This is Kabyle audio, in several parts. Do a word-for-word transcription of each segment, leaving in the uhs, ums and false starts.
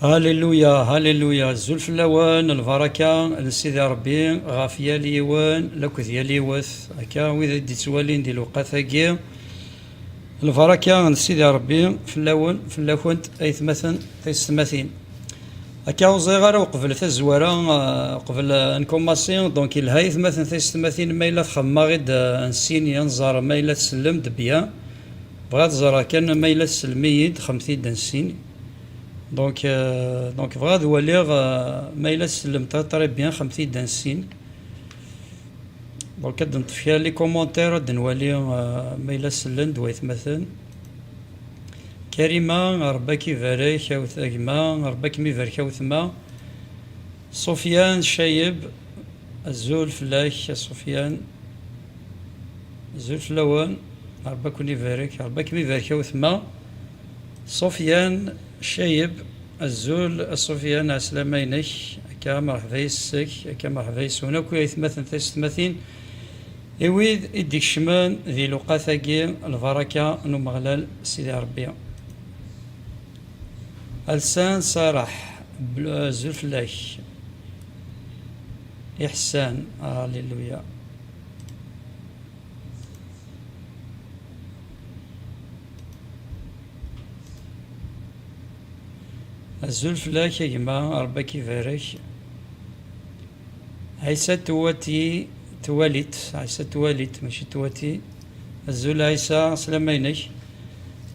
Haleluya, haleluya. Azul fell-awen, lbaraka n Sidi Ṛebbi ɣef yal yiwen akked yal yiwet. Akka, wid i d-ittwalin di lewqat-agi, lbaraka n Sidi Ṛebbi fell-awen, fell-akent, aytmaten, taysetmatin. Akka, ur ẓriɣ ara uqbel tazwara, eh, uqbel, eh, ad nkumasi, donc yelha aytmaten, taysetmatin, ma yella txemmem-aɣ-id, eh, ad nessin, ad nẓer ma yella tsellem-d bien. Bɣiɣ ad ẓreɣ kan ma yella tsellem-iyi-d, xemt-iyi-d ad nessin. Donc, euh, donc bɣiɣ ad waliɣ, euh, ma yella tsellem très très bien, xemt-iyi-d ad nessin. Donc ad d-neṭṭef kra les commentaires, ad d-nwali, euh, ma yella sellen-d waytmaten. Karima, Ṛebbi ad k-ibarek a wet-, a gma, Ṛebbi ad kem-ibarek a wetma. Sufyan Cayeb, azul fell-ak a Sufyan. Azul fell-awen, Ṛebbi ad ken-ibarek, Ṛebbi ad kem-ibarek a wetma. Sufyan Cayeb, azul a Sufyan, ɛeslama-inek, akka merḥba yes-k, akka merḥba yes-wen akk aytmaten taysetmatin. I wid i d-ikecmen di lewqat-agi, lbaraka n Umeɣlal Sidi Ṛebbi. Alsan Saraḥ, bl-, azul fell-ak. Iḥessan, aleluya. Azul fell-ak a gma, Ṛebbi ad k-ibarek. Ɛisa Twati, Twalit, Ɛisa Twalit, mačči Twati. Azul Ɛisa, slama-inek.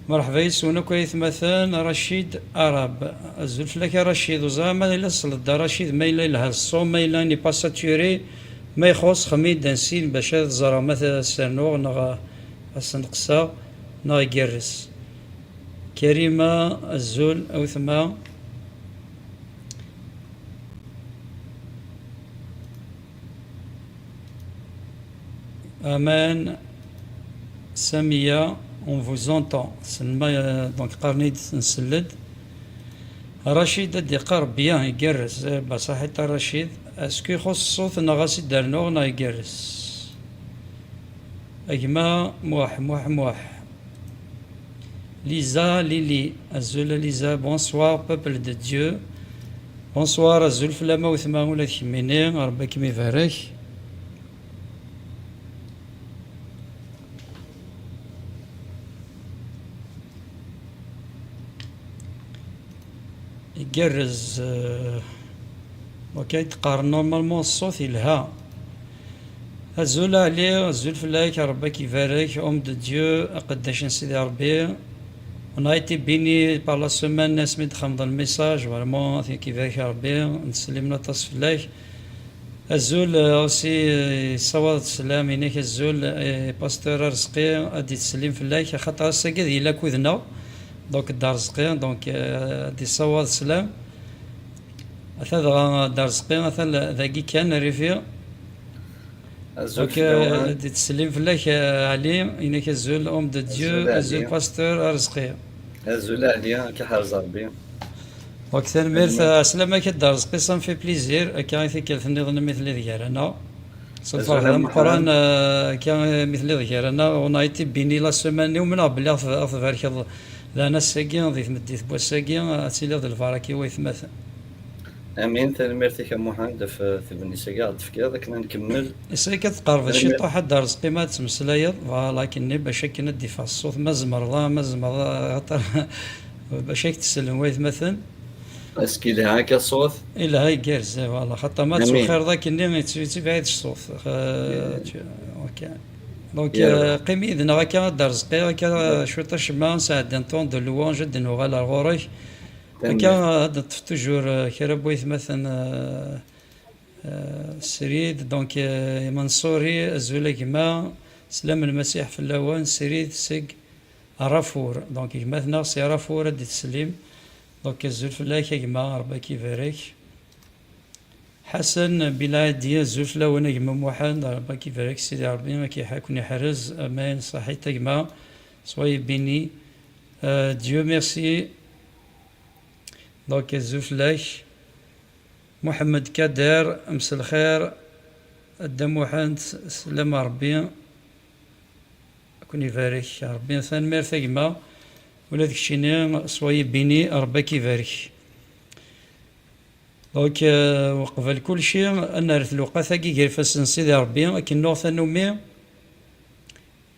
Merḥba yes-wen akk aytmaten, Racid Arab. Azul fell-ak a Racid, ur ẓriɣ ma yella tesleḍ-d a Racid, ma yella yelha ṣṣum, ma yella n'est pas saturé, ma ixuṣ, xemmem-iyi-d ad nessin bac ad ẓreɣ ma t-, ad s-rnuɣ neɣ ad s-neqseɣ neɣ igerrez. Karima, azul a wetma. Aman, Samiya, on vous entend. Tessnem, euh, donc qqaren-iyi-d nsell-d. Racid ad d-iqqar bien, igerrez. Eh, baṣaḥit a Racid. Est-ce que ixuṣ ṣṣut neɣ ad s-id-rnuɣ neɣ igerrez? A gma Muḥ, Muḥ, Muḥ. Lisa Lili, azul a Lisa, bonsoir peuple de Dieu. Bonsoir, azul fell-am a wetma ula d kemmini, Ṛebbi ad kem-ibarek. Igerrez, eh, ok, ay d-qqaren normalement ṣṣut yelha. Azul a Ɛli, azul fell-ak, Ṛebbi ad k-ibarek, homme de Dieu, aqeddac n Sidi Ṛebbi. On a été béni par la semaine, asmi d-xedmeḍ lmessage, vraiment, ad k-ibarek Ṛebbi, nettsellim aṭas fell-ak. Azul, euh, aussi, euh, yessawaḍ-d sslam, inek azul, euh, pasteur Arezqi, ad d-ittsellim fell-ak, axaṭer ass-agi ad yili akked-neɣ, donc Dda Arezqi, donc, euh, ad d-yessawaḍ sslam. Ata dɣa Dda Arezqi, ata l-, dagi kan, rrifi. Azul donc, fell-awen. Euh, ad d-ittsellim fell-ak, euh, Ɛli, inek azul, homme de Dieu, azul, azul Ɛli. Pasteur Arezqi. Azul Ɛli, ad k-iḥrez Ṛebbi. Donc, tanemmirt, tanemmirt. Ɛeslama-k a Dda Arezqi, ça me fait plaisir. Akka i tikkelt nniḍen mi telliḍ gar-aneɣ. S lferḥ d ameqqran, euh, akka mi telliḍ gar-aneɣ. On a été béni la semaine-nni, umneɣ belli ad t-, ad tbarkeḍ daɣen ass-agi, di tmeddit n wass-agi, ad tiliḍ d lbaraka i waytmaten. Amin, tanemmirt-ik a Muḥend ɣef tbennit-agi i ɣ-d-tefkiḍ akken ad nkemmel. Issay-k ad tqerbeḍ ciṭuḥ a Dda Arezqi ma ad tmeslayeḍ, voilà, akken-nni bac akken ad d-iffeɣ ṣṣut, ma tzemreḍ, ma tzemreḍ, axaṭer bac ad k-d-sellen waytmaten. Est-ce que yelha akka ṣṣut? Yelha igerrez, voilà. Xaṭer ma tettwexxireḍ akkenni, yettibɛid ṣṣut. Euh, tu-, ok. Donc, euh, qqim yid-neɣ akka, a Dda Arezqi, akka, euh, cwiṭ acemma, nesɛeddi un temps de louange, ad d-nuɣal ar ɣur-k. Akka, ad neṭṭef toujours, euh, kra n waytmaten, euh, euh, srid. Donc, euh, Mansouri, azul a gma, sslam n Lmasiḥ fell-awen, srid seg Rafur. Donc, gma-tneɣ si Rafur ad d-ittsellim. Donc, azul fell-ak a gma, Ṛebbi ad k-ibarek. Ḥasan Bilɛadi, azul fell-awen a gma Muḥend, Ṛebbi ad k-ibarek, Sidi Ṛebbi ad k-iḥ-, ad ken-iḥrez, amen, ṣaḥit a gma, soyez béni. Euh, Dieu merci. Donc, azul fell-ak. Muḥemmed Kader, mselxir, a Dda Muḥend, sslam a Ṛebbi. Ad ken-ibarek Ṛebbi. Tanemmirt a gma. Ula d keččini, soyez béni, Ṛebbi ad k-ibarek. Donc, euh, uqbel kulci, ad nerret lewqat-agi gar ifassen n Sidi Ṛebbi, ad k-nuɣ tannumi.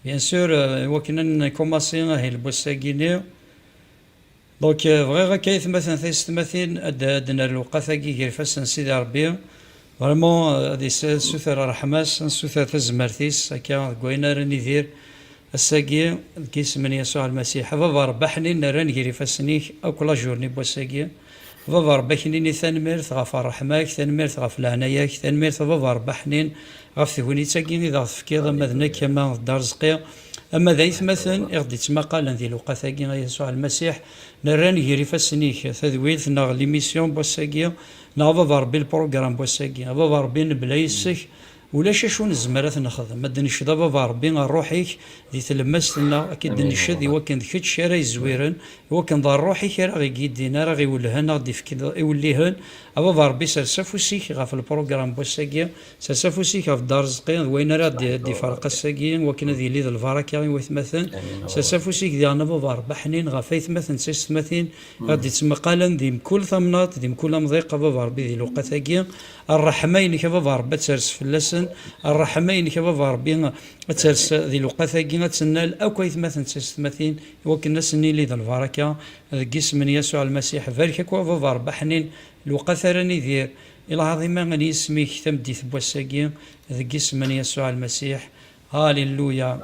Bien sûr, euh, iwakken ad nkumaṣi ahil n wass-agi-ni. Donc, euh, bɣiɣ akka, aytmaten taysetmatin, ad, ad nerr lewqat-agi gar ifassen n Sidi Ṛebbi. Vraiment, euh, ad is-, ad nessuter ṛṛeḥma-s, ad nessuter tazmert-is, akka, deg wayen ara nidir ass-agi, deg isem n Yasuɛ Lmasiḥ. A Baba Ṛebbi aḥnin, nerra-n gar ifassen-ik akk la journée n wass-agi. A Baba Ṛebbi, ak-nini tanemmirt ɣef ṛṛeḥma-k, tanemmirt ɣef leɛnaya-k, tanemmirt a Baba Ṛebbi aḥnin ɣef tegnit-agi i d aɣ-tefkiḍ, ama d nekk, ama d Dda Ṛezqi, ama d aytmaten i ɣ-d-ittmaqalen di lewqat-agi, a Yasuɛ Lmasiḥ, nerra-n gar ifassen-ik tadwilt neɣ l'émission n wass-agi, neɣ a Baba Ṛebbi lprugram n wass-agi. A Baba Ṛebbi, mebla yes-k, ulac acu nezmer ad t-nexdem. Ad d-necd a Baba Ṛebbi ṛṛuḥ-ik di tlemmast-nneɣ, ad k-id-necd i wakken d kečč ara yezwiren, i wakken d ṛṛuḥ-ik ara ɣ-igidin, ara ɣ-iwellhen, ara ɣ-d-ifken iwellihen. A Baba Ṛebbi, sers afus-ik ɣef lprugram n wass-agi, sers afus-ik ɣef Dda Ṛezqi, d wayen ara d-, d-iferq ass-agi, wakken ad yili d lbaraka i waytmaten. Sers afus-ik diɣen a Baba Ṛebbi aḥnin ɣef aytmaten d taysetmatin, ɣer d-ittmeqqalen di mkul tamnaḍt, di mkul amḍiq, a Baba Ṛebbi, di lewqat-agi. Ṛṛeḥma-inek a Baba Ṛebbi ad ters fell-asen, ṛṛeḥma-inek a Baba Ṛebbi ad ters di lewqat-agi, ad tennal akk aytmaten d taysetmatin, i wakken ad sen-nili d lbaraka, deg isem n Yasuɛ Lmasiḥ. Barek akk a Baba Ṛebbi aḥnin lewqat ara nidir i lɛaḍima n yisem-ik tameddit n wass-agi, deg isem n Yasuɛ Lmasiḥ. Halleluya.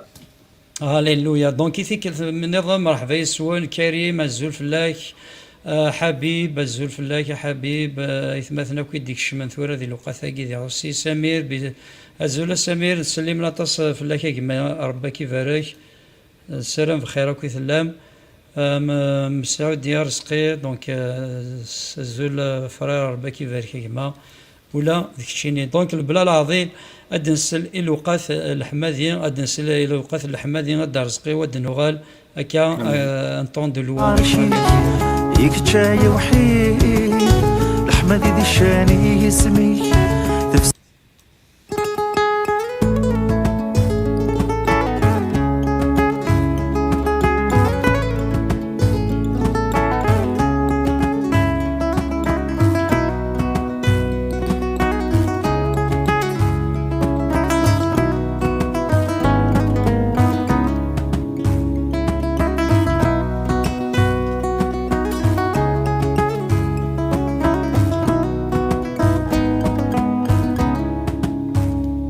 Halleluya. Donc, i tikkelt nniḍen, mṛeḥba yes-wen. Karim, azul fell-ak. Ah, Ḥabib, azul fell-ak, a Ḥabib. Ah, aytmaten akk i d-ikecmen tura di lewqat-agi di Russi. Samir, bi-, azul a Samir, ttsellimen aṭas fell-ak a gma, Ṛebbi ad k-ibarek. Nessaram bxir akk i tellam. Ah, M-, Mesɛud Yarezqi, donc, ah, s-, azul, ah, frère, Ṛebbi ad k-ibarek a gma. Ula d keččini. Donc, lebla leɛḍil, ad d-nsel i lewqat leḥmadi, ad d-nsel i lewqat leḥmadi, a Dda Ṛezqi, ad d-nuɣal akka, euh, un temps de louange. Amek i kečč ay awḥid, leḥmadi di ccan i yisem-ik.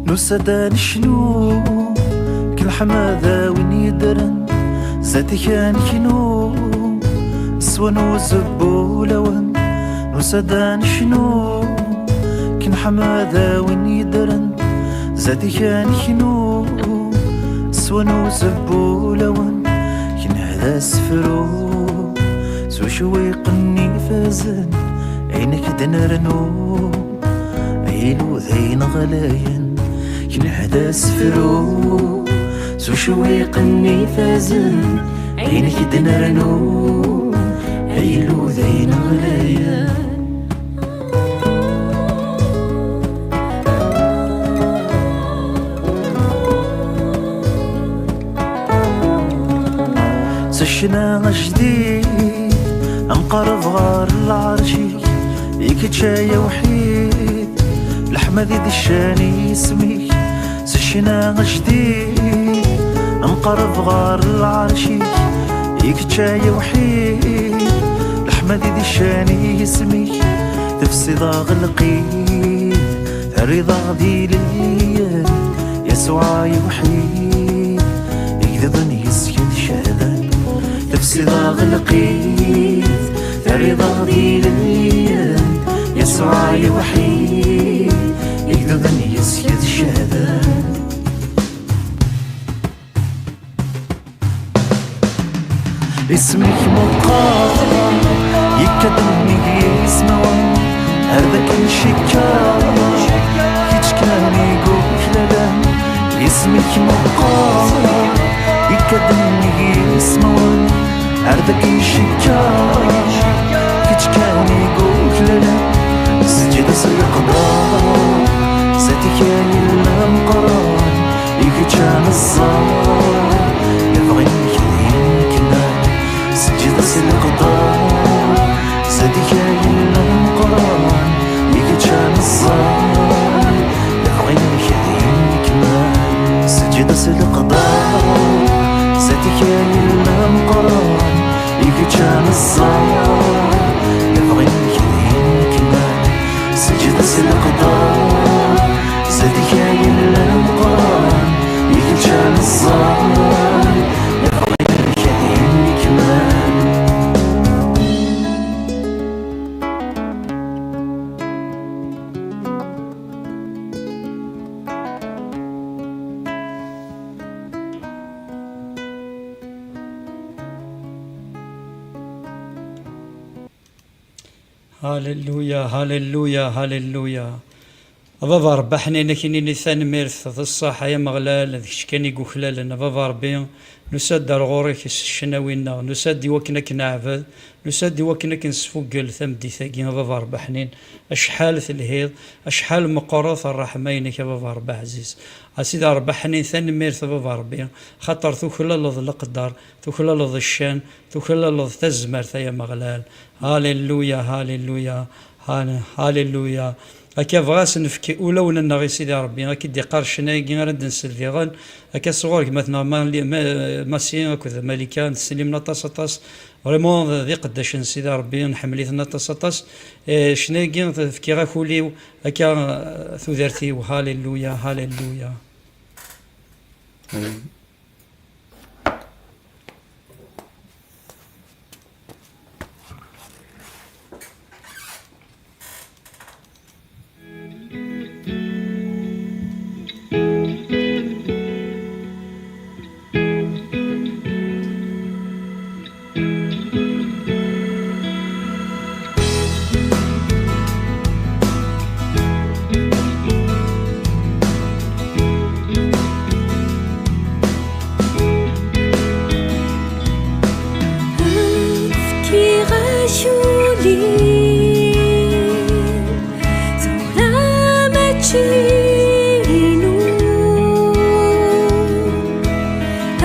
Nusa-d ad necnu, deg leḥmada win yeddren, zdat-k ad neknu, s wanu uzebbu lawan. Nusa-d ad necnu, deg leḥmada win yeddren, zdat-k ad neknu, s wanu uzebbu lawan. Kenneḥ d asefru, s ucwiq-nni ifazen, ayen i k-d-nernu. Ay Illu d ayen ɣlayen, kenneḥ d asefru, s ucwiq-nni ifazen, ayen i k-d-nernu. Ay Illu d ayen ɣlayen. S ccna ajdid, nqerreb ɣer lɛerc-ik, i kečč ay awḥid, leḥmadi d ccan i yisem-ik. S ccna ajdid, nqerreb ɣer lɛerc-ik, i kečč ay awḥid, leḥmadi d ccan i yisem-ik. Tefsiḍ-aɣ lqid, terriḍ-aɣ d ilelliyen, Yasuɛ ay awḥid, igduden yes-k ad cehden. Tefsiḍ-aɣ lqid, terriḍ-aɣ d ilelliyen, Yasuɛ ay awḥid, igduden yes-k ad cehden. Isem-ik meqqer, yekka-d nnig yismawen, ar d akken cikkeɣ, kečč kan i yuklalen. Isem-ik meqqer, yekka-d nnig yismawen, ar d akken cikkeɣ, kečč kan i yuklalen. Seǧǧed s leqder, zdat-k ay Illu ameqqran, i kečč ad neẓẓar, lebɣi-k d imeknan. Seg Kra yellan meqqren, i kečč ad neẓẓar, lebɣi-k d hinekman, seǧǧed s leqder, zad kra yellan meqqren, i kečč ad neẓẓar, lebɣi-k d hinekman. Halleluya, halleluya, halleluya. A Baba Ṛebbi ḥnin, ad k-nini tanemmirt, d ṣṣeḥ ay Ameɣlal, d kečč kan i yuklalen. A Baba Ṛebbi, nusa-d ar ɣur-k s ccnawi-nneɣ, nusa-d i wakken ad k-neɛbed, nusa-d i wakken ad k-nesfugel tameddit-agi. A Baba Ṛebbi ḥnin, acḥal telhiḍ, acḥal meqqret ṛṛeḥma-inek, a Baba Ṛebbi ɛziz. A Sidi Ṛebbi ḥnin, tanemmirt a Baba Ṛebbi, xaṭer tuklaleḍ leqder, tuklaleḍ ccan, tuklaleḍ tazmert ay Ameɣlal. Halleluya, halleluya, hal-, halleluya. Akka bɣas nefk ulawen-nneɣ i Sidi Ṛebbi, akka i d-iqqar ccna-agi ara d-nsel diɣen, akka sɣur gma-tneɣ Mali-, Ma-, Masi akked Malika, neslim aṭas, aṭas. Vraiment d iqeddacen n Sidi Ṛebbi, nḥemmel-iten aṭas, aṭas. Eh, ccna-agi fkiɣ-ak ul-iw, akka, eh, tudert-iw. Halleluya, halleluya. Fkiɣ-ak ul-iw, tura mačči inu.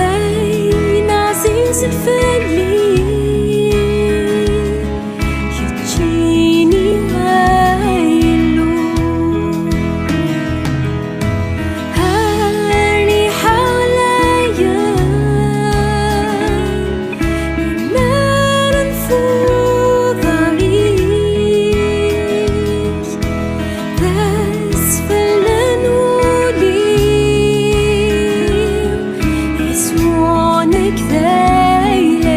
Ayen ɛzizen fell-i, keččini ay Illu. Rniḥ ɛlayen, imaren f uḍar-ik, d asfel n ul-iw, Yasuɛ nekk d ayla-k.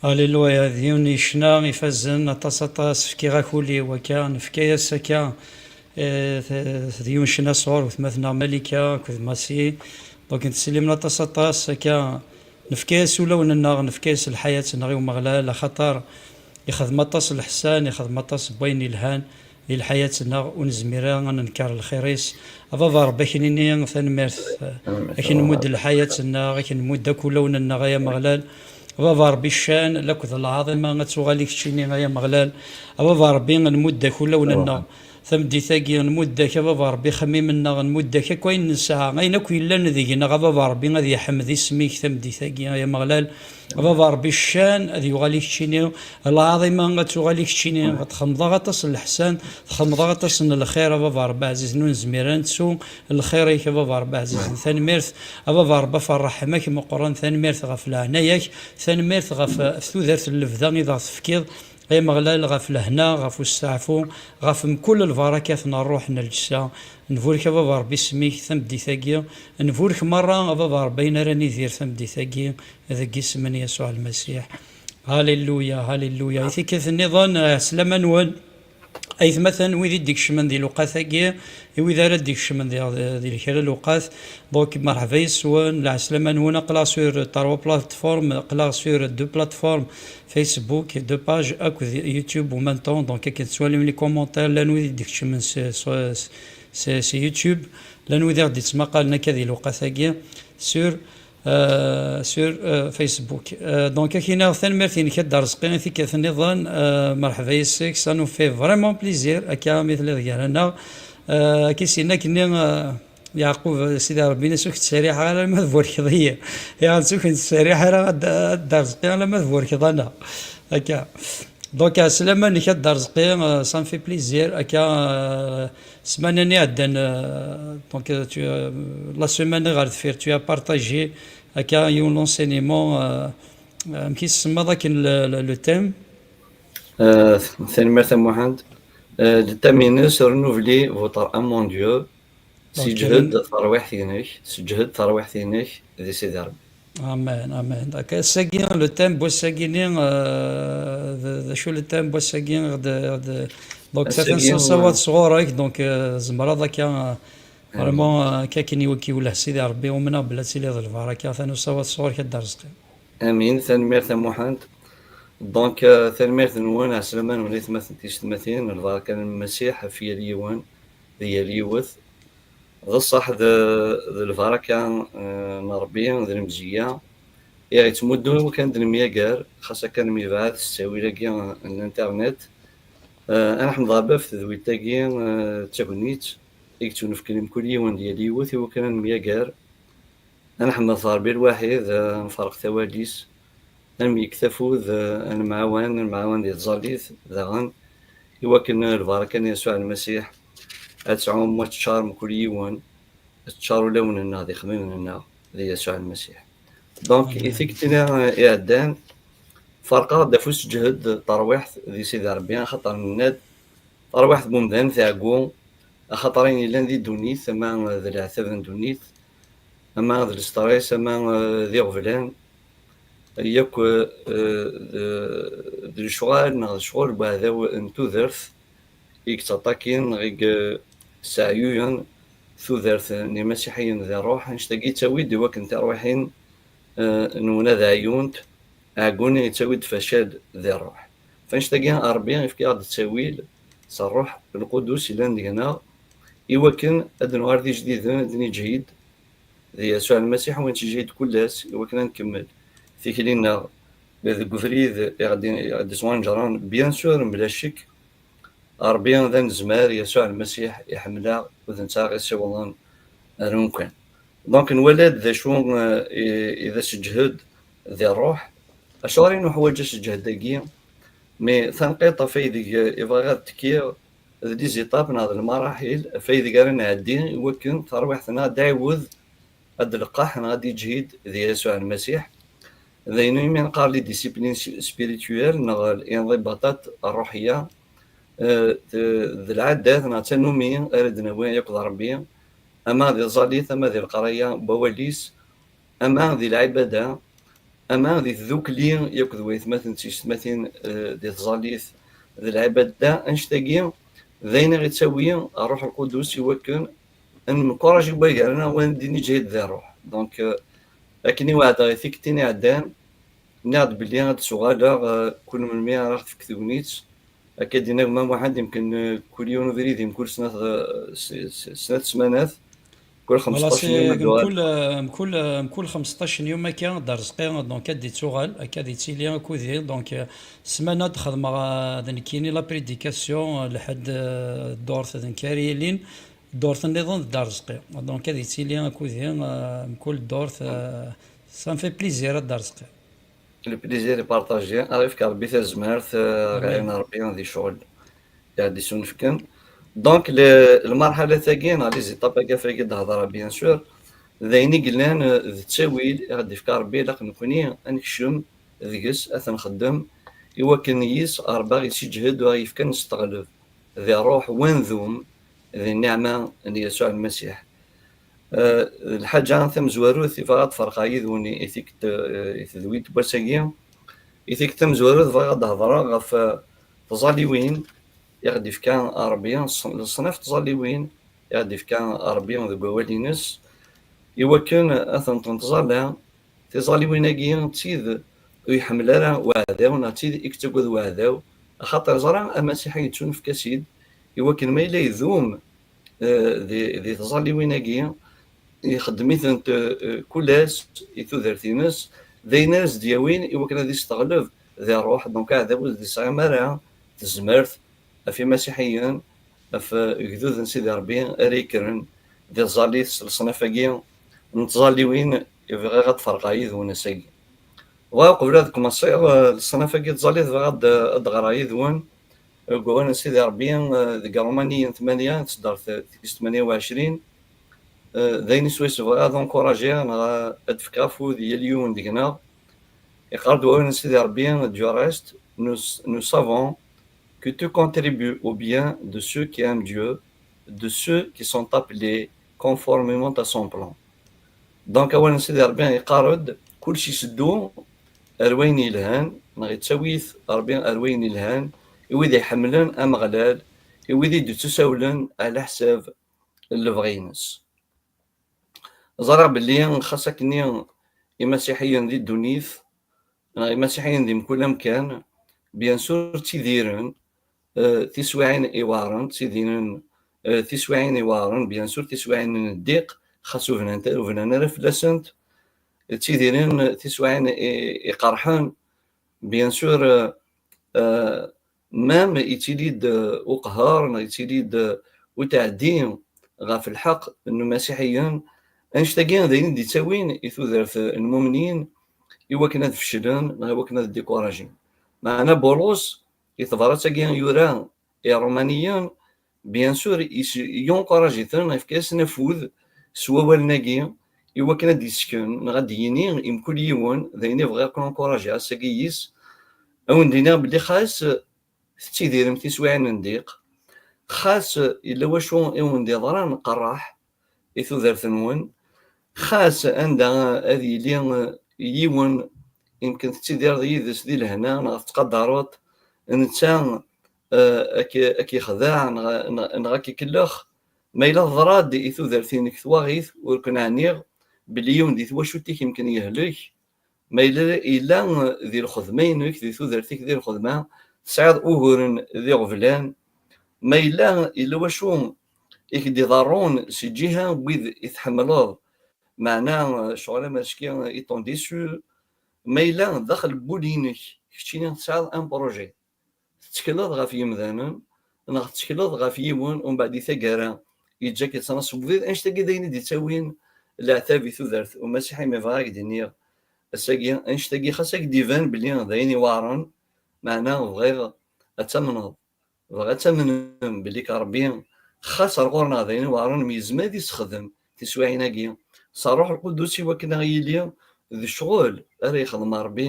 Alléluia, d yiwen yecna ifazen aṭas, aṭas, fkiɣ-ak ul-iw, akka, nefka-yas akka, eh, t-, d yiwen yecna sɣur wetma-tneɣ Malika akked Masi. Donc, nteslimen aṭas, aṭas, akka, nefka-yas ulawen-nneɣ, nefka-yas lḥayat-nneɣ i Umeɣlal, axaṭer ixdem aṭas n leḥsan, ixdem aṭas n wayen yelhan di lḥayat-nneɣ, ur nezmir ara ad nenker lxir-is. A Baba Ṛebbi, ad k-nini tanemmirt, ad k-nmudd lḥayat-nneɣ, ad k-nmudd akk ulawen-nneɣ, ay Ameɣlal. A Baba Ṛebbi, ccan, lakked lɛaḍima ad tuɣal i keččini, ay Ameɣlal. A Baba Ṛebbi, nmudd-ak ulawen-nneɣ. Tameddit-agi, nmudd-ak, a Baba Ṛebbi, ixemmimen-nneɣ, nmudd-ak akk ayen nesɛa, ayen akk yellan deg-neɣ, a Baba Ṛebbi, ad yeḥmed isem-ik tameddit-agi, ay Ameɣlal. A Baba Ṛebbi, ccan ad yuɣal i keččini, lɛaḍima ad tuɣal i keččini, txedmeḍ-aɣ aṭas n leḥsan, txedmeḍ-aɣ aṭas n lxir, a Baba Ṛebbi ɛzizen, ur nezmir ara ad nettu lxir-ik, a Baba Ṛebbi ɛzizen. Tanemmirt, a Baba Ṛebbi, ɣef ṛṛeḥma-k meqqren, tanemmirt ɣef leɛnaya-k, tanemmirt ɣef, ɣef tudert n lebda i d aɣ-tefkiḍ, ay Ameɣlal, ɣef lehna, ɣef usteɛfu, ɣef mkul lbarakat n ṛṛuḥ n lǧessa. Nburek, a Baba Ṛebbi, isem-ik tameddit-agi. Nburek merra, a Baba Ṛebbi, ayen ara nidir tameddit-agi, deg isem n Yasuɛ Lmasiḥ. Halleluya, halleluya. I tikkelt nniḍen, eh, ɛeslama-nwen. Aytmaten, wid i d-ikecmen di lewqat-agi, i wid ara d-ikecmen di, di, di kra lewqat, donc, merḥba yes-wen, lɛeslama-nwen. Aql-aɣ sur trois plateformes, aql-aɣ sur deux plateformes, Facebook, deux pages, akked YouTube en même temps. Donc, akken tettwalim les commentaires, llan wid i d-ikecmen s, s, s, s YouTube, llan wid i ɣ-d-ittmaqalen akka di lewqat-agi, sur, euh, sur, euh, Facebook. Euh, donc, ad k-iniɣ tanemmirt-inek a Dda Rezqi i tikkelt nniḍen, euh, merḥba yes-k, ça nous fait vraiment plaisir, akka mi telliḍ gar-aneɣ. Euh, akka i s-yenna akkenni, euh, Yeɛqub, Sidi Ṛebbi, yenna-as, ur k-ttserriḥeɣ ara alamma tburkeḍ-iyi. Yeɛqub, ur k-ttserriḥeɣ ara a Dda, a Dda Rezqi alamma tburkeḍ-aneɣ. Akka. Donc, ɛeslama-nnek a Dda Rezqi, euh, ça me fait plaisir. Akka, euh, ssmana-nni iɛeddan, euh, donc, euh, tu, euh, la semaine ɣer deffir, tu as partagé, akka, yiwen l'enseignement, euh, euh, amek i tsemmaḍ akken le, le, le thème? Euh, tanemmirt a Muḥend. Euh, le thème-ines, renouvelez votre amour en Dieu. Donc, seǧhed euh, tarwiḥt-inek, seǧhed tarwiḥt-inek di Sidi Ṛebbi. Amen, amen. Donc, ass-agi, le thème n wass-agi-ni, euh, d, d acu le thème n wass-agi, d, d, donc, ass-agi, atan s ṣṣawat sɣur-k, donc, euh, tzemreḍ akka, euh, vraiment, euh, akka akken i wek-iwelleh Sidi Ṛebbi, umneɣ belli ad tiliḍ d lbaraka, atan s ṣṣawat sɣur-k a Dda Rezqi. Amin, tanemmirt a Muḥend. Donc, euh, tanemmirt-nwen, ɛeslama-nwen a aytmaten tisetmatin, lbaraka n Lmasiḥ ɣef yal yiwen d yal yiwet. D ṣṣeḥ d, d lbaraka, eh, n Ṛebbi, d lemzeyya i ɣ-yettmuddun i wakken ad nemyager, xas akka nemyebɛed s ttawil-agi n internet. Eh, ad neḥmed Ṛebbi ɣef tedwilt-agi, eh, d tagnit i yettunefken i mkul yiwen d yal yiwet i wakken ad nemyager. Ad neḥmed Ṛebbi lwaḥid, eh, ad nferreq tawal-is, ad nemyektaf ud, eh, ad nemɛawan, ad nemɛawan di tẓallit daɣen, i wakken lbaraka n Yasuɛ Lmasiḥ ad tɛum, ad teččar mkul yiwen, ad teččar ulawen-nneɣ d ixemmimen-nneɣ di Yasuɛ Lmasiḥ. Donc, i tikkelt-nni, eh, iɛeddan, ferqeɣ-d ɣef useǧhed n terwiḥt di Sidi Ṛebbi, axaṭer nenna-d, tarwiḥt n umdan tɛeggu, axaṭer ayen yellan di ddunit, ama d leɛtab n ddunit, ama d lestress, ama, eh, d iɣeblan, yakk, eh, d, d lecɣal neɣ d ccɣel n weɛdaw n tudert i yettaṭakin neɣ i yesseɛyuyen tudert n yimasiḥiyen di ṛṛuḥ. Annect-agi yettawi-d i wakken tirwiḥin, eh, nwen ad ɛyunt, ɛeggun yettawi-d facal di ṛṛuḥ. F annect-agi, Ṛebbi yefka-aɣ-d ttawil s Ṛṛuḥ Lqudus yellan deg-neɣ, i wakken ad nuɣal d ijdiden, ad d-niǧhid, d Yasuɛ Lmasiḥ win nettǧehhid kul ass i wakken ad nkemmel tikli-nneɣ deg ubrid i ɣ-d-, i ɣ-d-iswanǧren, bien sûr, mebla ccek, Ṛebbi d anezmar, Yasuɛ Lmasiḥ iḥemmel-aɣ, u d netta i ɣ-issiwḍen ar umkan. Donc, nwala-d d acu, eh, i, i d aseǧhed di ṛṛuḥ. Acuɣer i nuḥwaǧ aseǧhed-agi? Mais tanqiṭ ɣef aydeg, eh, i bɣiɣ ad tekkiɣ, d les étapes neɣ d lmaraḥil ɣef aydeg ara nɛeddi i wakken tarwiḥt-nneɣ ad d-tɛiwed ad d-tleqqeḥ neɣ ad d-iǧhid di Yasuɛ Lmasiḥ. D ayen imi neqqar les disciplines spirituelles neɣ inḍibaṭat ṛṛuḥiyya, eh, d, d lɛadat neɣ d tannumi ara d-nawi akked Ṛebbi, ama di tẓallit, ama di leqraya n wawal-is, ama di lɛibada, ama di tdukli akked waytmaten d tyessetmatin, eh, di tẓallit d lɛibada. Annect-agi d ayen i ɣ-ittawi Ṛṛuḥ Lqudus i wakken ad nemkuraji wagaren win i d-iǧhid di ṛṛuḥ. Donc, eh, akken i weɛdeɣ i tikkelt-nni iɛeddan, nniɣ-d belli ad d-tuɣaleɣ, eh, kul melmi ara ɣ-tefk tegnit. Akka d-yenna gma Muḥend, yemken, eh, kul yiwen ubrid, mkul snat, eh, s-, s-, snat ssmanat, kul xmesṭac n yum ad d-tuɣal. Mkul, eh, mkul, eh, mkul xmesṭac n yum akka, Dda Rezqi, donc ad d-ittuɣal, akka ad yettili akked-i. Donc, eh, ssmana ad xedmeɣ, eh, d nekkini la prédication, eh, lḥedd, eh, ddurt d nekk ara yilin, ddurt nniḍen d Dda Rezqi. Donc, ad yettili akked-i, eh, mkul ddurt, eh, ça me fait plaisir, a Dda Rezqi. Le plaisir est partagé. Ara yefk Ṛebbi tazmert, eh, ɣer Ṛebbi di ccɣel i ɣ-d-isunefken. Donc, le, lmerḥalat-agi, neɣ les étapes-agi ɣef wayagi d-hedreɣ, bien sûr, d ayen i yellan, eh, d ttawil i ɣ-d-ifka Ṛebbi, ilaq nekni ad nekcem deg-s, ad t-nxeddem, i wakken yis Ṛebbi aɣ-yessiǧhed u aɣ-yefk ad nesteɣleb di ṛṛuḥ, wandum di nniɛma n Yasuɛ Lmasiḥ. Eh, lḥaǧa tamezwarut i bɣiɣ ad ferqeɣ yid-wen i tikkelt, eh, i tedwilt n wass-agi, i tikkelt tamezwarut bɣiɣ ad d-hedreɣ ɣef, eh, tẓalliwin i ɣ-d-ifka Ṛebbi, ṣ-, leṣnaf n tẓalliwin i ɣ-d-ifka Ṛebbi deg wawal-ines, i wakken ad tent-nettẓalla. Tiẓalliwin-agi d tid ur iḥemmel ara weɛdaw, neɣ d tid i yettagad weɛdaw, axaṭer yeẓra amasiḥi yettunefk-as-id i wakken ma yella idum, eh, di, di tẓalliwin-agi, ixeddem-itent, eh, kul ass i tudert-ines, d ayen ara s-d-yawin i wakken ad isteɣleb di ṛṛuḥ. Donc, aɛdaw ur d-isɛi ara tezmert ɣef imasiḥiyen, ɣef, eh, igduden n Sidi Ṛebbi ara yekkren di tẓallit s leṣnaf-agi n tẓalliwin i bɣiɣ ad ferqeɣ yid-wen ass-agi. Wa, uqbel ad kmaṣiɣ, eh, leṣnaf-agi n tẓallit bɣiɣ ad, ad d-ɣreɣ yid-wen, eh, deg wawal n Sidi Ṛebbi, eh, deg Ṛumaniyen tmanya, taṣeddart tis tmanya u ɛecrin, eh, d ayen iswi-s bɣiɣ ad encourager neɣ ad d-fkeɣ afud i yal yiwen deg-neɣ. Iqqar-d wawal n Sidi Ṛebbi, du reste, nous, nous savons que tu contribues au bien de ceux qui aiment Dieu, de ceux qui sont appelés conformément à son plan. Donc, awal n Sidi Ṛebbi yeqqar-d, kullec iseddu ar wayen yelhan, neɣ yettawi-t Ṛebbi ar wayen yelhan, i wid iḥemmlen Ameɣlal, i wid i d-ittusawlen ɛla ḥsab n lebɣi-ines. Ẓriɣ belli xas akkenni imasiḥiyen di ddunit, neɣ imasiḥiyen di mkul amkan, bien sûr, ttidiren, eh, tiswiɛin iweɛren, ttidiren, eh, tiswiɛin iweɛren, bien sûr, tiswiɛin n ddiq, xas ur bnant, ur bnan ara fell-asent, ttidiren tiswiɛin i, iqerḥen, bien sûr, eh, eh, même yettili-d, eh, uqehher, neɣ yettili-d, eh, utɛeddi ɣef lḥeqq n umasiḥiyen, annect-agi d ayen i d-ittawin i tudert n lmumnin i wakken ad feclen, neɣ i wakken ad dikurajen. Meɛna Bulus, i tebrat-agi yura i Ṛumaniyen, bien sûr, is-, yunkuraji-ten, yefka-yasen afud s wawalen-agi, i wakken ad d-isken, neɣ ad d-yini i mkul yiwen, d ayen i bɣiɣ ad ken-unkurajiɣ ass-agi yis, a wen-d-iniɣ belli xas tettidirem tiswiɛin n ddiq, xas yella wacu i wen-d-iḍran qerreḥ i tudert-nwen, xas anda ad yili yiwen yemken tettidireḍ yid-s di lehna neɣ tettqadareḍ, netta, eh, ad k-, ad k-yexdeɛ neɣ, neɣ, neɣ ad k-ikellex, ma yella teḍra-d i tudert-inek twaɣit, ur ken-ɛniɣ belli yiwen di twacult-ik yemken yehlek, ma yella, yella di lxedma-inek, di tudert-ik, di lxedma, tesɛiḍ uguren d iɣeblan, ma yella, yella wacu i k-d-iḍerrun si ǧiha n wid i tḥemmleḍ, Meɛna, eh, ccɣel amercki, eh, i ton déçu, ma yella daxel n wul-inek, keččini tesɛiḍ un projet, tettekleḍ ɣef yemdanen, neɣ tettekleḍ ɣef yiwen, umbeɛd di taggara, yeǧǧa-k yettnaṣ ubrid, annect-agi d ayen i d-ittawin leɛtab i tudert umasiḥi, mi bɣiɣ ad k-d-iniɣ, ass-agi, annect-agi xas ad k-d-iban belli d ayen iweɛren, meɛna bɣiɣ ad tamneḍ, bɣiɣ ad tamnem belli k Ṛebbi, xas ar ɣur-neɣ d ayen iweɛren, mi yezmer ad isexdem tiswiɛin-agi s Ṛṛuḥ Lqudus i wakken ad ɣ-yili d ccɣel ara yexdem Ṛebbi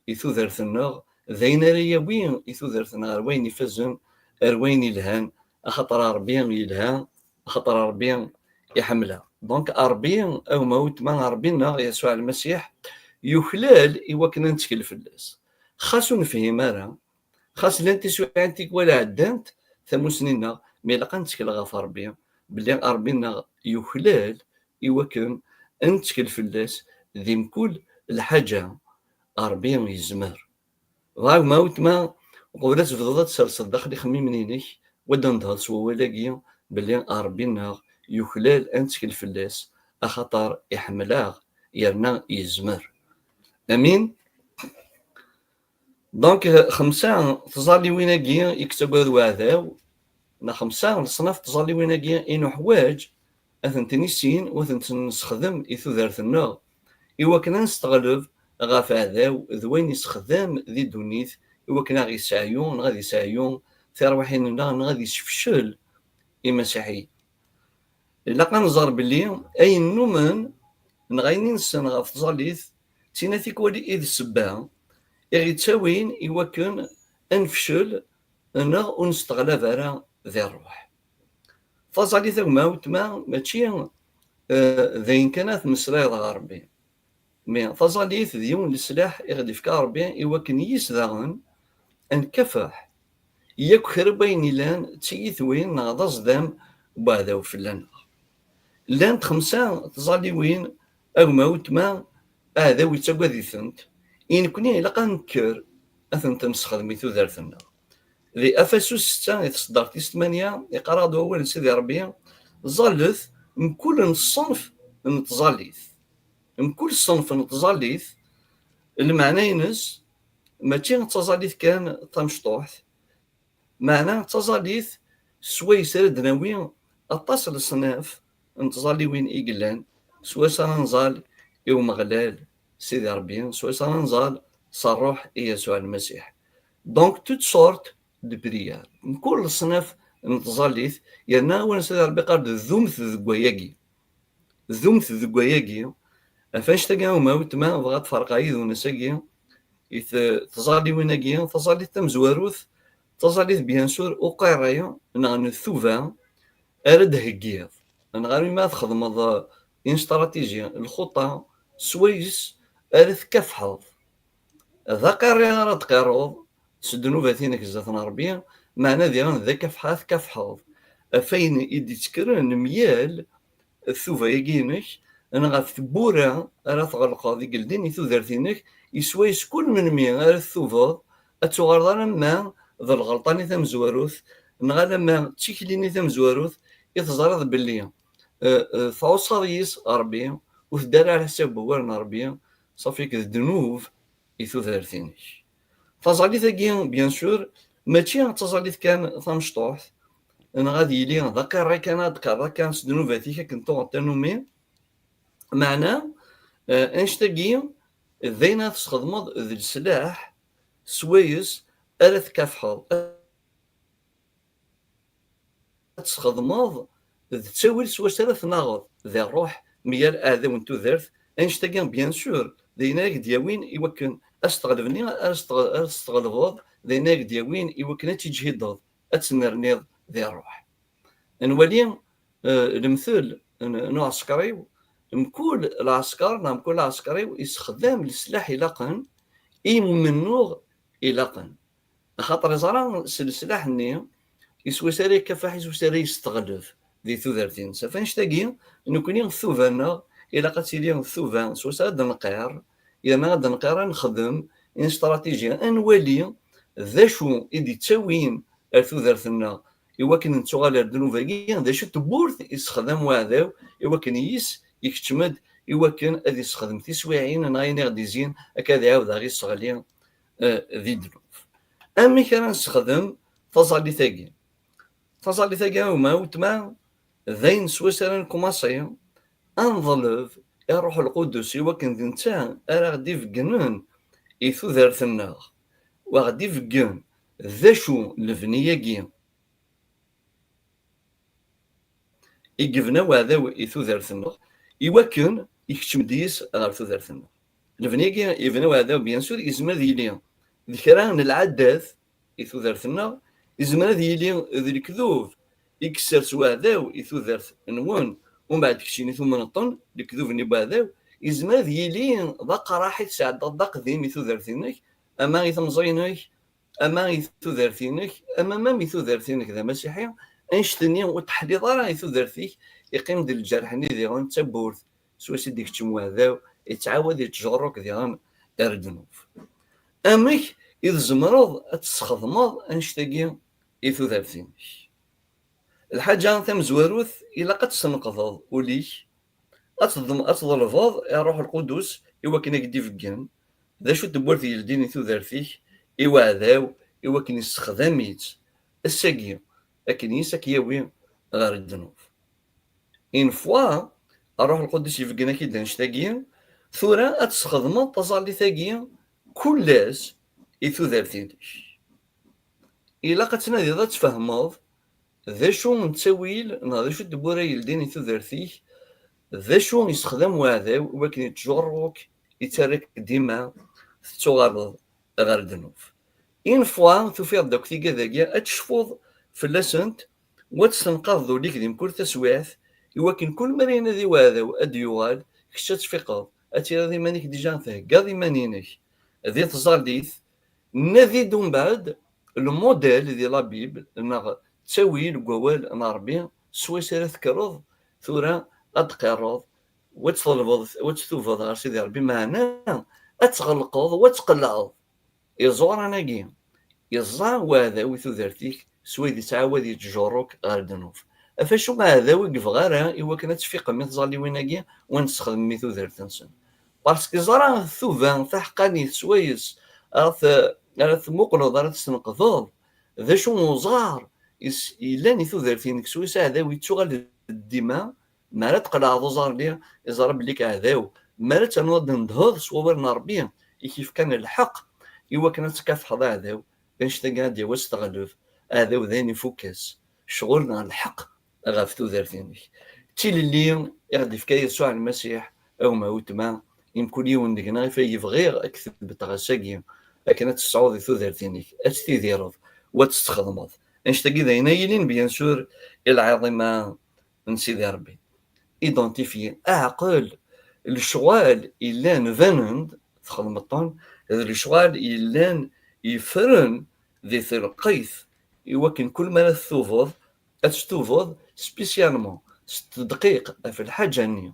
i tudert-nneɣ, d ayen ara yawi i tudert-nneɣ ar wayen ifazen, ar wayen ilhan, axaṭer Ṛebbi yelha, axaṭer Ṛebbi iḥemmel-aɣ. Donc, Ṛebbi, a gma weltma, Ṛebbi-nneɣ, Yasuɛ Lmasiḥ, yuklal i wakken ad nettkel fell-as. Xas ur nefhim ara, xas llant tiswiɛin tikwal ɛeddant tamusni-nneɣ, mi ilaq ad nettkel ɣef Ṛebbi, belli Ṛebbi-nneɣ yuklal i wakken ad nettkel fell-as di mkul lḥaǧa. Ṛebbi yezmer. Dɣa, a gma weltma, uqbel ad tebduḍ ad tserseḍ daxel ixemmimen-inek, wad d-nedheḍ s wawal-agi belli Ṛebbi-nneɣ yuklal ad nettkel fell-as, axaṭer iḥemmel-aɣ yerna yezmer. Amin. Donc, xemsa tẓalliwin-agi i yettagad weɛdaw, neɣ xemsa leṣnaf tẓalliwin-agi i nuḥwaǧ ad tent-nissin u ad tent-nessexdem i tudert-nneɣ, i wakken ad nesteɣleb ɣef aɛdaw d wayen yessexdam di ddunit, i wakken ad ɣ-yesseɛyu neɣ ad yesseɛyu tirwiḥin-nneɣ neɣ ad yessefcel imasiḥiyen. Ilaq ad nẓer belli ayen numen neɣ ayen i nessen ɣef tẓallit, d tina tikwal i d ssebba i ɣ-ittawin i wakken ad nefcel neɣ ur nesteɣlab ara di ṛṛuḥ. Taẓallit, a gma weltma, mačči, eh, d ayen kan ad tmeslayeḍ ɣer Ṛebbi. Mi taẓallit d yiwen n leslaḥ i ɣ-d-ifka Ṛebbi i wakken yis daɣen ad nkafeḥ yakk kra n wayen ilan d tiyitwin neɣ d aẓdam n weɛdaw fell-aneɣ. Llant xemsa tẓalliwin, a gma weltma, aɛdaw yettagad-itent, i nekni ilaq ad nekker ad tent-nessexdem i tudert-nneɣ. Di Afasus setta, i tseddart tis tmanya, iqqar-aɣ-d wawal n Sidi Ṛebbi: ẓallet mkul n ṣṣenf n tẓallit. Mkul ṣṣenf n tẓallit, lmeɛna-ines mačči d taẓallit kan tamecṭuḥt, meɛna d taẓallit swayes ara d-nawi aṭas n leṣnaf n tẓalliwin i yellan, swayes ara nẓal i Umeɣlal Sidi Ṛebbi, swayes ara nẓal s Ṛṛuḥ i Yasuɛ Lmasiḥ. Donc, toutes sortes de prières. Mkul leṣnaf n tẓallit, yerna awal n Sidi Ṛebbi iqqar-d: dumt deg wayagi. Dumt deg wayagi. Ɣef annect-agi, a gma weltma, bɣiɣ ad ferqeɣ yid-wen ass-agi i t-, tẓalliwin-agi. Taẓallit tamezwarut, taẓallit, bien sûr, uqiṛṛi neɣ n ttuba ara d-theggiḍ, neɣ armi ad txedmeḍ, eh, une stratégie, lxuṭa, swayes ara tkafḥeḍ. D aqirri ara d-qiruḍ s ddnubat-inek zdat n Ṛebbi, meɛna diɣen d akafḥa ad tkafḥeḍ ɣef wayen i d-ittekkren myal ttuba-agi-inek, neɣ ɣef tewwura ara tɣelqeḍ i yeldin i tudert-inek, i swayes kul melmi ara tettubeḍ, ad tuɣaleḍ alamma d lɣelṭa-nni tamezwarut, neɣ alamma d tikli-nni tamezwarut, i teẓriḍ belli, eh, eh, tɛuṣaḍ yis Ṛebbi, ur teddi ara ɛla ḥsab n wawal n Ṛebbi, ṣafi-k d ddnub i tudert-inek. Taẓallit-agi, bien sûr, mačči d taẓallit kan tamecṭuḥt, neɣ ad yili d aqirri kan, ad d-qqareḍ kan s ddnubat-ik akken tuɣeḍ tanumi, meɛna, eh, annect-agi d ayen ara tesxedmeḍ d leslaḥ swayes ara tkafḥeḍ, ad tesxedmeḍ d ttawil swayes ara tnaɣeḍ di ṛṛuḥ myal aɛdaw n tudert. Annect-agi, bien sûr, d ayen ara k-d-yawin i wakken ad s-tɣelben, ara s-tɣ-, ara s-tɣelbeḍ, d ayen ara k-d-yawin i wakken ad tiǧhideḍ, ad tennerniḍ di ṛṛuḥ. Nwali, eh, lemtel n, n uɛeskriw, mkul lɛesker neɣ mkul aɛeskriw issexdam leslaḥ ilaqen i umennuɣ ilaqen. Axaṭer iẓra s leslaḥ-nni, iswi s ara yekkafaḥ, iswi s ara yesteɣleb di tudert-ines. Ɣef annect-agi, nekni ttuba-nneɣ ilaq ad tili ttuba swayes ara d-nqir, yerna ad d-nqir ad nexdem une stratégie, ad nwali d acu i d-ittawin ar tudert-nneɣ i wakken nettuɣal ar ddnub-agi, d acu n tewwurt issexdam weɛdaw i wakken yis ikeččem-d i wakken ad issexdem tiswiɛin neɣ ayen i ɣ-d-izzin akka ad iɛawed aɣ-isseɣli, eh, di ddnub. Amek ara nessexdem taẓallit-agi? Taẓallit-agi, a gma, a weltma, d ayen swayes ara nkumaṣi ad neḍleb i Ṛṛuḥ Lqudus i wakken d netta ara ɣ-d-ibeggnen i tudert-nneɣ, u ɣ-d-ibeggen d acu lebni-agi i yebna uɛdaw i tudert-nneɣ, i wakken ikeččem-d yis ɣer tudert-nneɣ. Lebni-agi yebna uɛdaw, bien sûr, yezmer ad yili d kra n lɛadat i tudert-nneɣ, yezmer ad yili d lekdub i yessers uɛdaw i tudert-nwen, umbeɛd keččini tumneḍ-ten, lekdub-nni n uɛdaw, yezmer ad yili d aqraḥ i tesɛeddaḍ d aqdim i tudert-inek, ama i temẓi-inek, ama i tudert-inek, ama mam i tudert-inek d amasiḥi, annect-nni ur teḥliḍ ara i tudert-ik, iqqim-d lǧerḥ-nni diɣen d tawwurt swayes i d-ikeččem uɛdaw, yettɛawad yettjerruk diɣen ar ddnub. Amek i tzemreḍ ad tesxedmeḍ annect-agi i tudert-inek? Lḥaǧa tamezwarut, ilaq ad tesneqdeḍ ul-ik, ad teḍm-, ad tḍelbeḍ i Ṛṛuḥ Lqudus i wakken ad k-d-ibeggen d acu n tewwurt yeldin i tudert-ik, i uɛdaw, i wakken issexdam-itt ass-agi akken yis ad k-yawi ɣer ddnub. Une fois Ṛṛuḥ Lqudus ibeggen-ak-id annect-agi, tura ad tesxedmeḍ taẓallit-agi kul ass i tudert-inek. Ilaq ad tnadiḍ ad tfehmeḍ d acu n ttawil neɣ d acu n tewwura yeldin i tudert-ik, d acu yessexdam uɛdaw i wakken yettjurruk, yettarra-k dima tettuɣaleḍ ɣer ddnub. Une fois tufiḍ-d akk tigad-agi, ad tecfuḍ fell-asent, u ad testenqadeḍ ul-ik di mkul taswiɛt, i wakken kul mi ara inadi uɛdaw ad d-yuɣal, kečč ad tfiqeḍ, ad tiliḍ iman-ik déjà theggaḍ iman-inek di tẓallit, nadi-d umbeɛd lmudel di la Bible, neɣ ttawil deg wawal n Ṛebbi, swayes ara tekkreḍ tura ad d-qirreḍ, u ad tḍelbeḍ, u ad ttubeḍ ɣer Sidi Ṛebbi, meɛna ad tɣelqeḍ, u ad tqelɛeḍ iẓuran-agi yeẓẓa uɛdaw i tudert-ik, s wayen yettɛawad yettjurruk ɣer ddnub. Ɣef acu aɛdaw i yebɣa ara i wakken ad tfiqem i tẓalliwin-agi, u ad nessexdem i tudert-nsen? Parce que yeẓra tuba taḥeqqanit swayes ara t-, ara tmuqleḍ, ara tesneqdeḍ d acu n uẓar is-, yellan i tudert-inek, swayes aɛdaw yettuɣal dima. Mi ara tqelɛeḍ uẓar-nni, iẓra belli-k aɛdaw. Mi ara ternuḍ ad d-tendheḍ s wawal n Ṛebbi i k-yefkan lḥeqq i wakken ad tkafḥeḍ aɛdaw, d annect-agi ad d-yawi ad s-teɣleb. Aɛdaw d ayen ifukk-as ccɣel neɣ lḥeqq ɣef tudert-inek. D tilelli i ɣ-d-ifka Yasuɛ Lmasiḥ, a gma, a weltma, i mkul yiwen deg-neɣ, ifa-, i bɣiɣ ad k-tbeṭṭeɣ ass-agi, akken ad tesɛuḍ i tudert-inek, ad tt-tidireḍ, u ad tt-txedmeḍ. Annect-agi d ayen ay yilin, bien sûr, i lɛiḍima n Sidi Ṛebbi. Identifier, aɛqel, lecɣal yellan banen-d, txedmeḍ-ten, d lecɣal yellan yeffren di telqayt, i wakken kul mi ara tettubeḍ, ad tettubeḍ spécialement s tedqiq ɣef lḥaǧa-nni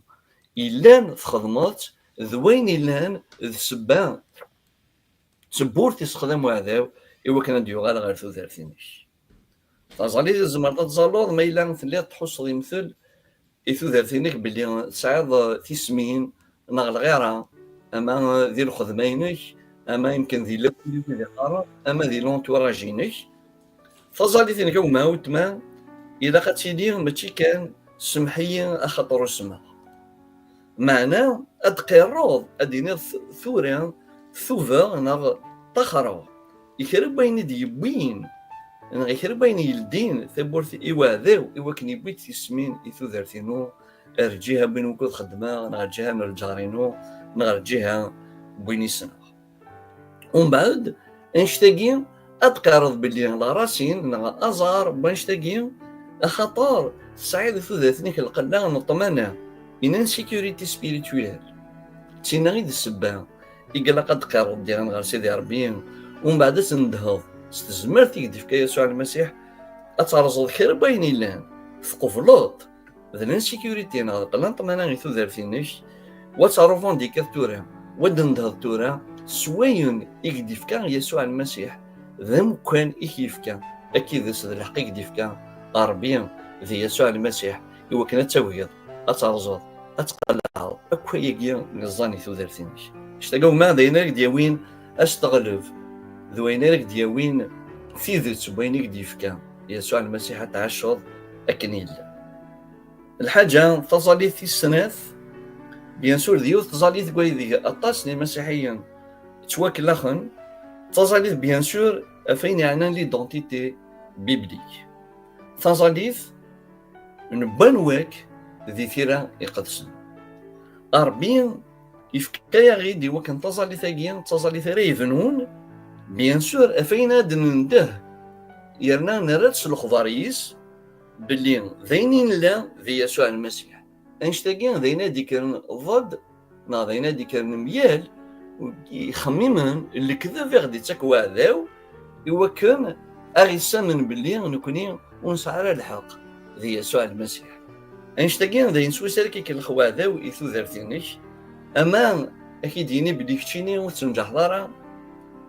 yellan txedmeḍ-tt, d wayen yellan d ssebba, d tewwurt yessexdam uɛdaw i wakken ad d-yuɣal ɣer tudert-inek. Taẓallit i tzemreḍ ad tẓalleḍ ma yella telliḍ tḥusseḍ yemtel i tudert-inek belli tesɛiḍ tismin neɣ lɣira, ama di lxedma-inek, ama yemken di lawal i wid iqqaren, ama di l'entourage-inek. Taẓallit-inek a gma, a weltma, ilaq ad tili mačči kan "semmeḥ-iyi axaṭer usmeɣ". Meɛna ad d-qirreḍ, ad d-tiniḍ, "Tura tubeɣ neɣ ṭaxreɣ i kra n wayen i d-yewwin, neɣ i kra n wayen yeldin tawwurt i uɛdaw i wakken yewwi-d tismin i tudert-inu, ar lǧiha n win wukud xeddmeɣ, neɣ ar lǧiha n lǧar-inu, neɣ ar lǧiha n win i ssneɣ." Umbeɛd, annect-agi ad d-qqareḍ belli la racine neɣ aẓar n wannect-agi, axaṭer tesɛiḍ i tudert-nnek lqella n ṭṭmana, une insécurité spirituelle. D tinna i d ssebba i ilaq ad d-qqareḍ diɣen ɣer Sidi Ṛebbi, umbeɛd ad tendheḍ s tezmert i k-d-ifka Yasuɛ Lmasiḥ, ad terẓeḍ kra n wayen yellan, tqebleḍ d l'insécurité neɣ d qella n ṭṭmana i tudert-inek, wa teṛṛuvandikiḍ tura, wa d-tendheḍ tura s wayen i k-d-ifka Yasuɛ Lmasiḥ, d amekkan i k-yefka, akked-s d lḥeqq i k-d-ifka Ṛebbi di Yasuɛ Lmasiḥ, i wakken ad tagiḍ, ad terẓeḍ, ad tqelɛeḍ akk ayagi yeẓẓan i tudert-inek. Cctagi uma d ayen ara k-d-yawin asteɣleb, d wayen ara k-d-yawin tidet n wayen i k-d-yefka Yasuɛ Lmasiḥ ad tɛaceḍ akken yella. Lḥaǧa taẓallit tis snat, bien sûr, d yiwet tẓallit deg waydeg aṭas n imasiḥiyen ttwakellaxen, d taẓallit, bien sûr, ɣef ayen yeɛnan l'identité biblique. Taẓallit n wanwa-k di tira iqedsen. Ṛebbi yefka-yaɣ-id i wakken taẓallit-agi d taẓallit ara yebnun, bien sûr, ɣef ayen ad nendeh, yerna nerra-d s lexbar-is belli d ayen i nella di Yasuɛ Lmasiḥ. Annect-agi d ayen ad d-ikkren ḍed, neɣ d ayen ad d-ikkren myal, ixemmimen, lekdeb i ɣ-d-ittak weɛdaw, i wakken a ɣ-issamen belli nekni ur nesɛi ara lḥeqq di Yasuɛ Lmasiḥ. Annect-agi d ayen swayes ara k-ikellex weɛdaw i tudert-inek, ama a k-id-yini belli keččini ur ttenǧaḥeḍ ara,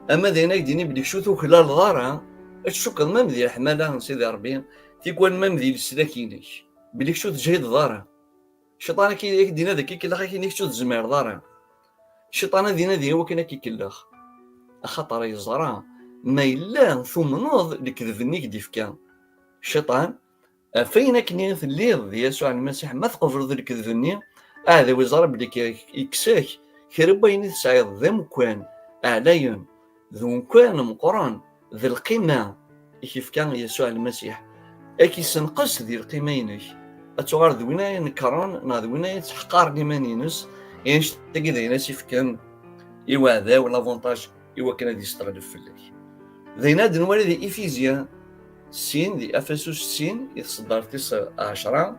ama d ayen a k-d-yini belli kečč ur tuklaleḍ ara, ad tcukkeḍ mam di leḥmala n Sidi Ṛebbi, tikwal mam di leslak-inek, belli kečč ur teǧhideḍ ara. Cciṭan ad k-, ad k-d-yini ad k-ikellex akken kečč ur tezmireḍ ara. Cciṭan ad inadi i wakken ad k-ikellex. Axaṭer yeẓra ma yella tumneḍ lekdeb-nni i k-d-ifka Cciṭan, ɣef ayen akken i telliḍ di Yasuɛ Lmasiḥ, ma tqebleḍ lekdeb-nni, aɛdaw iẓra belli k-, yekkes-ak kra n wayen i tesɛiḍ d amekkan ɛlayen, d umkan meqqren, d lqima i k-ifka Yasuɛ Lmasiḥ, ad k-issenqes di lqima-inek, ad tuɣaleḍ d win ay inekkren neɣ d win ay yettḥeqqaren iman-ines, i annect-agi d ayen as-ifken i weɛdaw l'avantage i wakken ad yesteɣleb fell-ak. D ayen ad nwali di Ifizyan sin, di Afasus sin, i tseddart tis ɛecra,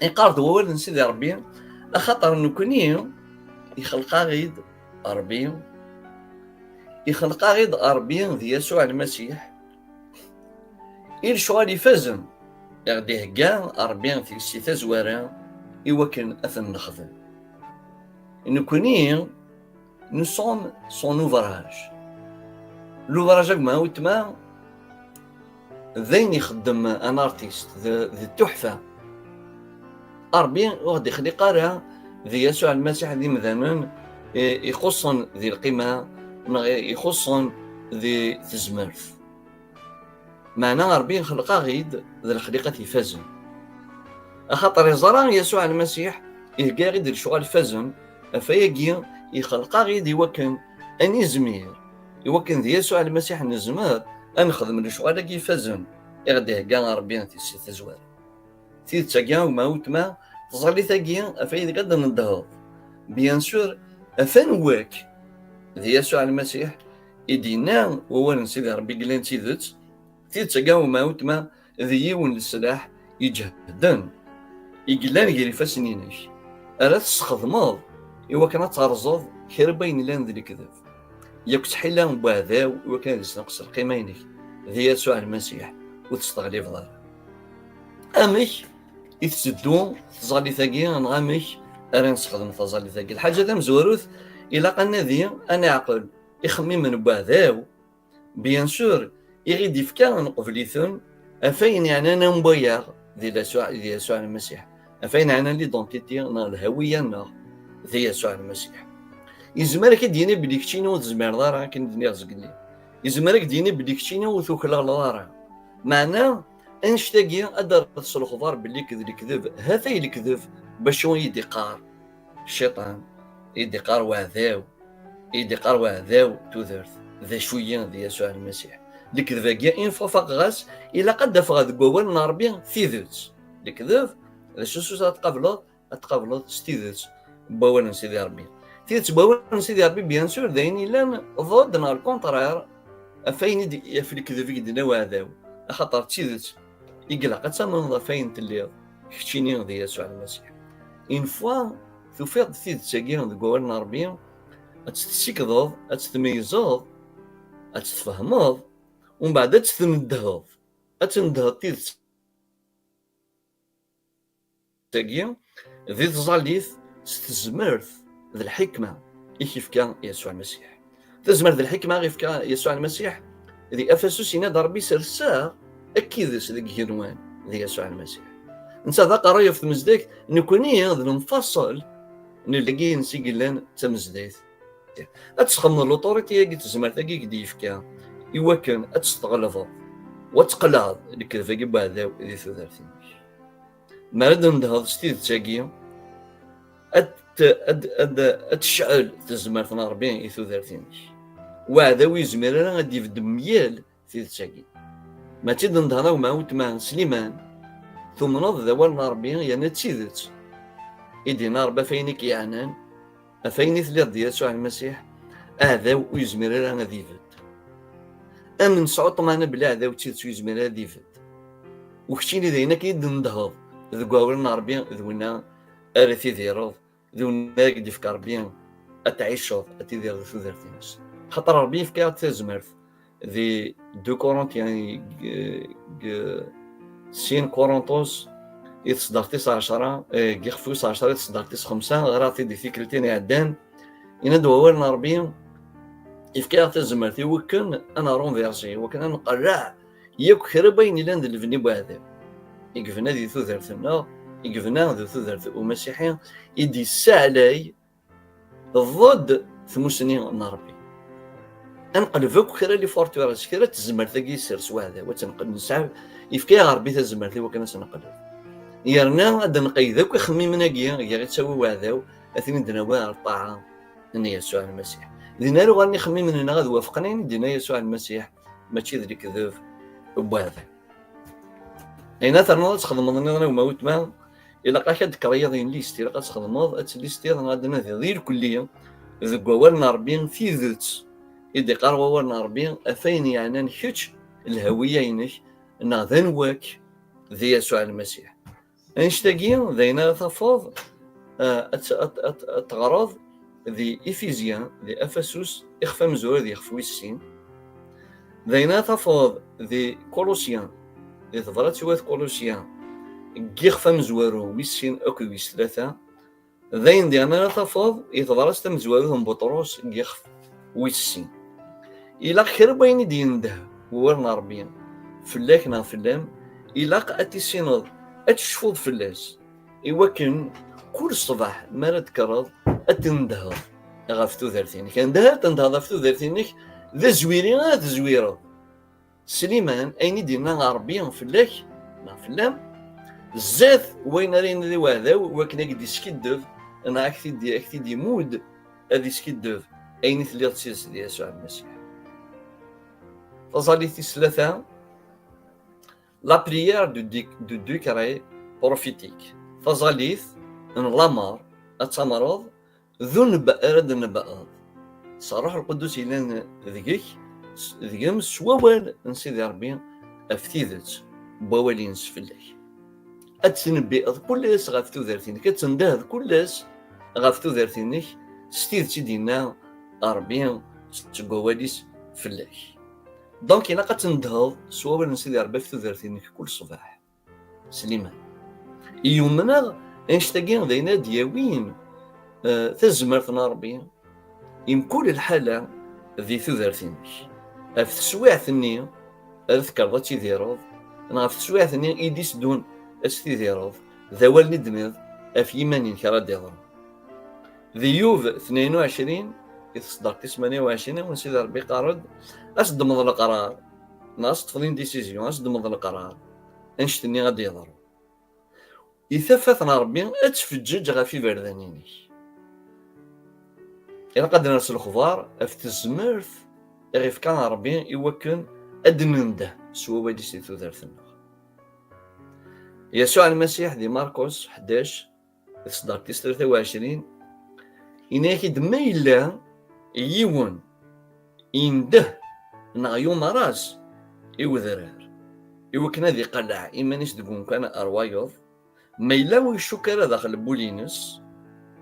iqqar-d wawal n Sidi Ṛebbi, axaṭer nekni ixleq-aɣ-id Ṛebbi, ixleq-aɣ-id Ṛebbi d Yasuɛ Lmasiḥ, i lecɣal ifazen i ɣ-d-ihegga Ṛebbi si tazwara i wakken ad ten-nexdem. Nekni, nous sommes son ouvrage. L'ouvrage, a gma weltma, d ayen ixeddem un artiste, d, d tuḥfa. Ṛebbi ur ɣ-d-ixliq ara di Yasuɛ Lmasiḥ d imdanen i, ixuṣṣen di lqima neɣ ixuṣṣen di tezmert. Meɛna Ṛebbi ixleq-aɣ-id d lexliqat ifazen. Axaṭer iẓra Yasuɛ Lmasiḥ ihegga-aɣ-id lecɣal ifazen, ɣef ayagi ixleq-aɣ-id i wakken ad nizmir, i wakken d Yasuɛ Lmasiḥ nezmer ad nexdem lecɣal-agi ifazen i ɣ-d-ihegga Ṛebbi si tazwara. Tidet-agi, a gma weltma, taẓallit-agi ɣef aydeg ad d-neddheḍ, bien sûr, ɣef anwa-k di Yasuɛ Lmasiḥ i d-yenna wawal n Sidi Ṛebbi i yellan d tidet. Tidet-agi, a gma weltma, d yiwen n leslaḥ iǧehden i yellan gar ifassen-inek, ara tesxedmeḍ i wakken ad terẓeḍ kra n wayen yellan d lekdeb, yakk ttḥila n weɛdaw i wakken ad yesneqs lqima-inek di Yasuɛ Lmasiḥ, ur testeɣlibeḍ ara. Amek i tetteddu tẓallit-agi, neɣ amek ara nessexdem taẓallit-agi? Lḥaǧa tamezwarut, ilaq ad nadi, ad neɛqel ixemmimen n weɛdaw, bien sûr, i ɣ-d-ifka neqbel-iten ɣef ayen yeɛnan amwayaɣ di Yasuɛ, di Yasuɛ Lmasiḥ, ɣef ayen yeɛnan l'identité neɣ lhawiya-nneɣ di Yasuɛ Lmasiḥ. Yezmer ad k-id-yini belli keččini ur tzmireḍ ara, akken i d-nniɣ zgelli. Yezmer ad k-d-yini belli keččini ur tuklaleḍ ara. Meɛna, annect-agi ad d-terreḍ s lexbar belli d lekdeb, ha-t-ay lekdeb, bacu i d-iqqar Cciṭan, i d-iqqar weɛdaw, i d-iqqar weɛdaw tudert, d acu-yi d Yasuɛ Lmasiḥ. Lekdeb-agi, une fois faqeɣ-as, ilaq ad d-afeɣ deg wawal n Ṛebbi tidet. Lekdeb, d acu s ad tqableḍ? Ad tqableḍ s tidet n wawal n Sidi Ṛebbi. Tidet n wawal n Sidi Ṛebbi, bien sûr, d ayen yellan ḍed neɣ le contraire ɣef ayen i d, ɣef lekdeb i d-yenna weɛdaw. Axaṭer d tidet i ilaq ad tamneḍ ɣef ayen telliḍ, keččini d Yasuɛ Lmasiḥ. Une fois tufiḍ tidet-agi deg wawal n Ṛebbi, ad tt-tessikdeḍ, ad tt-tmeyyzeḍ, ad tt-tfehmeḍ, umbeɛd ad tt-tneddheḍ. Ad tneddheḍ tidet-agi di tẓallit s tezmert d lḥikma i k-ifka Yasuɛ Lmasiḥ. Tazmert d lḥikma i ɣ-ifka Yasuɛ Lmasiḥ, di Afasus yenna-d Ṛebbi, serseɣ akk-ides deg igenwan di Yasuɛ Lmasiḥ. Netta d aqerray ɣef tmezdayt, nekkni d lemfaṣel n lgin-nnes i yellan d tamezdayt. Ad tesxedmeḍ l'autorité-agi, tezmert-agi i k-d-yefka i wakken ad testeɣlebeḍ u ad tqelɛeḍ lekdeb-agi n uɛdaw di tudert-nnek. Mi ara d-tendehḍ s tidet-agi, ad t-, ad, ad, ad tecɛel tezmert n Ṛebbi i tudert-nnek. Uɛdaw ur yezmir ara ad d-ibedd mgal tidet-agi. Ma d tid n ddhar, a gma Utma Sliman, tumneḍ d awal n Ṛebbi yerna d tidet i d-yenna Ṛebbi, ɣef ayen i k-yeɛnan, ɣef ayen i telliḍ d Yasuɛ Lmasiḥ, aɛdaw ur yezmir ara ad ibedd. Amen sɛu ṭṭmana belli aɛdaw d tidet ur yezmir ara ad ibedd. U keččini d ayen akken i d-tendehḍ deg wawal n Ṛebbi, d winna ara tidireḍ, d winna ara k-d-ifk Ṛebbi ad tɛiceḍ, ad tidireḍ di tudert-ines. Xaṭer Ṛebbi yefka-aɣ-d tazmert di deux Corinthiens, deg, deg sin Korintus, i tseddart-is ɛecra, eh, deg ixef wis ɛecra, i tseddart-is xemsa, ɣriɣ-t-id di tikkelt-in iɛeddan, yenna-d wawal n Ṛebbi, yefka-aɣ tazmert i wakken ad nṛunversi, i wakken ad nqelleɛ yakk kra n wayen yellan d lebni n uɛdaw i yebna di tudert-nneɣ, i yebna di tudert umasiḥi, i d-yessaɛlay ḍed tmusni n Ṛebbi. Ad neqleb akk kra n les forteresses, kra n tezmert-agi yessers uɛdaw, ad tt-neqleb, nesɛa, yefka-yaɣ Ṛebbi tazmert i wakken ad tt-neqleb. Yerna ad d-nqeyyed akk ixemmimen-agi i ɣ-ittawi uɛdaw, ad ten-id-nawi ɣer ṭṭaɛa n Yasuɛ Lmasiḥ. Din ara uɣalen ixemmimen-nneɣ ad wafqen ayen i d-yenna Yasuɛ Lmasiḥ, mačči d lekdeb n uɛdaw. Ayen ara ternuḍ ad txedmeḍ nniḍen, a gma Utma, ilaq-ak ad d-tkeryiḍ une liste, ilaq ad txedmeḍ, ad tlistiḍ neɣ ad d-tnadiḍ irkelli deg wawal n Ṛebbi tidet i d-iqqar wawal n Ṛebbi ɣef ayen yeɛnan kečč, lhawiya-inek, neɣ d anwa-k di Yasuɛ Lmasiḥ. Annect-agi d ayen ara tafeḍ, eh, ad t-, ad t-, ad t-, ad teɣreḍ di Ifizyan, di Afasus, ixef amezwaru d yixef wis sin. D ayen ara tafeḍ di Kulusyan, di tebrat i wat Kulusyan, deg yixef amezwaru wis sin akked wis tlata. D ayen diɣen ara tafeḍ i tebrat tamezwarut n Buṭrus deg yixef wis sin. Ilaq kra n wayen i d-yendeh wawal n Ṛebbi fell-ak neɣ fell-am, ilaq ad tissineḍ, ad tecfuḍ fell-as, i wakken kul ṣṣbeḥ mi ara d-tekkreḍ ad tendehḍ ɣef tudert-inek. Anda ara tendehḍ ɣef tudert-inek, d azwiri ara tezwireḍ. Sliman, ayen i d-yenna Ṛebbi fell-ak neɣ fell-am, zdat wayen ara yenna di uɛdaw, wakken ad k-d-iskiddeb neɣ ad k-t-id-, ad k-t-id-imudd, ad iskiddeb ayen i telliḍ d tidet di Yasuɛ Lmasiḥ. Taẓallit tis tlata, la prière du dé-, du décret prophétique. Taẓallit n lamer ad tamreḍ d unebbaɛ ara d-tnebbɛeḍ s Ṛṛuḥ Lqudus yellan deg-k, s-, deg-m s wawal n Sidi Ṛebbi ɣef tidet n wawal-ines fell-ak. Ad tnebbiɛeḍ kul ass ɣef tudert-inek, ad tendaheḍ kul ass ɣef tudert-inek s tidet i d-yenna Ṛebbi seg wawal-is fell-ak. Donc, ilaq ad tendehḍ s wawal n Sidi Ṛebbi ɣef tudert-inek kul ṣṣbeḥ. Sliman. I yumneɣ, annect-agi d ayen ad d-yawin, eh, tazmert n Ṛebbi i mkul lḥala di tudert-inek. Ɣef teswiɛt-nni ara tekkreḍ ad tidireḍ, neɣ ɣef teswiɛt-nni i d-iteddun ad tidireḍ, d awal-nni d-tenniḍ ɣef yiman-inek ara d-iḍrun. Di Yub tnayen u ɛecrin, i tseddart tis tmanya u ɛecrin, awen Sidi Ṛebbi iqqar-d, ad s-ddmeḍ leqrar, neɣ ad s-ṭṭfeḍ une décision, ad s-ddmeḍ leqrar, annect-nni ad d-yeḍru. I tafat n Ṛebbi ad tfeǧǧeǧ ɣef iberdan-inek. Ilaq ad d-ners lexbar ɣef tezmert i ɣ-ifka Ṛebbi i wakken ad d-nendeh s wawal-is di tudert-nneɣ. Yasuɛ Lmasiḥ di Markus ḥdac, di tseddart tis tlata u ɛecrin, yenna-yak-id ma yella yiwen yendeh neɣ yumer-as i wedrar i wakken ad iqelleɛ iman-is deg umkan ar wayeḍ, ma yella ur icukk ara daxel n wul-ines,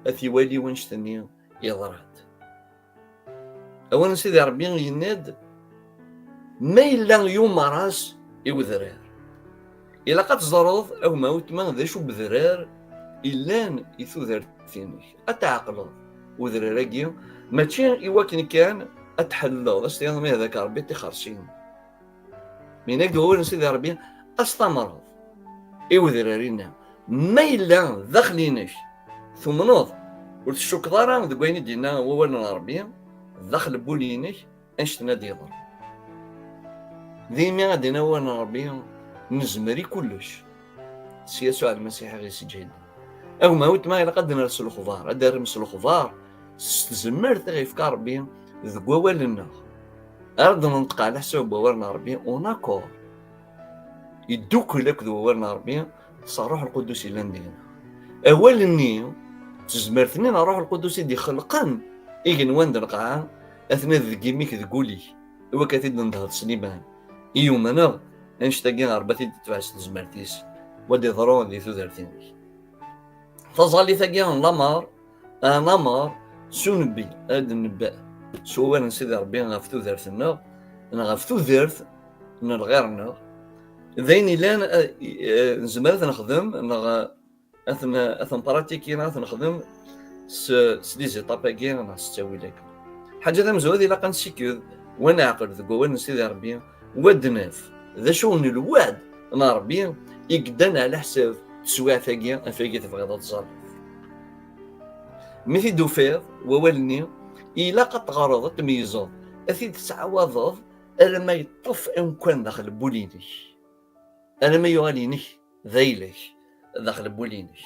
ad t-iwali wanect-nni yeḍra-d. Awal n Sidi Ṛebbi yenna-d, ma yella yumer-as i wedrar. Ilaq ad teẓreḍ, a gma Utma, d acu n wedrar illan i tudert-inek. Ad tɛeqleḍ wedrar-agi, mačči i wakken kan ad tḥelleleḍ, ad s-tiniḍ ma d akka Ṛebbi ṭixer sin. Mi yenna-k-d wawal n Sidi Ṛebbi, ad s-tamreḍ i wedrar-inna. Ma yella daxel-inek tumneḍ, ur tcukkeḍ ara deg wayen i d-yenna wawal n Ṛebbi, daxel n wul-inek annect-nni ad d-yeḍru. Daymi ad d-yenna wawal n Ṛebbi, nezmer i kullec s Yasuɛ Lmasiḥ i ɣ-yesseǧhiden. A gma weltma, ilaq ad d-nerr s lexbar, ad d-terrem s lexbar, s tezmert i ɣ-yefka Ṛebbi deg wawal-nneɣ. Ara d-nenṭeq ɛla ḥsab n wawal n Ṛebbi, en accord, yeddukel akked wawal n Ṛebbi, s Ṛṛuḥ Lqudus yellan deg-neɣ. Awal-nni, d tezmert-nni n Ṛṛuḥ Lqudus i d-ixelqen igenwan d lqaɛa, atni deg imi-k, deg wul-ik, i wakken ad t-id-tendheḍ s liman. I yumneɣ, annect-agi Ṛebbi ad t-id-itbeɛ s tezmert-is, wa d-iḍru di tudert-inek. Taẓallit-agi n lamer, n lamer s unebbi, ad d-nebbi s wawal n Sidi Ṛebbi ɣef tudert-nneɣ, neɣ ɣef tudert n lɣir-nneɣ, d ayen yellan, eh, eh, nezmer ad t-nexdem, neɣ ad t-n-, ad t-npratiki, neɣ ad t-nexdem s, s les étapes-agi, neɣ s ttawil-agi. Lḥaǧa tamezwarut, ilaq ad nsiked wa neɛqel deg wawal n Sidi Ṛebbi, wa d-naf d acu n lweɛd n Ṛebbi i yeddan ɛla ḥsab teswiɛt-agi, ɣef wayagi tebɣiḍ ad tẓalliḍ. Mi t-id-tufiḍ wawal-nni, ilaq ad teɣreḍ, ad tmeyyzeḍ, ad t-id-tettɛawadeḍ alamma yeṭṭef amkan daxel n wul-inek, alamma yuɣal inek d ayla-k daxel n wul-inek.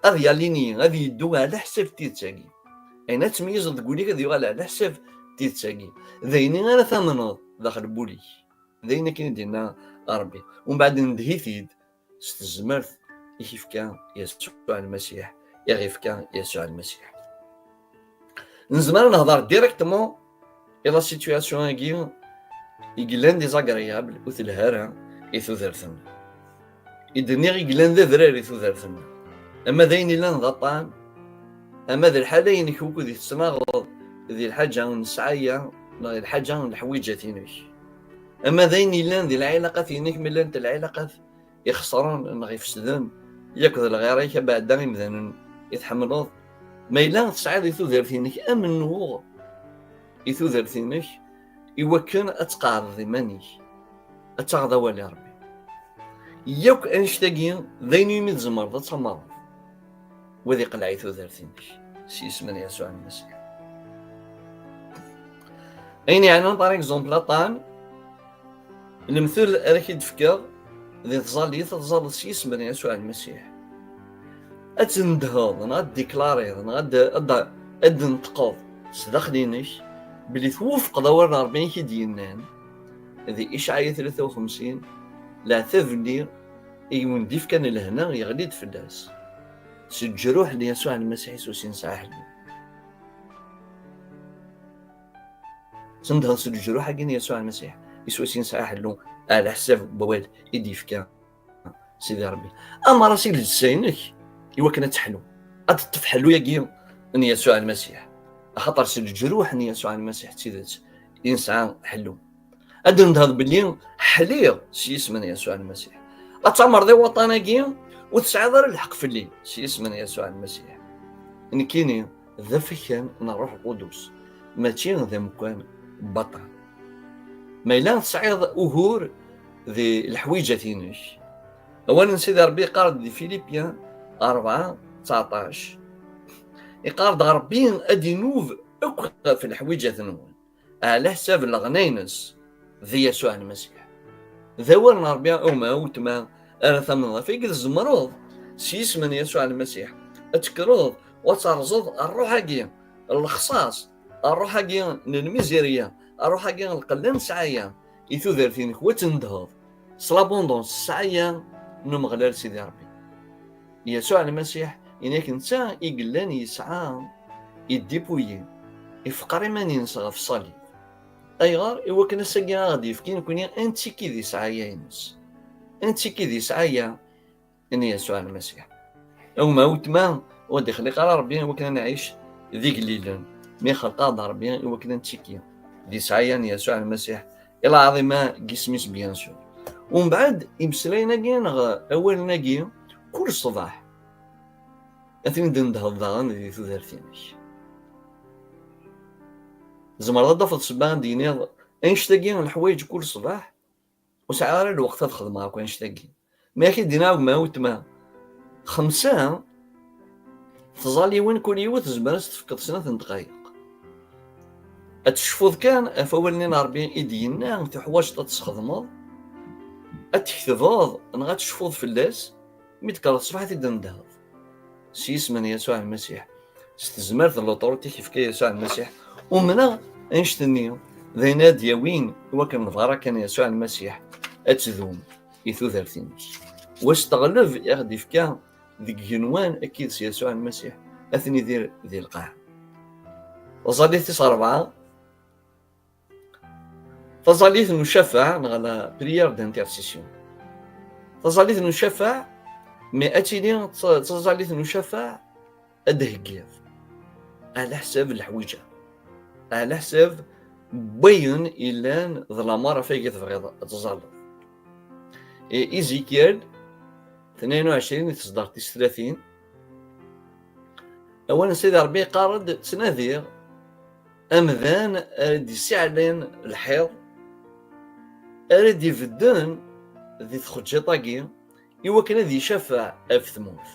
Ad yalini, ad yeddu ɛla ḥsab n tidet-agi. Ayen ad tmeyyzeḍ deg wul-ik ad yuɣal ɛla ḥsab n tidet-agi. D ayen ara tamneḍ daxel n wul-ik. D ayen akken i d-yenna Ṛebbi. Umbeɛd, ndeh-it-id s tezmert i k-ifka Yasuɛ Lmasiḥ, i ɣ-ifka Yasuɛ Lmasiḥ. Nezmer ad nehḍer directement i la situation-agi i yellan désagréable, ur telha ara i tudert-nneɣ. I d-nniɣ i yellan d adrar i tudert-nneɣ. Ama d ayen yellan d aṭṭan, ama d lḥala-inek wukud i tettnaɣeḍ, di lḥaǧa n ssɛaya, neɣ di lḥaǧa n leḥwiǧat-inek. Ama d ayen yellan di lɛilaqat-inek, ma llant lɛilaqat ixesren neɣ ifesden, yakk d lɣir-ik abeɛda imdanen i tḥemmleḍ. Ma yella tesɛiḍ i tudert-inek amennuɣ, i tudert-inek, i wakken ad tqeɛdeḍ iman-ik, ad taɣeḍ awal i Ṛebbi. Yakk annect-agi d ayen umi tzemreḍ ad tamreḍ, wa ad iqleɛ i tudert-inek s yisem n Yasuɛ Lmasiḥ. Ayen yeɛnan, par exemple, aṭṭan, lemtel ara k-id-fkeɣ di tẓallit, ad tẓalleḍ s yisem n Yasuɛ Lmasiḥ. Ad tendheḍ, neɣ ad d-tiklariḍ, neɣ ad d-, ad d-, ad d-tneṭqeḍ s daxel-inek belli twufqeḍ awal n Ṛebbi i k-id-yennan di Icɛaya tlata u xemsin, leɛtab-nni i wen-d-ifkan lehna yeɣli-d fell-as. S leǧruḥ n Yasuɛ Lmasiḥ i s wasin nesɛa ḥellu. Tendheḍ s leǧruḥ-agi n Yasuɛ Lmasiḥ i s wasin nesɛa ḥellu, ɛla ḥsab n wawal i d-yefka Sidi Ṛebbi. Amer-as i llebsa-inek i wakken ad teḥlu, ad teṭṭef ḥellu-agi n Yasuɛ Lmasiḥ, axaṭer s leǧruḥ n Yasuɛ Lmasiḥ d tidet i nesɛa ḥellu. Ad d-tendheḍ belli ḥliɣ s yisem n Yasuɛ Lmasiḥ. Ad tamreḍ i waṭṭan-agi, ur tesɛiḍ ara lḥeqq fell-i s yisem n Yasuɛ Lmasiḥ. Nekkini d afakan n Ṛṛuḥ Lqudus, mačči d amekkan n waṭṭan. Ma yella tesɛiḍ ugur di leḥwiǧat-inek, awal n Sidi Ṛebbi yeqqar-d di Filipyen rebɛa, tseɛṭac, yeqqar-d: Ṛebbi ad inub akk ɣef leḥwiǧat-nwen, ɛla ḥsab n leɣna-ines di Yasuɛ Lmasiḥ. D awal n Ṛebbi, a gma, a weltma, ara tamneḍ. Ɣef wagi tzemreḍ s yisem n Yasuɛ Lmasiḥ ad tekkreḍ u ad terẓeḍ ṛṛuḥ-agi n lexṣaṣ, ṛṛuḥ-agi n lmizirya, ṛṛuḥ-agi n lqella n ssɛaya i tudert-inek, u ad tendheḍ s l'abondance, ssɛaya n Umeɣlal Sidi Ṛebbi. Yasuɛ Lmasiḥ, yenna-k netta i yellan yesɛa, iddipuyi, ifeqer iman-ines ɣef ṣṣalib. Ayɣer? I wakken ass-agi a ɣ-d-yefk i nekni ad nettiki di ssɛaya-ines. Ad nettiki di ssɛaya n Yasuɛ Lmasiḥ. A gma, a weltma, ur d-ixliq ara Ṛebbi i wakken ad nɛic d igellilen. Mi ixleq-aɣ-d Ṛebbi i wakken ad nettiki di ssɛaya n Yasuɛ Lmasiḥ, i lɛaḍima n yisem-is, bien sûr. Umbeɛd, imeslayen-agi neɣ awalen-agi, kul ṣṣbeḥ ad ten-id-tendheḍ daɣen di tudert-inek. Tzemreḍ ad d-tafeḍ ssebba ad d-tiniḍ: "Annect-agi n leḥwayeǧ kul ṣṣbeḥ, ur sɛiɣ ara lweqt ad xedmeɣ akk annect-agi." Mi ak-id-yenna gma, a weltma, Xemsa tẓalliwin, kul yiwet tezmer ad s-tefkeḍ snat n dqayeq. Ad tecfuḍ kan ɣef wawal-nni n Ṛebbi i d-yenna tuḥwaǧeḍ ad tesxedmeḍ, ad tektbeḍ neɣ ad tecfuḍ fell-as, mi d-tekkreḍ ṣṣbeḥ ad t-id-tendheḍ. S yisem n Yasuɛ Lmasiḥ, s tezmert d l'autorité i k-yefka Yasuɛ Lmasiḥ, umneɣ annect-nni d ayen ad d-yawin i wakken lbaraka n Yasuɛ Lmasiḥ ad tdum i tudert-ines. Wa s teɣleb i aɣ-d-ifka deg igenwan akkid s Yasuɛ Lmasiḥ, ad t-nidir di lqaɛa. Taẓallit tis ṛebɛa, taẓallit n ucafaɛ neɣ la prière d'intercession. Taẓallit n ucafaɛ, mi ad tili d ta-, d taẓallit n ucafaɛ, ad d-heggiḍ ɛla ḥsab leḥwiǧa, ɛla ḥsab n wayen yellan d lameṛ ɣef ay tebɣiḍ ad tẓalleḍ. I Izikyal tnayen u ɛecrin i tesdart tis tlatin, awal n Sidi Ṛebbi yeqqar-d: "Ttnadiɣ amdan ara d-yessiɛlen lḥiḍ, ara d-ibedden di txeǧǧiṭ-agi, i wakken ad icafeɛ ɣef tmurt,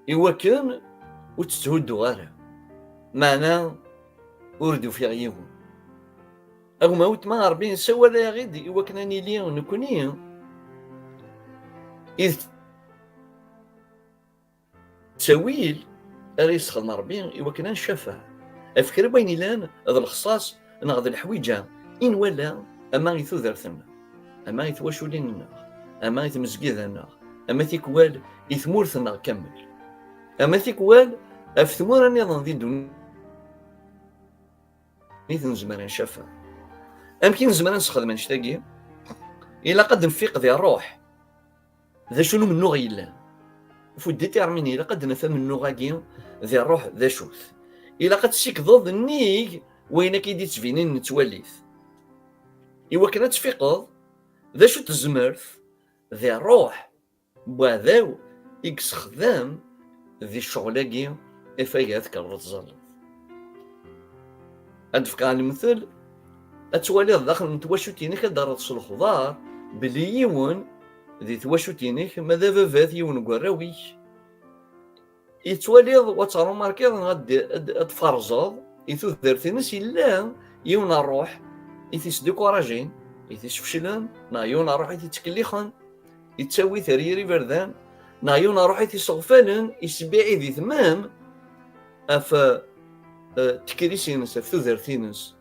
i wakken ur tt-tthudduɣ ara, meɛna ur d-ufiɣ yiwen." A gma weltma, Ṛebbi yessawal-aɣ-id i wakken ad nili nekkni i d ttawil ara yessexdem Ṛebbi i wakken ad ncafeɛ ɣef kra n wayen ilan d lexṣaṣ neɣ d leḥwiǧa i nwala, ama i tudert-nneɣ, ama i twaculin-nneɣ, ama i tmezgida-nneɣ, ama tikwal i tmurt-nneɣ kamel, ama tikwal ɣef tmura nniḍen di ddunit i nezmer ad ncafeɛ. Amek i nezmer ad nessexdem annect-agi? Ilaq ad nfiq di ṛṛuḥ. D acu n umennuɣ yellan? Faut déterminer, ilaq ad naf amennuɣ-agi di ṛṛuḥ d acu-t. Ilaq ad tsikdeḍ nnig wayen akka i d-ittbinin nettwali-t. I wakken ad tfiqeḍ d acu tezmert di ṛṛuḥ n uɛdaw i yessexdam di ccɣel-agi, afag ad tekkreḍ ad tẓalleḍ. Ad d-fkeɣ lemtel, ad twaliḍ daxel n twacult-inek, ad d-terreḍ s lexbar belli yiwen di twacult-inek, ma d ababat yiwen n warraw-ik, yettwaliḍ, wa tettrumarkiḍ neɣ ad d-, ad d-, ad d-tferẓeḍ i tudert-ines, yella yiwen n ṛṛuḥ i t-isdikurajen, i t-isfeclen, neɣ yiwen n ṛṛuḥ i t-ittkellixen, yettawi-t ar yir iberdan, neɣ yiwen n ṛṛuḥ i t-iseɣfalen, isbiɛid-it même ɣef, eh, tekris-ines, ɣef tudert-ines,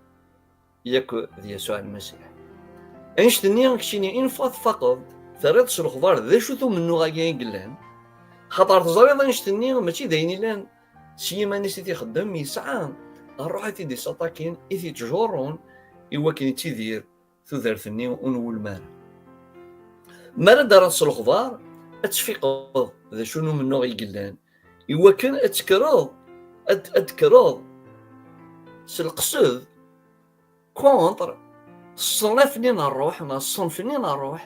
yakk d Yasuɛ Lmasiḥ. Annect-nni, keččini, une fois tfaqeḍ, terriḍ s lexbar d acu-t umennuɣ-agi i yellan, xaṭer teẓriḍ annect-nni mačči d ayen ilan s yiman-is i t-ixeddem, yesɛa ṛṛuḥ i t-id-isaṭakin, i t-ittjurrun i wakken ittidir tudert-nni ur nwulem ara. Mi ara d-terreḍ s lexbar, ad tfiqeḍ d acu n umennuɣ i yellan, i wakken ad tekkreḍ, ad, ad tekkreḍ s leqsed contre ṣṣenf-nni n ṛṛuḥ, neɣ ṣṣenf-nni n ṛṛuḥ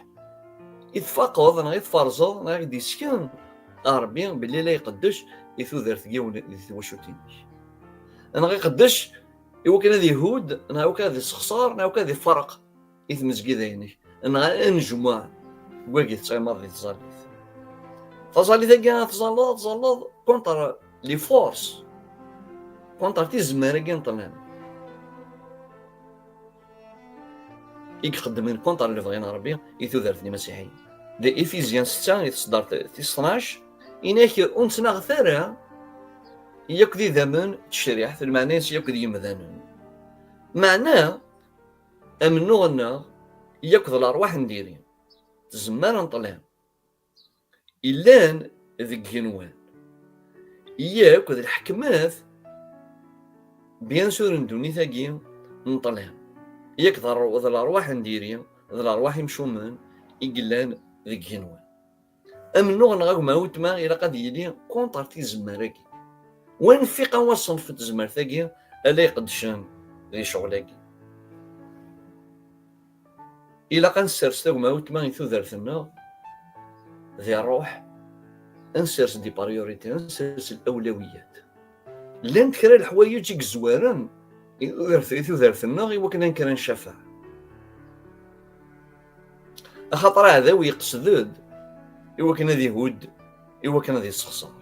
i tfaqeḍ, neɣ i tferẓeḍ, neɣ i d-isken Ṛebbi belli la iqeddec i tudert n yiwen di twacult-inek. Neɣ iqeddec i wakken ad ihudd, neɣ i wakken ad issexṣer, neɣ i wakken ad iferreq i tmezgida-inek, neɣ anejmuɛ n wagi tettɣimaḍ di tẓallit. Taẓallit-agi ad tẓalleḍ, ad tẓalleḍ contre les forces, contre tizemmar-agi n ṭṭlam i iqeddmen contre lebɣi n Ṛebbi i tudert n imasiḥiyen. Di Ephésiens setta i tseddart tis tnac, inak ur nettnaɣet ara yakk d idammen n tecriḥt, lmeɛna-is yakk d yemdanen. Meɛna amennuɣ-nneɣ yakk d lerwaḥ n diri, tzemmar n ṭṭlam, illan deg igenwan, yakk d lḥekmat, bien sûr, n ddunit-agi n ṭṭlam, yakk d lerw-, d lerwaḥ n diri, d lerwaḥ imcumen i yellan deg igenwan. Amennuɣ-nneɣ a gma weltma ilaq ad yili contre tizemmar-agi. Wa nfiq a wa ṣṣenf n tezmert-agi ala iqeddcen di ccɣel-agi. Ilaq ad nessers tagmawt ma i tudert-nneɣ di ṛṛuḥ, ad nessers des priorités, ad nessers lawlawiyat. Llant kra leḥwayeǧ i yezwaren i tudert, i tudert-nneɣ i wakken ad nekker ad ncafeɛ. Axaṭer aɛdaw yeqsed-d i wakken ad ihudd, i wakken ad yessexṣer.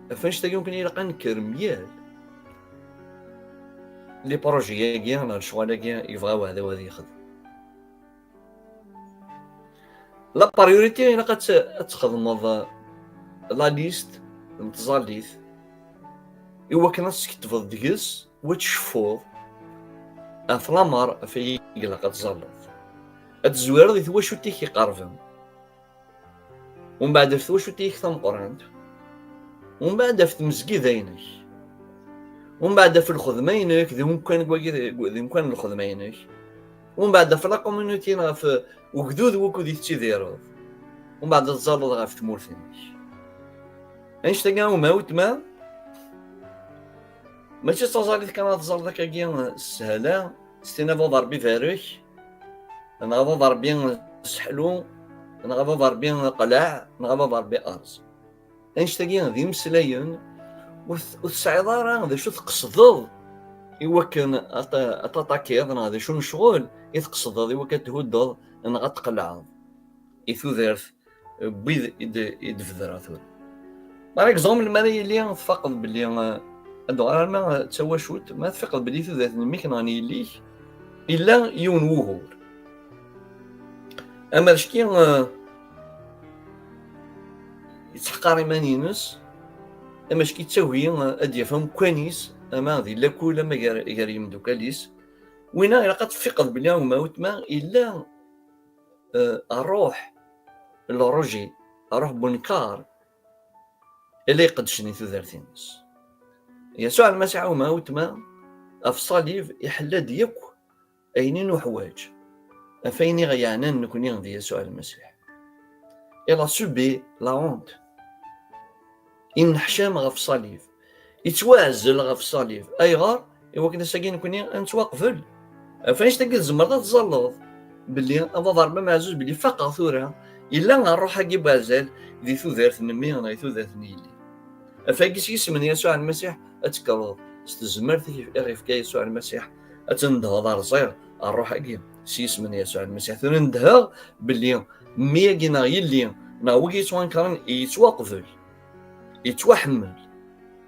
Ɣef annect-agi, mumkin ilaq ad nekker myal les projets-agi neɣ lecɣal-agi yebɣa uɛdaw ad yexdem. La priorité, ilaq ad t-, ad txedmeḍ la liste n tẓallit i wakken ad tesketbeḍ deg-s, u ad tceffuḍ ɣef lamer ɣef ayi ilaq ad tẓalleḍ. Ad tezwireḍ i twacult-ik iqerben, umbeɛd ɣef twacult-ik tameqqrant, umbeɛd ɣef tmezgida-inek, umbeɛd ɣef lxedma-inek di umkan n wagi, di umkan n lxedma-inek, umbeɛd ɣef la communauté neɣ ɣef ugdud wukud i tettidireḍ, umbeɛd ad tẓalleḍ ɣef tmurt-inek. Annect-agi, a gma weltma, mačči d taẓallit kan ad tẓalleḍ akkagi s sshala, s tin a baba Rebbi barek, neɣ a baba Rebbi sseḥlu, neɣ a baba Rebbi qleɛ, neɣ a baba Rebbi erẓ. Annect-agi d imeslayen ur t-, ur tesɛiḍ ara d acu tqesdeḍ i wakken ad t-, ad taṭakiḍ, neɣ d acu n ccɣel i tqesdeḍ i wakken ad thuddeḍ neɣ ad tqelɛeḍ i tudert n wid i d-, i d-bedreɣ tura. Par exemple, mi ara yili tfaqeḍ belli, eh, ad uɣal arma d tawacult, ma tfaqeḍ belli tudert n mmi-k neɣ n yelli-k illa yiwen wugur. Amercki, eh, yettḥeqqar iman-ines, amercki yettagi, eh, ad d-yaf amkan-is, ama di lakul, ama gar, gar yimdukal-is. Winna ilaq ad tfiqeḍ belli a gma weltma illa, eh, ṛṛuḥ n le rejet, ṛṛuḥ n wenkaṛ, i la iqeddcen i tudert-ines. Yasuɛ Lmasiḥ a gma weltma, ɣef ṣṣalib iḥella-d yakk ayen i nuḥwaǧ, ɣef ayen i ɣ-yeɛnan nekni d Yasuɛ Lmasiḥ. Il a subi la honte. Inneḥcam ɣef ṣṣalib. Yettwaɛzel ɣef ṣṣalib. Ayɣer? I wakken ass-agi nekni ad nettwaqbel. Ɣef annect-agi tzemreḍ ad tẓalleḍ belli a baba Rebbi ameɛzuz, belli faqeɣ tura, yella ṛṛuḥ-agi n uɛzal di tudert n mmi neɣ di tudert n yelli. Ɣef wagi s yisem n Yasuɛ Lmasiḥ ad tekkreḍ s tezmert i ɣ-ifka Yasuɛ Lmasiḥ, ad tendheḍ rẓiɣ ṛṛuḥ-agi s yisem n Yasuɛ Lmasiḥ. Tura nedheɣ belli mmi-agi neɣ yelli neɣ wigi yettwankren yettwaqbel, yettwaḥemmel,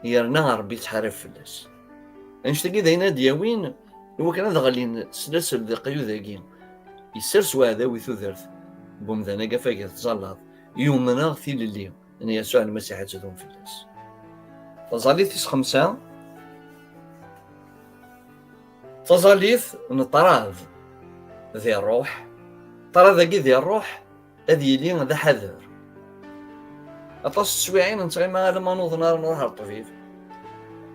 yerna Ṛebbi yettḥarab fell-as. Annect-agi d ayen ad d-yawin i wakken ad ɣlin slasel d leqyud-agi yessers uɛdaw i tudert n umdan-agi ɣef wagi tettẓallaḍ, yumen-aɣ tilelli n Yasuɛ Lmasiḥ ad tdum fell-as. Taẓallit tis xemsa, taẓallit n ṭṭrad di ṛṛuḥ. Ṭṭrad-agi di ṛṛuḥ ad yili d aḥader. Aṭas n teswiɛin nettɣima alamma nuḍen ara nruḥ ɣer ṭṭbib.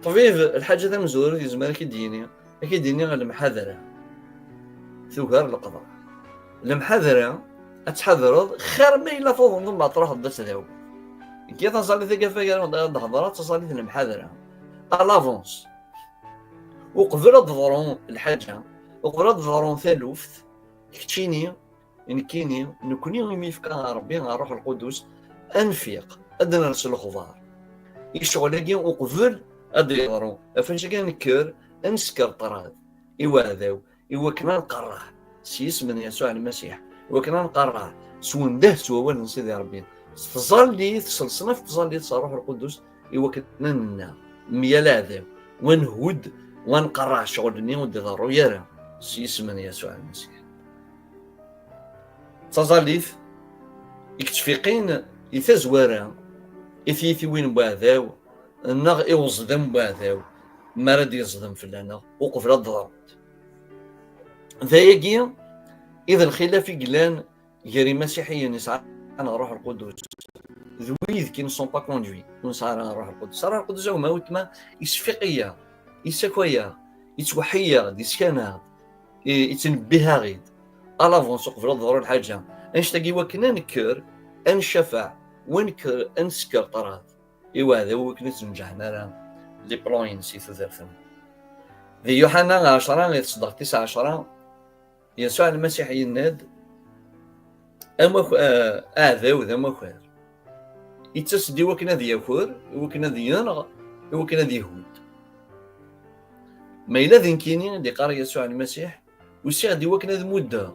Ṭṭbib, lḥaǧa tamezwarut yezmer ad k-id-yini, ad k-id-yini lemḥadra tugar leqḍeɛ. Lemḥadra, ad tḥadreḍ, xir ma yella tuḍneḍ mbeɛd truḥeḍ d ad tdawiḍ. Deg yat taẓallit-agi ɣef wagi ara d-hedreɣ, d taẓallit n lemḥadra. À l'avance. Uqbel ad d-teḍru lḥaǧa, uqbel ad d-teḍru taluft, keččini, nekkini, nekni imi yefka Ṛebbi Ṛṛuḥ Lqudus, ad nfiq, ad d-ners lexbar i ccɣel-agi uqbel ad d-yeḍru. Ɣef wannect-agi ad nekker, ad nesker ṭṭrad i uɛdaw, i wakken ad nqerreɛ s yisem n Yasuɛ Lmasiḥ, i wakken ad nqerreɛ s wendeh s wawal n Sidi Ṛebbi, s tẓallit, s leṣnaf n tẓallit s Ṛṛuḥ Lqudus, i wakken ad nenna myal aɛdaw, wa nhudd, wa nqerreɛ ccɣel-nni ur d-iḍerru ara s yisem n Yasuɛ Lmasiḥ. D taẓallit i yettfiqin i tazwara i tyitiwin n uɛdaw neɣ i uẓdam n uɛdaw mi ara d-yeẓdem fell-aneɣ uqbel ad d-ḍrunt. D ayagi i d lxilaf i yellan gar imasiḥiyen yesɛan Ṛṛuḥ Lqudus d wid qui ne sont pas conduits, ur nesɛi ara Ṛṛuḥ Lqudus. Ṛṛuḥ Lqudus, a gma weltma, isfiq-iyi, isaki-iyi, yettweḥḥi-yi-d, iskaneɣ-d, i-, ittnebbiheɣ-id à l'avance uqbel ad teḍru lḥaǧa. Annect-agi wakken ad nekker, ad ncafeɛ, wa nekker, ad nesker ṭṭrad i uɛdaw, wakken ur ttneǧǧaḥen ara les plans-ines i tudert-nneɣ. Di Yuḥana ɛecra, di tṣeddaqt tis ɛecra, Yasuɛ Lmasiḥ yenna-d, amak-, eh, aɛdaw d amakar. Yettas-d i wakken ad yaker, i wakken ad yenɣ, i wakken ad ihudd. Ma yella d nekkini, d-iqqar Yasuɛ Lmasiḥ, usiɣ-d i wakken ad muddeɣ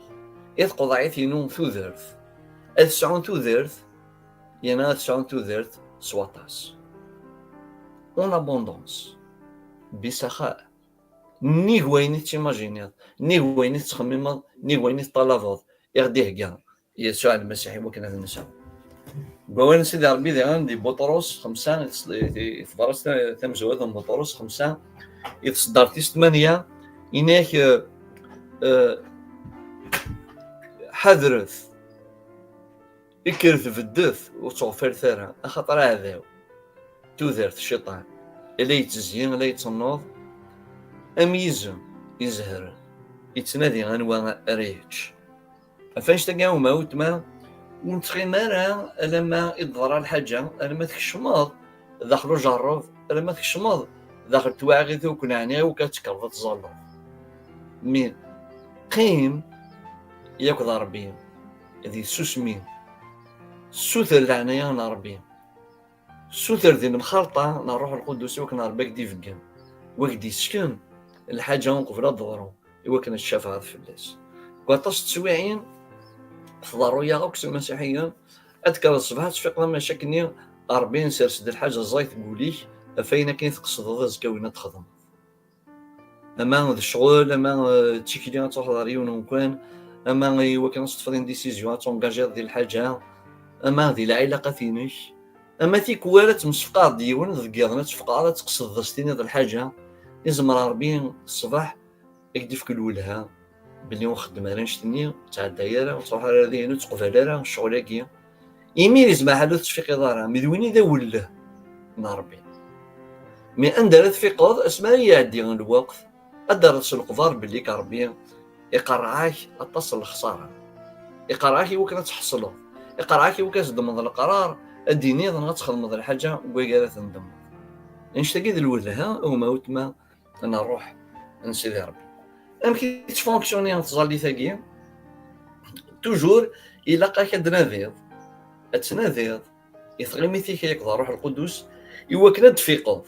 i tqeḍɛit-inu tudert. Ad sɛun tudert, yerna ad sɛun tudert s waṭas, en abondance, bisaxa, nnig wayen i tettimajiniḍ, nnig wayen i tettxemmimeḍ, nnig wayen i teṭṭalabeḍ, i ɣ-d-ihegga Yasuɛ Lmasiḥ i wakken ad nesɛu. Deg wawal n Sidi Ṛebbi diɣen di Buṭrus xemsa, i tes-, i, i tebrat ta-, tamezwarut n Buṭrus xemsa, i tseddart tis tmanya, ini-ak, eh, eh, ḥadret, kkret beddet, ur ttɣeffalet ara, axaṭer aɛdaw, tudert, cciṭan, la yettezzi, la yettennuḍ, am yizem izehren, yettnadi anwa ara yečč. Ɣef annect-agi, a gma, weltma, ur nettɣimi ara alamma i d-teḍra lḥaǧa, alamma tkecmeḍ daxel ujerreb, alamma tkecmeḍ daxel twaɣit ur ken-ɛni, i wakken ad tekkreḍ ad tẓalleḍ. Mi qqim yakk d Ṛebbi di tsusmi, ssuter leɛnaya n Ṛebbi, ssuter di lemxalṭa n Ṛṛuḥ Lqudus i wakken Ṛebbi ad k-d-ibeggen, wa k-d-yessken lḥaǧa uqbel ad d-teḍru, i wakken ad tcafeḍ fell-as. Deg waṭas n teswiɛin, tḍerru-yaɣ akk s imasiḥiyen, ad tekkreḍ ṣṣbeḥ ad tfiqeḍ am acu akkenni, Ṛebbi isers-d lḥaǧa ẓẓayet deg wul-ik, ɣef wayen akken i tqesdeḍ azekka win ad txedmeḍ. Ama d ccɣel, ama, eh, d tikli ad truḥeḍ ɣer yiwen umkan, ama i wakken ad teṭṭfeḍ une décision, ad tungajiḍ di lḥaǧa, ama di lɛilaqat-inek, ama tikwal ad temsefqaḍ d yiwen, deg yiḍen ad tfeqɛeḍ, ad tqesdeḍ ad s-tiniḍ lḥaǧa, izmer Ṛebbi ṣṣbeḥ ad k-d-ifk lwelha belli ur xeddem ara annect-nni, ur ttɛedday ara, ur ttruḥ ara dihin, ur tteqbal ara ccɣel-agi. Imir izmer ḥal ur tettfiqiḍ ara, mi d win i d awelleh n Ṛebbi. Mi anda ara tfiqeḍ, asmi ara iɛeddi lweqt, ad d-terreḍ s leqder belli k Ṛebbi iqerreɛ-ak aṭas n lexṣara. Iqerreɛ-ak i wakken ad tḥeṣleḍ. Iqerreɛ-ak i wakken ad s-ddmeḍ leqrar, ad d-tiniḍ neɣ ad txedmeḍ lḥaǧa n wayeg ara tendmeḍ. Annect-agi d lwelha, a gma, a weltma, n Ṛṛuḥ n Sidi Ṛebbi. Amek i tettfunksyuni tẓallit-agi? Toujours, ilaq-ak ad d-tnadiḍ, ad tnadiḍ i tɣimit-ik akked Ṛṛuḥ Lqudus, i wakken ad d-tfiqeḍ.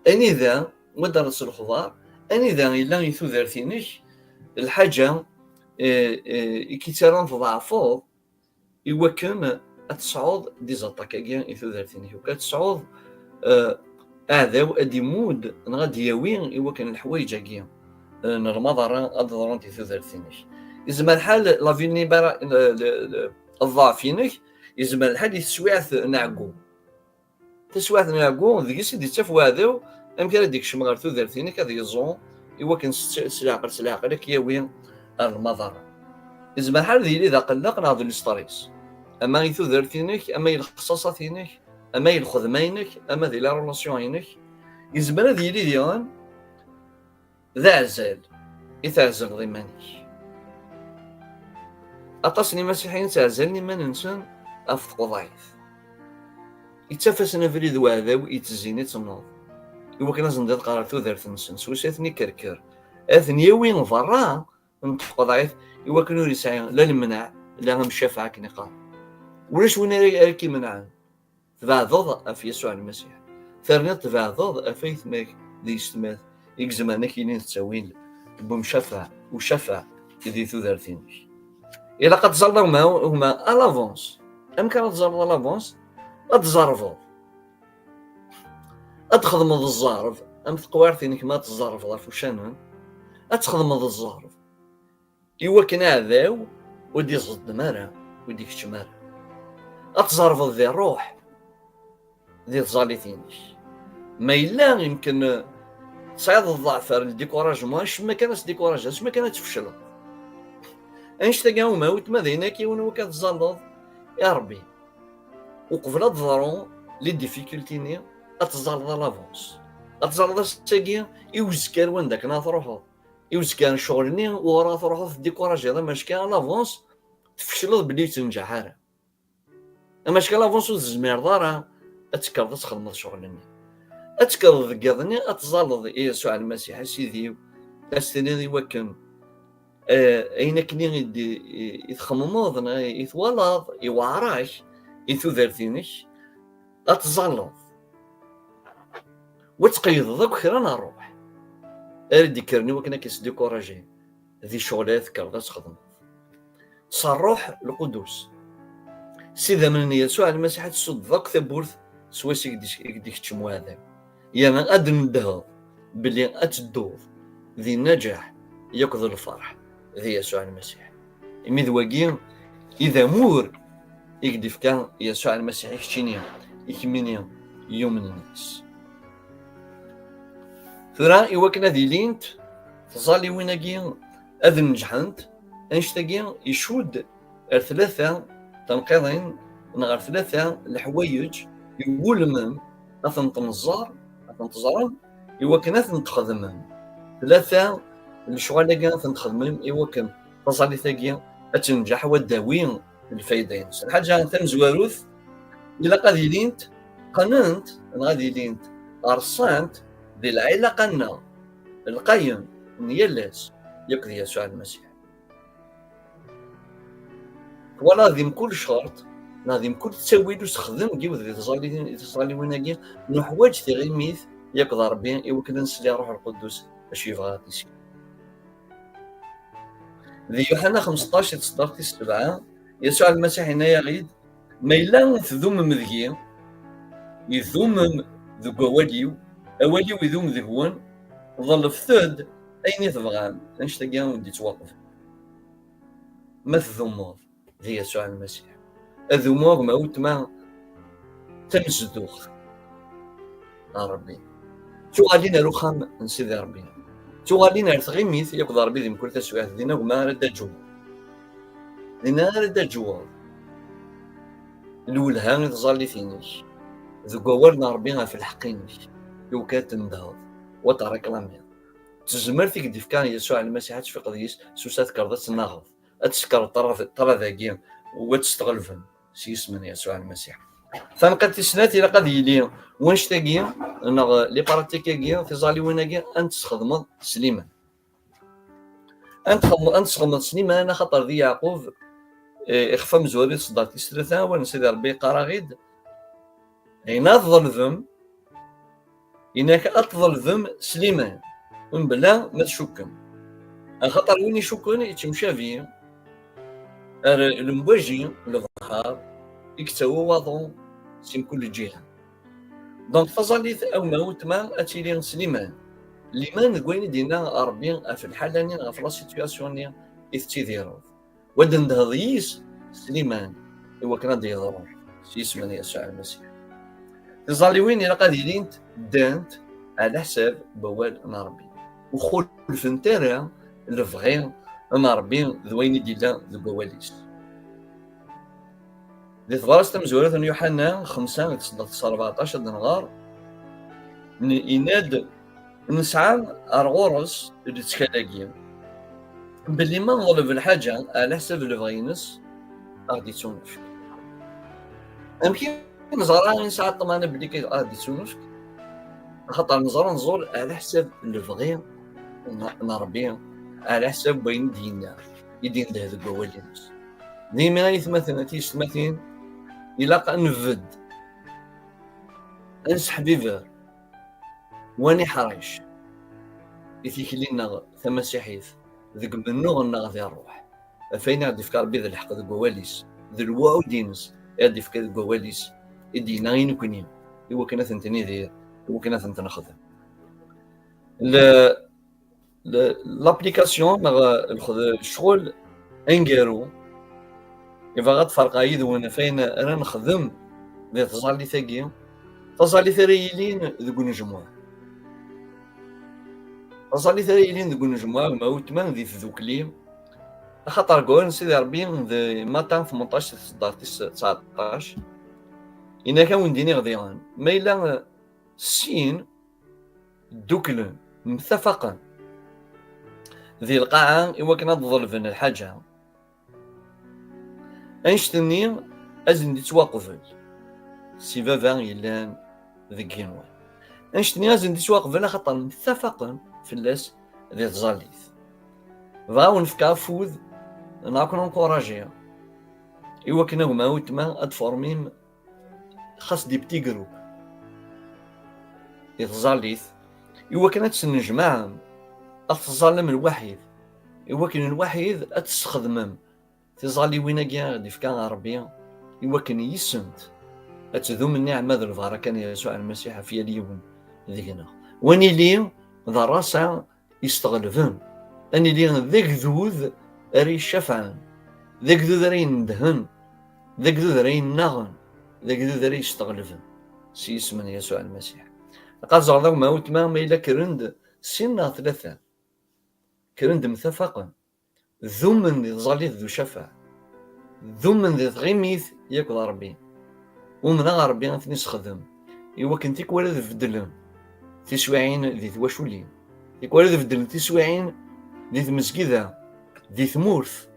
Anida, ma d-terreḍ s lexbar, anida yella i tudert-inek lḥaǧa, eh, eh, i k-ittarran tḍeɛfeḍ, i wakken ad tesɛuḍ des attaques-agi i tudert-inek, i wakken ad tesɛuḍ, eh, aɛdaw ad d-imudd neɣ ad d-yawi i wakken leḥwayeǧ-agi, eh, n lmaḍerra ad d-ḍrunt i tudert-inek. Izmer lḥal la vulnébra-, le, le, le, ḍḍeɛf-inek, izmer lḥal i teswiɛt n ɛeggu. Taswiɛt n ɛeggu, deg-s i d-ittaf weɛdaw amek ara d-ikcem ɣer tudert-inek, ad yeẓu i wakken s, s leɛqel, s leɛqel ad k-yawi ar lmaḍerra. Izmer lḥal ad yili d aqelleq neɣ d lestris, ama i tudert-inek, ama i lexṣaṣat-inek, ama i lxedma-inek, ama di la relation-inek. Izmer ad yili diɣen d aɛzal i tɛezleḍ iman-ik. Aṭas n imasiḥiyen ttɛezzalen iman-nsen ɣef tquḍɛit. Ittaf-asen abrid n uɛdaw ittezzin i tennuḍ, i wakken ad zendiḍ ɣer tudert-nsen, s wacu ad ten-ikerker, ad ten-yawi berra n tquḍɛit, i wakken ur yesɛi la lemneɛ, la amcafaɛ akken iqqar. Ulac win ara, ara k-imenɛen. Tbeɛdeḍ ɣef Yasuɛ Lmasiḥ. Terniḍ tbeɛdeḍ ɣef aytma-k d yessetma-k i izemren ad k-yinin d ttawil n umcafaɛ, ucafaɛ di tudert-inek. Ilaq ad tẓalleḍ a gma, a gma, à l'avance. Amek ara tẓalleḍ à l'avance? Ad tzerbeḍ. Ad txedmeḍ zzerb, am teqwirt-inek ma ad tẓerbeḍ ɣef uccanen. Ad txedmeḍ zzerb. I wakken aɛdaw ur d-iẓeddem ara, ur d-ikeččem ara. Ad tzerbeḍ di ṛṛuḥ, di tẓallit-inek. Ma yella yemken, eh, tesɛiḍ ḍḍeɛf ar le découragement, acemma kan ad tdikurajiḍ, acemma kan ad tfecleḍ. Annect-agi a gma, a weltma, d ayen akk yiwen wakka tẓalleḍ i Ṛebbi. Uqbel ad d-ḍru les difficultés-nni, ad tẓalleḍ à l'avance. Ad tẓalleḍ ass-agi i uzekka ar wanda akken ara truḥeḍ. I uzekka n ccɣel-nni, uɣur ara truḥeḍ teddikurajiḍ, amack à l'avance tfecleḍ belli ur yettenǧaḥ ara. Amack à l'avance ur tezmireḍ ara ad tekkreḍ ad txedmeḍ ccɣel-nni. Ad tekkreḍ deg yiḍ-nni, ad tẓalleḍ i Yasuɛ Lmasiḥ, a Sidi-w, ad s-tiniḍ i wakken, eh, ayen akken i d-, i, i txemmeḍ, neɣ i twalaḍ, iweɛṛ-ak i tudert-inek, ad tẓalleḍ. Wa tqeyydeḍ akk kra n ṛṛuḥ ara d-ikkren i wakken ad k-isdikuraji di ccɣel ara tekkreḍ ad txedmeḍ. S Ṛṛuḥ Lqudus, s idammen n Yasuɛ Lmasiḥ, ad tessuddeḍ akk tawwurt swayes i k-d-, i k-d-ikeččem uɛdaw. Yerna ad d-neddheḍ belli ad tedduḍ di nnaǧaḥ yakk d lferḥ di Yasuɛ Lmasiḥ. Imi d wagi i d amur i k-d-ifka Yasuɛ Lmasiḥ i keččini, i kemmini yumnen yis. Tura, i wakken ad ilint tẓalliwin-agi ad neǧḥent, annect-agi icudd ar tlata tenqiḍin neɣ ar tlata leḥwayeǧ iwulmen ad tent-nẓer, ad tent-ẓrem, i wakken ad tent-txedmem. Tlata lecɣal-agi ad tent-txedmem i wakken taẓallit-agi ad tenǧeḥ u ad d-tawi lfayda-ines. Lḥaǧa tamezwarut, ilaq ad ilint qqnent neɣ ad ilint rṣant di lɛilaqa-nneɣ lqayen n yal ass yakk d Yasuɛ Lmasiḥ. Twalaḍ, di mkul ccerṭ neɣ di mkul ttawil usexdem n yiwet di tẓalli-, di tẓalliwin-agi, nuḥwaǧ tiɣimit yakk d Ṛebbi i wakken ad nsel i Ṛṛuḥ Lqudus acu yebɣa ad t-isekked. Di Yuḥenna xmesṭac, di tseddart tis sebɛa, Yasuɛ Lmasiḥ yenna-yaɣ-id: "Ma yella tdumem deg-i, idumem deg wawal-iw, awal-iw idum deg-wen, ḍelbet-d ayen i tebɣam." Annect-agi ur d-ittwaqbel. Ma tdumeḍ di Yasuɛ Lmasiḥ, ad umuɣ ma weltma d tamezduɣt n Ṛebbi. Tuɣalin ar uxxam n Sidi Ṛebbi. Tuɣalin ar tɣimit yakk d Ṛebbi di mkul taswiɛt. Din a gma ara d-aǧuɣ. Din ara d-aǧuɣ. Lwelha i tẓallit-inek deg wawal n Ṛebbi ɣef lḥeqq-inek, i wakken ad tendheḍ, wa terriklamiḍ. D tezmert i k-d-ifka Yasuɛ Lmasiḥ ad tfiqeḍ yis, s usa tekkreḍ ad tennaɣeḍ, ad tsekreḍ ṭṭrad-, ṭṭrad-agi, u ad testɣelbem s yisem n Yasuɛ Lmasiḥ. Tanqiḍt tis snat, ilaq ad yili wannect-agi, neɣ les pratiques-agi, tiẓalliwin-agi, ad n-tesxedmeḍ s liman. Ad n-txedmeḍ, ad n-tesxedmeḍ s liman, axaṭer di Yeɛqub, eh, ixef amezwaru, di tseddart tis tlata, awal n Sidi Ṛebbi yeqqar-aɣ-id: "Ayen ad tḍelbem, inak ad tḍelbem s liman, mebla ma tcukkem. Axaṭer win icukken yettemcabi ar lemwaji n lebḥer i yettawi waḍu si mkul lǧiha." Donc, taẓallit a gma weltma ad tili s liman. Liman deg wayen i d-yenna Ṛebbi ɣef lḥala-nni, ɣef la situation-nni i tettidireḍ. Wa d-ndehḍ yis s liman i wakken ad d-yeḍru s yisem n Yasuɛ Lmasiḥ. Tiẓalliwin ilaq ad ilint ddant ɛla ḥsab n wawal n Ṛebbi. Ur xulfent ara lebɣi n Ṛebbi d wayen i d-yella deg wawal-is. Di tebṛast tamezwarut n Yuḥenna xemsa, di tseddart tis rbeɛṭac, ad nɣer, n-, yenna-d: "Nesɛa ar ɣur-s lettkal-agi, belli ma neḍleb lḥaǧa ɛla ḥsab lebɣi-ines, a ɣ-d-ittunefk." Amek i neẓra i nesɛa ṭṭmana belli a ɣ-d-ittunefk? Axaṭer neẓra neẓẓul ɛla ḥsab lebɣi n, n Ṛebbi, ɛla ḥsab wayen i d-yenna, i d-indeh deg wawal-ines. Dimi, ay atmaten, a tiyessetmatin, ilaq ad nbedd, ad nesseḥbiber, wa niḥric i tikli-nneɣ tamasiḥit deg mennuɣ-nneɣ di ṛṛuḥ, ɣef ayen i ɣ-d-ifka Ṛebbi d lḥeqq deg wawal-is, d lewɛud-ines i ɣ-d-ifka deg wawal-is, i d-yenna i nekni, i wakken ad tent-nidir, i wakken ad tent-nexdem. Le-, le-, l'application neɣ lxed-, ccɣel aneggaru i bɣiɣ ad ferqeɣ yid-wen ɣef wayen ara nexdem di tẓallit-agi, taẓallit ara yilin deg unejmuɛ. Taẓallit ara yilin deg unejmuɛ, ma weltma, di tdukli, axaṭer deg wawal n Sidi Ṛebbi di Matta tmenṭac, di tseddart tis tseɛṭac, yenna-k, a wen-d-iniɣ diɣen, ma yella sin dduklen, mtafaqen di lqaɛa i wakken ad ḍelben lḥaǧa, annect-nni ad sen-d-ittwaqbel si Baba yellan deg yigenwan. Annect-nni ad sen-d-ittwaqbel axaṭer mtafaqen fell-as di tẓallit. Bɣa wen-fkeɣ afud, neɣ ad ken-encourager i wakken a gma weltma ad tformim xas des petits groupes di tẓallit, i wakken ad tennejmaɛem, ad teẓẓallem lwaḥid, i wakken lwaḥid ad tesxedmem tiẓalliwin-agi i ɣ-d-ifka Ṛebbi, i wakken yis-sent Ad tdum nniɛma d lbaraka n Yasuɛ Lmasiḥ ɣef yal yiwen deg-neɣ. Wa nili d ṛṛasa yesteɣlben. Ad nili d agdud ara icafɛen, d agdud ara inedhen, d agdud ara innaɣen, d agdud ara yesteɣlben s yisem n Yasuɛ Lmasiḥ. Aqad ẓer d agma weltma ma yella kkren-d sin neɣ tlata, kkren-d mtafaqen, dumen di tẓallit d ucafeɛ, dumen di tɣimit yakk d Ṛebbi. Umneɣ Ṛebbi ad ten-isexdem i wakken tikwal ad beddlen tiswiɛin di twaculin, tikwal ad beddlen tiswiɛin di tmezgida, di tmurt,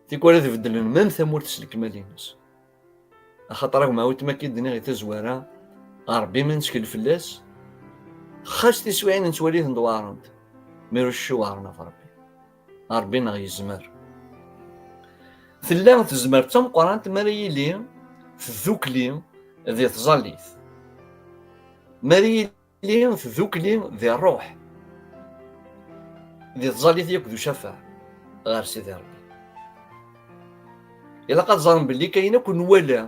tikwal ad beddlen mam tamurt s lekmal-ines. Axaṭer agma weltma akka i d-nniɣ i tazwara, Ṛebbi ma nettkel fell-as, xas tiswiɛin nettwali-tent weɛrent, mi ur cci weɛren ɣef Ṛebbi. Ṛebbi-nneɣ yezmer. Tella tezmert d tameqqrant mi ara yili tdukli di tẓallit, mi ara yili tdukli di ṛṛuḥ, di tẓallit yakk d ucafeɛ ɣer Sidi Ṛebbi. Ilaq ad ẓren belli kayen akk nwala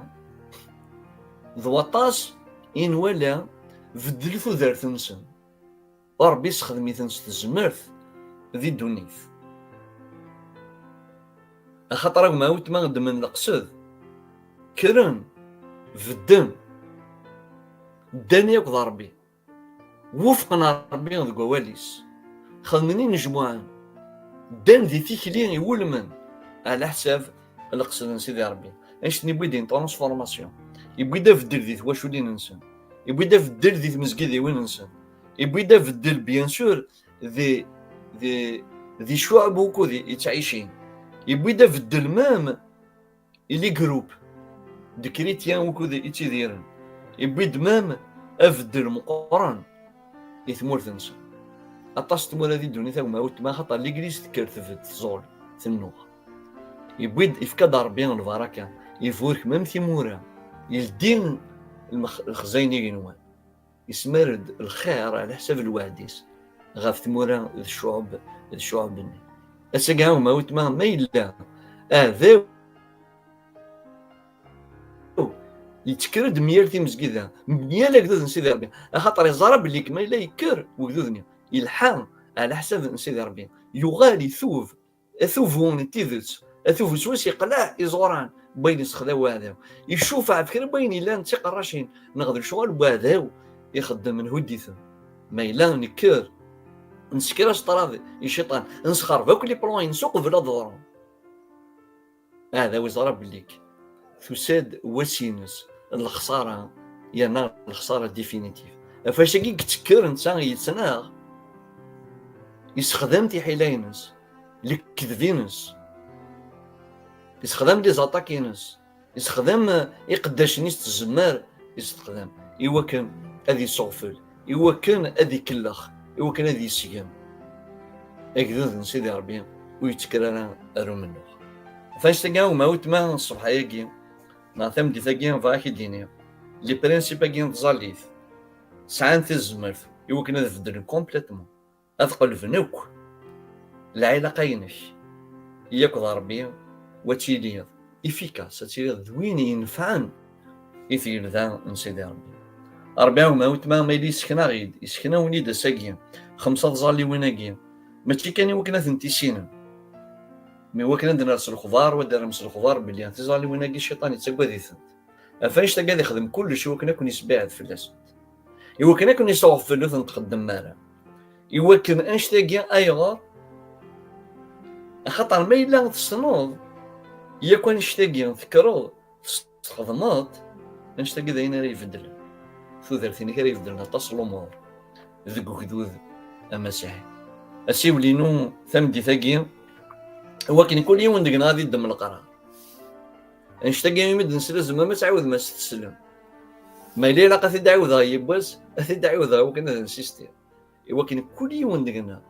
d waṭas i nwala beddel tudert-nsen. Ṛebbi issexdem-iten s tezmert di ddunit. Axaṭer agma weltma ddmen leqsed, kkren, bedden, ddan yakk d Ṛebbi, wufqen Ṛebbi deg wawal-is, xedmen inejmuɛen, ddan di tikli iwulmen, ɛla ḥsab leqsed n Sidi Ṛebbi. Annect-nni yewwi-d une transformation, yewwi-d abeddel di twaculin-nsen, yewwi-d abeddel di tmezgidiwin-nsen, yewwi-d abeddel, bien sûr, di, di, di ccuɛb wukud i ttɛicin, yewwi-d abeddel même i les groupes de chrétiens wukud i ttidiren, yewwi-d même abeddel meqqren i tmurt-nsen. Aṭas n tmura di ddunit, a gma weltma, axaṭer l'église tekker tbedd, tẓul, tennuɣ. Yewwi-d, yefka-d Ṛebbi lbaraka, iburek même timura, yeldi lmex-, lexzayen igenwan, yesmar-d lxir ɛla ḥsab lweɛd-is ɣef tmura d ccuɛb, d ccuɛb-nni. Ass-agi, a gma weltma, ma yella aɛdaw yettekker-d myal timezgida, myal agdud n Sidi Ṛebbi, axaṭer iẓra belli ma yella yekker wegdud-nni, yelḥa ɛla ḥsab n Sidi Ṛebbi, yuɣal itub, atubu n tidet, atubu s wis yeqleɛ iẓuran n wayen yessexdam uɛdaw, icufa ɣef kra n wayen yellan d tiqerracin neɣ d lecɣal n uɛdaw ixeddem, nhud-iten. Ma yella nekker, nesker aseṭṭraḍ i cciṭan, nesxerb akk les plans-ines uqbel ad ḍrun. Aɛdaw iẓra belli tusa-d wass-ines n lexṣara, yerna lexṣara définitive. Ɣef wacu-agi i yettekker netta yettnaɣ, yessexdam tiḥila-ines, lekdeb-ines, yessexdam les attaques-ines, yessexdam, eh, iqeddacen-is, tzemmar yessexdam i wakken ad yesseɣfel, i wakken ad ikellex, i wakken ad yesgem agdud n Sidi Ṛebbi ur yettekker ara ar umennuɣ. Ɣef annect-agi, a gma weltma, ṣṣbeḥ-agi neɣ tameddit-agi, bɣiɣ ad k-id-iniɣ, les principes-agi n tẓallit sɛan tazmert i wakken ad beddlen complètement, ad qelben akk lɛilaqa-inek yakk d Ṛebbi, u ad tiliḍ efficace, ad tiliḍ d win inefɛen i tgelda n Sidi Ṛebbi. Ṛebbi, a gma weltma, ma yella yessken-aɣ-id, yessken-awen-id ass-agi xemsa tẓalliwin-agi, mačči kan i wakken ad tent-tissinem, mi wakken ad d-nerr s lexbar, u ad d-terrem s lexbar belli tiẓalliwin-agi cciṭan yettagad-itent. Ɣef annect-agi ad ixdem kullec i wakken ad ken-isebbiɛed fell-asent, i wakken ad ken-isɣefel, ur tent-txeddmem ara. I wakken annect-agi, ayɣer? Axaṭer ma yella tessneḍ yakk annect-agi, tekkreḍ txedmeḍ, annect-agi d ayen ara ibeddlen tudert-inek, ara ibeddlen aṭas n lumuṛ deg ugdud amasiḥi. Asiwel-inu tameddit-agi, i wakken kul yiwen deg-neɣ ad iddem leqrar. Annect-agi imi d-nesla, zemrem ad tɛiwdem ad s-teslem. Ma yella ilaq ad t-id-ɛiwdeɣ yiwwas, ad t-id-ɛiwdeɣ i wakken ad nsistiɣ, i wakken kul yiwen deg-neɣ,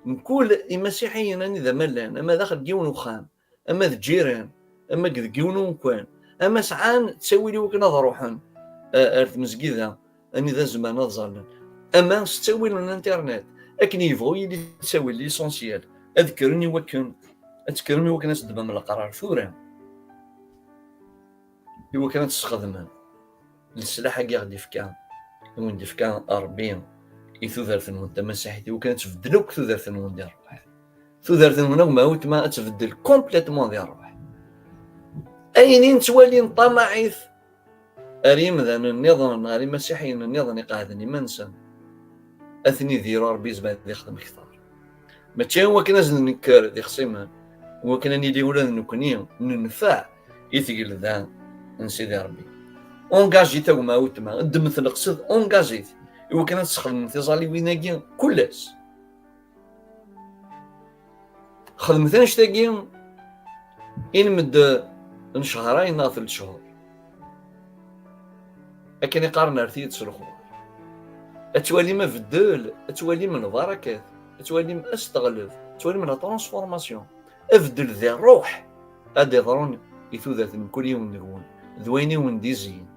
mkul imasiḥiyen anida ma llan, ama daxel n yiwen uxxam, ama d lǧiran, ama deg yiwen umkan, ama sɛan ttawil i wakken ad ruḥen, eh, ar tmezgida, anida zemren ad ẓallen, ama s ttawil n internet, akken yebɣu yili ttawil, l'essentiel ad kkren i wakken, ad tekkrem i wakken ad teddmem leqrar tura, i wakken ad tesxedmem leslaḥ-agi i ɣ-d-ifka, i wen-d-ifka Ṛebbi i tudert-nwen tamasiḥit, i wakken ad tbeddel akk tudert-nwen di ṛṛuḥ. Tudert-nwen, a gma weltma, ad tbeddel complètement di ṛṛuḥ. Ayen i nettwali neṭṭamaɛ-it ar yimdanen nniḍen, ar imasiḥiyen nniḍen iqeɛden iman-nsen, ad ten-idiru Ṛebbi, yezmer ad ixdem kter. Mačči i wakken ad nenker d ixṣimen, i wakken ad nili ula d nekkni nenfeɛ i tgelda n Sidi Ṛebbi. Engagit a gma weltma, ddmet leqsed, engagit, i wakken ad tesxedmem tiẓalliwin-agi kul ass. Xedmet annect-agi i lmend n cehrayen neɣ telt cehur. Akken i qqaren, rret-iyi-d s lxur. Ad twalim abeddel, ad twalim lbarakat, ad twalim asteɣleb, ad twalim la transformation. Abeddel di ṛṛuḥ ad d-iḍrun i tudert n mkul yiwen deg-wen, d wayen i wen-d-izyin,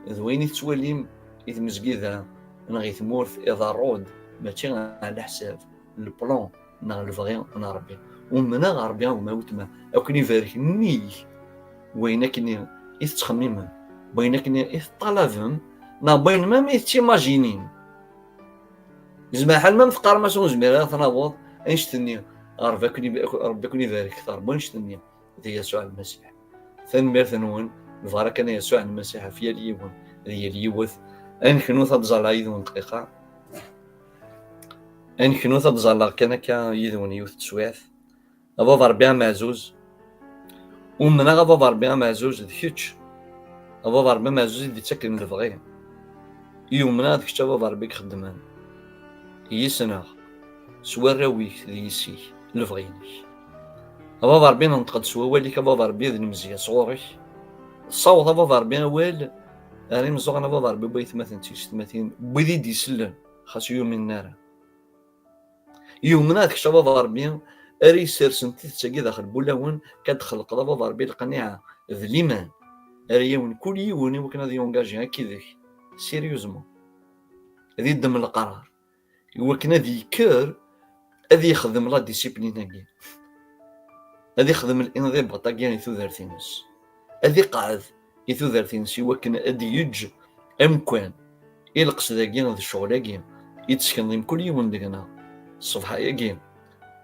d wayen i tettwalim i tmezgida neɣ i tmurt iḍerru-d, mačči ɛla ḥsab le plan neɣ lebɣi n Ṛebbi. Umneɣ Ṛebbi a gma weltma, ad ken-ibarek nnig wayen akken i tettxemmimem, wayen akken i teṭṭalabem, neɣ wayen même i tettimajinim. Yezmer lḥal ma teqqarem-as ur nezmir ara ad t-naweḍ, annect-nni, Ṛebbi ad ken-ib-, Ṛebbi ad ken-ibarek kter n wannect-nni di Yasuɛ Lmasiḥ. Tanemmirt-nwen, lbaraka n Yasuɛ Lmasiḥ ɣef yal yiwen d yal yiwet. Ad neknu ad ẓalleɣ yid-wen dqiqa. Ad neknu ad ẓalleɣ kan akka yid-wen yiwet teswiɛt. A baba Ṛebbi ameɛzuz, umneɣ a baba Ṛebbi ameɛzuz d kečč, a baba Ṛebbi ameɛzuz i d-ittaken lebɣi. I umneɣ d kečč a baba Ṛebbi i ixeddmen yis-neɣ, s warraw-ik d yessi-k, lebɣi-inek. A baba Ṛebbi, nenṭeq-d s wawal-ik a baba Ṛebbi, d lemzeyya sɣur-k. Ssaweḍ a baba Ṛebbi awal ar imeẓẓuɣen a baba Ṛebbi, n waytmaten d tiyessetmatin, n wid i d-isellen xas ur yuminen ara. Yumneɣ d kečč a baba Ṛebbi ara yessersen tidet-agi daxel n wulawen, ad d-txelqeḍ a baba Ṛebbi leqniɛa d liman ara yawin kul yiwen i wakken ad yungaji akkidek sérieusement, ad iddem leqrar i wakken ad yekker, ad yexdem la discipline-agi, ad ixdem l'inḍibaṭ-agi i tudert-ines, ad iqeɛɛed i tudert-ines i wakken ad d-yeǧǧ amkan i leqsed-agi d ccɣel-agi i d-teskenḍ i mkul yiwen deg-neɣ ṣṣbeḥ-agi,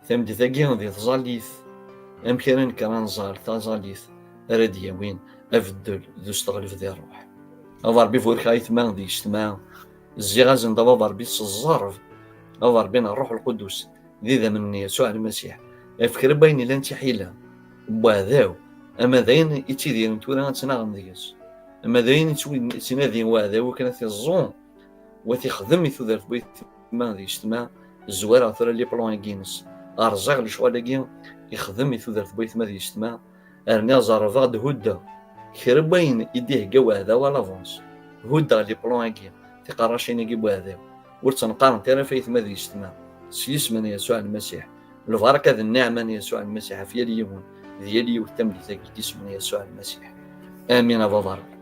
tameddit-agi di tẓallit. Amek ara nekker ad nẓall taẓallit ara d-yawin abeddel d usteɣleb di ṛṛuḥ? A baba Ṛebbi, burkeɣ aytma d yessetma, zziɣ-asen-d a baba Ṛebbi s zzerb, a baba Ṛebbi n Ṛṛuḥ Lqudus, d idammen n Yasuɛ Lmasiḥ, ɣef kra n wayen yellan d tiḥila n weɛdaw, ama d ayen ittidiren tura ad ttnaɣen deg-s, ama d ayen ittwi-, ittnadi weɛdaw akken ad t-iẓẓu, u ad t-ixdem i tudert n waytma d yessetma. Zwareɣ tura les plans-agi-ines, rẓiɣ lecɣal-agi ixdem i tudert n waytma d yessetma, rniɣ zerrbeɣ-d huddeɣ kra n wayen i d-ihegga weɛdaw à l'avance. Huddeɣ les plans-agi, tiqerracin-agi n weɛdaw, ur ttneqqarent ara ɣef aytma d yessetma, s yisem n Yasuɛ Lmasiḥ. Lbaraka d nniɛma n Yasuɛ Lmasiḥ ɣef yal yiwen d yal yiwet tameddit-agi deg yisem n Yasuɛ Lmasiḥ. Amin a baba Ṛebbi.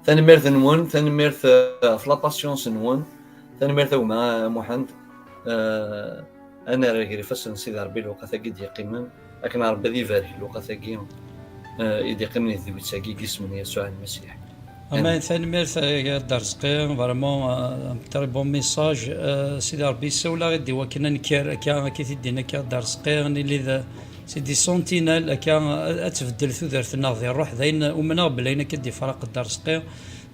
Tanemmirt-nwen, tanemmirt, eh, ɣef la patience-nwen, tanemmirt a gma Muḥend. Eh, ad nerr gar ifassen n Sidi Ṛebbi lewqat-agi d-yeqqimen, akken Ṛebbi ad ibarek lewqat-agi, eh, i d-yeqqimen i tedwilt-agi deg yisem n Yasuɛ Lmasiḥ. Amin. Amin. Tanemmirt, eh, a Dda Rezqi, vraiment, eh, un très bon message. Eh, Sidi Ṛebbi yessawel-aɣ-id i wakken ad nekker akka, akka i t-id-yenna akka Dda Rezqi, nili d, c'est des sentinelles, akka, ad, ad tbeddel tudert-nneɣ di ṛṛuḥ. D ayen umneɣ belli ayen akka d-ifraq Dda Rezqi,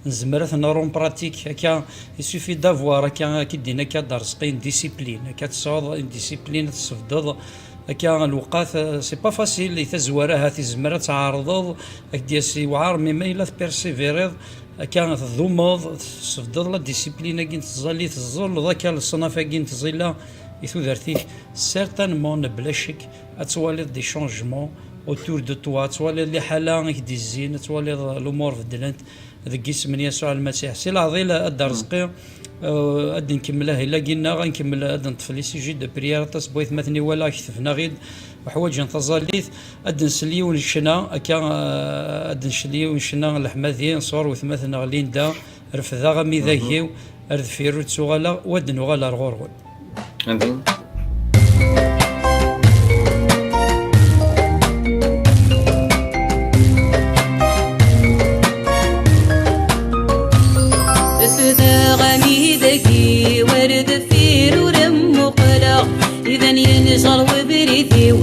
nezmer ad t-nerr en pratique. Akka, il suffit d'avoir, akka, akka i d-yenna akka Dda Rezqi, une discipline. Akka tesɛuḍ une discipline, ad tsebdeḍ akka lewqat, euh, c'est pas facile, i tazwara ahat izmer ad tɛerḍeḍ, ad k-d-yas iwɛer, mais ma yella tpersévériḍ, akka tdumeḍ, tsebdeḍ la discipline-agi n tẓallit, tẓelleḍ akka leṣnaf-agi n tẓilla i tudert-ik, certainement, bla ccek, ad twaliḍ des changements autour de toi, ad twaliḍ liḥala i k-d-izzin, ad twaliḍ lumuṛ beddlent deg yisem n Yasuɛ Lmasiḥ. Si leɛḍil, a Dda Rezqi, euh, ad nkemmel ahil-agi-nneɣ, ad nkemmel ad neṭṭef les sujets de prière, aṭas n waytmaten i walaɣ ketben-aɣ-id, uḥwaǧen taẓallit, ad nsel yiwen n ccna, akka, euh, ad nsel yiwen n ccna n leḥmadi sɣur wetma-tneɣ Linda, refdeɣ amidag-iw, ar deffir ur ttuɣaleɣ, u ad nuɣal ar ɣur-wen. Amin. Ijer webrid-iw,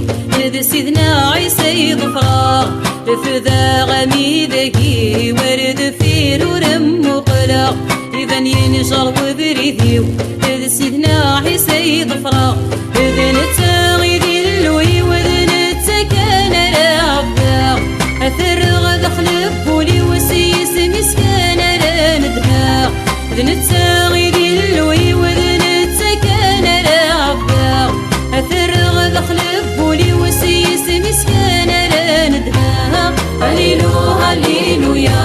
d Sidna Ɛisa i ḍefreɣ. Refdeɣ amidag-iw ar deffir ur mmuqleɣ. Iban yenjer webrid-iw, d Sidna Ɛisa i ḍefreɣ. D netta i d Illu-iw, d netta kan ara ɛebdeɣ. Ad t-rreɣ daxel n wul-iw, s yisem-is kan ara nedheɣ. D netta i d Illu-iw, d netta kan ara ɛebdeɣ. Ad t-rreɣ daxel n wul-iw, s yisem-is kan ara nedheɣ. Alilu, aliluya,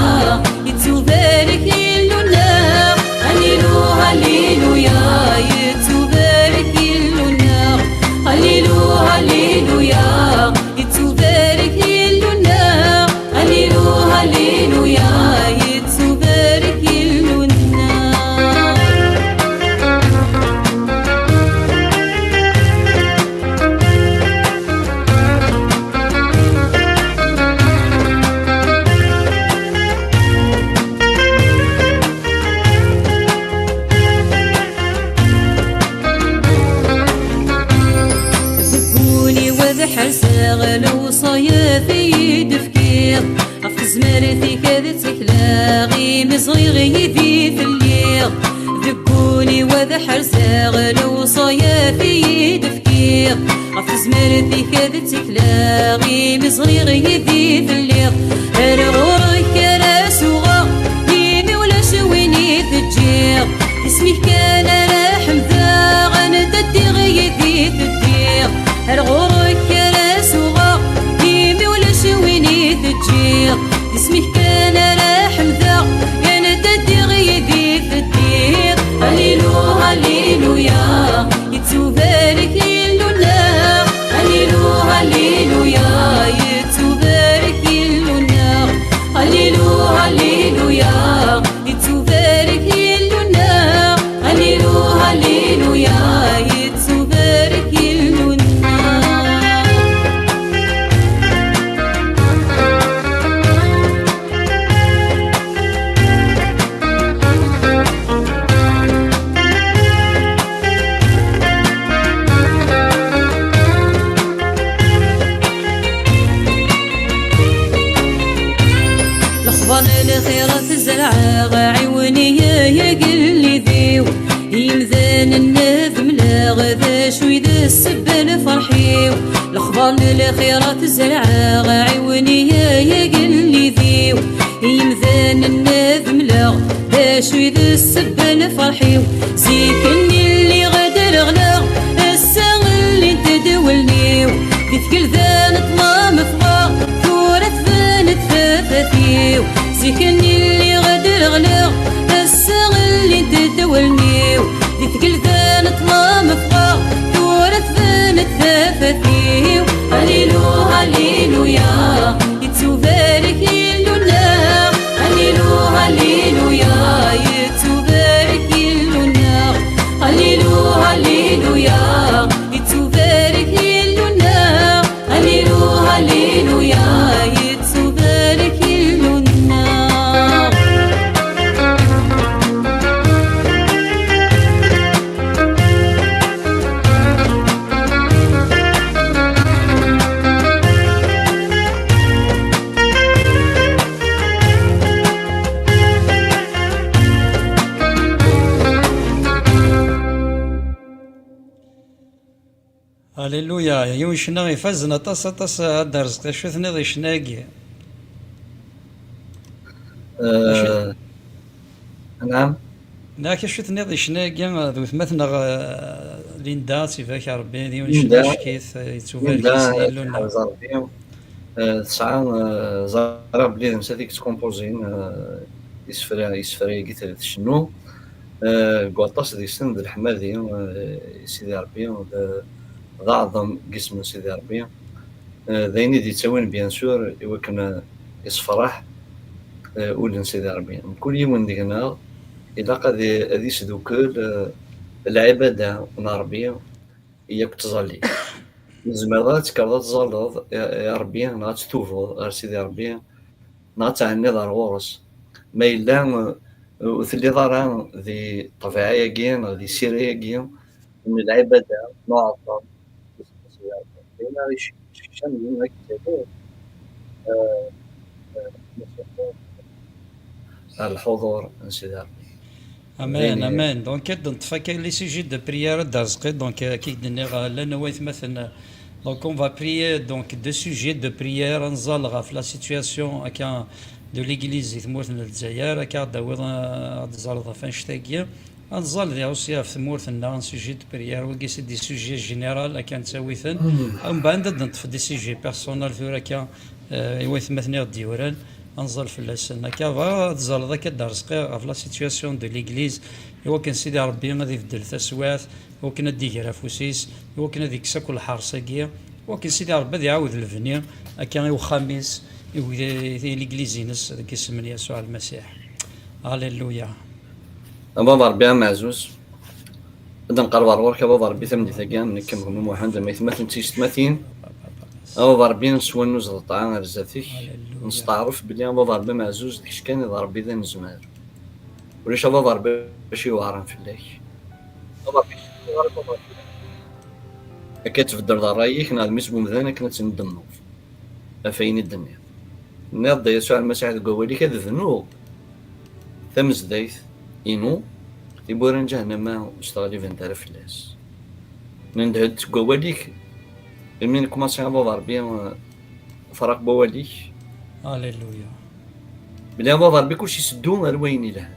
yettubarek Illu-nneɣ. Alilu, aliluya, yettubarek Illu-nneɣ. Alilu, aliluya, yettubarek Illu-nneɣ. Alilu, aliluya, yettubarek Illu-nneɣ. Deg wul-iw ad ḥerseɣ lewṣayat i yi-d-tefkiḍ. Ɣef tezmert-ik ad ttekleɣ, imi ẓriɣ yid-i telliḍ. Deg wul-iw ad ḥerseɣ lewṣayat i yi-d-tefkiḍ. Ɣef tezmert-ik ad ttekleɣ, imi ẓriɣ yid-i telliḍ. Ar ɣur-k ara suɣeɣ, imi ulac win i teǧǧiḍ. Isem-ik kan ara ḥemdeɣ, anda ddiɣ yid-i teddiḍ. Ar ɣur-k ara suɣeɣ, imi ulac win i teǧǧiḍ. D isem-ik kan ara ḥemdeɣ, anda ddiɣ yid-i teddiḍ. Alilu, aliluya, yettubarek Illu-nneɣ. Alilu, aliluya, yettubarek Illu-nneɣ. Alilu, aliluya, yettubarek Illu-nneɣ. Alilu, aliluya, yettubarek Illu-nneɣ. Lexbar n lxirat zerɛeɣ, ɛiwen-iyi ay agellid-iw. Imdanen ad mleɣ, d acu i d ssebba n lferḥ-iw? Lexbar n lxirat zerɛeɣ, ɛiwen-iyi ay agellid-iw. Imdanen ad mleɣ, d acu i d ssebba n lferḥ-iw? Zik-nni lliɣ ad rɣleɣ, ass-a llint-d wallen-iw. Di tgelda n ṭṭlam ffɣeɣ, tura tban-d tafat-iw. Zik-nni lliɣ ad rɣleɣ, ass-a llint-d wallen-iw. Di tgelda n ṭṭlam ffɣeɣ, tura tban-d tafat-iw. Alilu, aliluya, yettubarek Illu-nneɣ. Alilu, aliluya, yettubarek Illu-nneɣ. Alilu, aliluya, yettubarek Illu-nneɣ. Alilu, aliluya, yettubarek Illu-nneɣ. Alléluia, yiwen ccna ifazen aṭas, aṭas, a Dda Rezqi. Acu tenniḍ i ccna-agi? Eh, anɛam? Nniɣ-ak acu tenniḍ i ccna-agi d wetma-tneɣ, eh, Linda, ad tt-ibarek Rebbi, d yiwen n ccna Linda, acek-it, eh, yettubarek Linda, isem Illu-nneɣ. Teḥrez Rebbi. Eh, tesɛa, eh, ẓriɣ belli d nettat i yettkumpuzin, eh, isefra, isefra-agi t-, tcennu. Eh, deg waṭas deg-sen d leḥmadi, eh, i Sidi Rebbi, d, d aɛḍem deg isem n Sidi Rebbi. Eh, d ayen i d-yettawin, bien sûr, i wakken, eh, isefreḥ, eh, ul n Sidi Rebbi. Mkul yiwen deg-neɣ ilaq ad i-, ad isdukel, eh, lɛibada n Rebbi yakk tẓallit. Tzemreḍ ad tekkreḍ ad tẓalleḍ i, i Ṛebbi, neɣ ad ttubeḍ ɣer Sidi Ṛebbi, neɣ ad tɛenniḍ ar ɣur-s. Ma yella, eh, ur telliḍ ara di ṭṭbiɛa-agi neɣ di sira-agi n lɛibada n uɛeṭṭar, Ayen ara yeccan yiwen akken, eh, eh, ar lḥuḍur n Sidi Ṛebbi. Amen, amen. Donc, ad neṭṭef akka les sujets de prière d Arezqi. Donc, euh, akka i d-nniɣ, euh, llan waytmaten, euh, donc, on va prier, donc, deux sujets de prière. Ad nẓal ɣef la situation akka de l'église di tmurt n Lezzayer. Akka ad d-tawiḍ, euh, ad d-ẓaleḍ ɣef annect-agi. Ad nẓal di aussi ɣef tmurt-nneɣ, un sujet de prière. Wagi c'est des sujets général, akka nettawi-ten. Mbeɛd ad neṭṭef des sujets personnels tura akka, euh, i waytmaten i ɣ-d-yuran. Ad nẓal fell-asen. Akka bɣiɣ ad ẓaleḍ akka d Arezqi ɣef la situation de l'église, iwakken Sidi Ṛebbi ad ibeddel taswiɛt, iwakken ad d-iger afus-is, iwakken ad ikkes akk lḥerṣ-agi, iwakken Sidi Ṛebbi ad iɛawed lebni akka i uxxam-is, i wegd-, i l'église-ines, deg isem n Yasuɛ Lmasiḥ. Alléluia. A Baba Ṛebbi ameɛzuz, ad nqerreb ar ɣur-k a Baba Ṛebbi tameddit-agi, nekk am gma Muḥend, am aytmaten d tiyessetmatin, a Baba Ṛebbi, neswannuz d ṭṭaɛa ar zdat-k. Alléluia. Nesteɛṛef belli a Baba Ṛebbi ameɛzuz, d kečč kan i d Ṛebbi d anezmar. Ulac a Baba Ṛebbi acu iweɛṛen fell-ak. A Baba Ṛebbi, acu iweɛṛen a Baba Ṛebbi? Akka ad tbeddleḍ ṛṛay-ik neɣ d mmi-s n umdan akken ad tendemmeḍ ɣef wayen i d-tenniḍ. Tenniḍ-d a Yasuɛ Lmasiḥ deg wawal-ik ad bnuɣ tamezdayt-inu, tiwwura n ǧahennama ur ttɣellibent ara fell-as. Nendeh-d seg wawal-ik, imi nekkumaṣi a Baba Ṛebbi, eh, ferreɣ n wawal-ik. Alléluia. Belli a Baba Ṛebbi kullec iseddu ar wayen ilhan.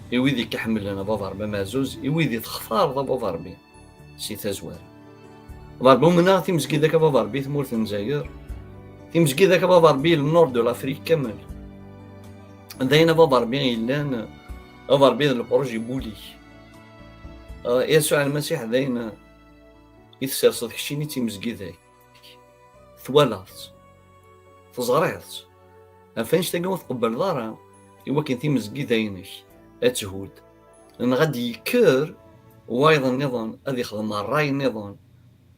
I wid i k-iḥemmlen a Baba Ṛebbi ameɛzuz, i wid i textareḍ a Baba Ṛebbi si tazwara. A Baba Ṛebbi umneɣ timezgida-k a Baba Ṛebbi tmurt n Lezzayer, timezgida-k a Baba Ṛebbi le nord de l'Afrique kamel. D ayen a Baba Ṛebbi yellan, a Baba Ṛebbi d le projet n wul-ik. Eh, Yasuɛ Lmasiḥ d ayen i tesserseḍ keččini d timezgida-k. Twalaḍ-tt. Teẓriḍ-tt. Ɣef annect-agi ur tqebbleḍ ara i wakken timezgida-inek ad thudd. Neɣ ad d-yekker wayeḍ nniḍen ad ixdem ṛṛay nniḍen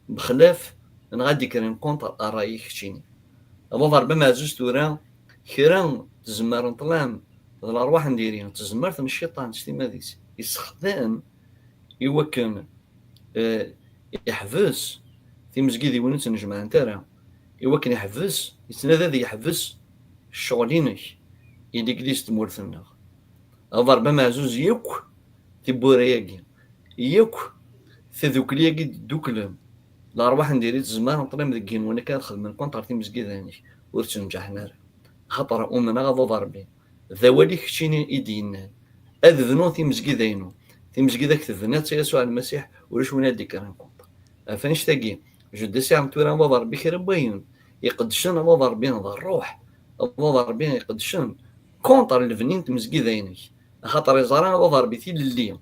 bexlaf, neɣ ad d-ikkren contre ṛṛay-ik keččini. A Baba Ṛebbi ameɛzuz tura, kra tzemmer n ṭṭlam d lerwaḥ n diri, d tezmert n cciṭan s timmad-is, issexdam i wakken, eh, iḥbes timezgidiwin ur ttnejmaɛent ara, i wakken iḥbes, yettnadi ad yeḥbes ccɣel-inek i legliz n tmurt-nneɣ. A Baba Ṛebbi ameɛzuz, yakk tiwwura-agi, yakk tadukli-agi d-dduklen, lerwaḥ n diri tzemmer n ṭṭlam deg yigenwan akken ad xedmen contre timezgida-inek, ur ttneǧǧaḥen ara. Axaṭer umneɣ a Baba Ṛebbi, d awal-ik keččini i d-yennan ad bnuɣ timezgida-inu. Timezgida-k tebna-tt a Yasuɛ Lmasiḥ, ulac win ad d-ikkren contre. Ɣef annect-agi, je décerne tura a Baba Ṛebbi kra n wayen iqeddcen a Baba Ṛebbi d ṛṛuḥ, a Baba Ṛebbi iqeddcen contre lebni n tmezgida-inek. Axaṭer iẓra a Baba Ṛebbi tilelli n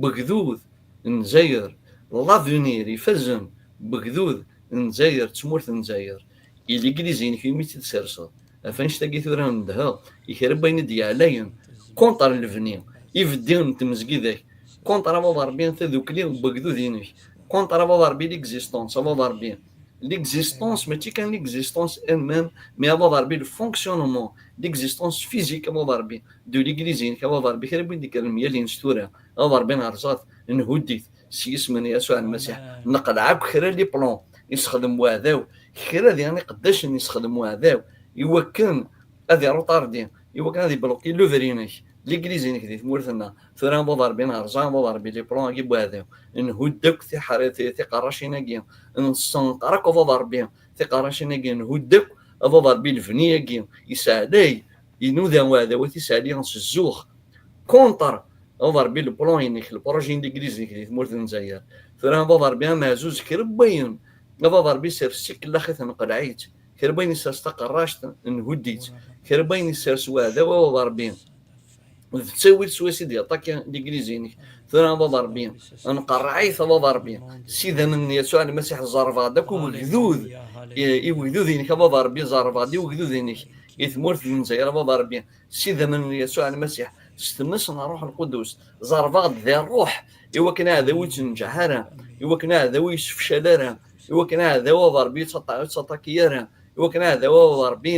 wegdud n Lezzayer, l'avenir ifazen n wegdud n Lezzayer, d tmurt n Lezzayer, i legliz-inek imi tt-id-tserseḍ. Ɣef annect-agi tura nedheɣ i kra n wayen i d-yeɛlayen contre lebni, ibeddi n tmezgida-k, contre a Baba Ṛebbi tadukli n wegdud-inek, contre a Baba Ṛebbi l'existence, a Baba Ṛebbi. L'existence, mačči kan l'existence elle-même, mais a Baba Ṛebbi le fonctionnement, l'existence physique, a Baba Ṛebbi, de l'église-inek, a Baba Ṛebbi, kra n win d-ikkren mgal-ines tura, a Baba Ṛebbi nerẓa-t, nhudd-it, s yisem n Yasuɛ Lmasiḥ, neqleɛ akk kra les plans yessexdem weɛdaw, kra diɣen iqeddacen yessexdem weɛdaw, i wakken ad iruṭardi, i wakken ad ibluqi l'œuvre-inek, legliz-inek di tmurt-nneɣ. Tura a Baba Ṛebbi nerẓa a Baba Ṛebbi les plans-agi n weɛdaw, nhudd akk tiḥer-, ti-, tiqerracin-agi, nessenqer akk a Baba Ṛebbi tiqerracin-agi, nhudd akk a Baba Ṛebbi lebni-agi, yesseɛlay, inuda uɛdaw ad t-isseɛli s zzux, contre a Baba Ṛebbi le plan-inek, le projet n legliz-inek di tmurt n Lezzayer. Tura a Baba Ṛebbi ameɛzuz kra n wayen, a Baba Ṛebbi sers ikellax-it, neqleɛ-itt, kra n wayen isers taqerract nhudd-itt, kra n wayen isers weɛdaw a Baba Ṛebbi d ttawil swayes i d-yeṭṭaki legliz-inek. Tura a Baba Ṛebbi, nqerreɛ-it a Baba Ṛebbi s idammen n Yasuɛ Lmasiḥ, zerrbeɣ-d akk i wegdud, i, i wegdud-inek a Baba Ṛebbi, zerrbeɣ-d i wegdud-inek i tmurt n Lezzayer a Baba Ṛebbi, s idammen n Yasuɛ Lmasiḥ, s tmes n Ṛṛuḥ Lqudus, zerrbeɣ-d di ṛṛuḥ, i wakken aɛdaw ur yettneǧǧaḥ ara, i wakken aɛdaw ur yessefcal ara, i wakken aɛdaw a Baba Ṛebbi ur yettaṭa-, ur yettaṭaki ara, i wakken aɛdaw a Baba Ṛebbi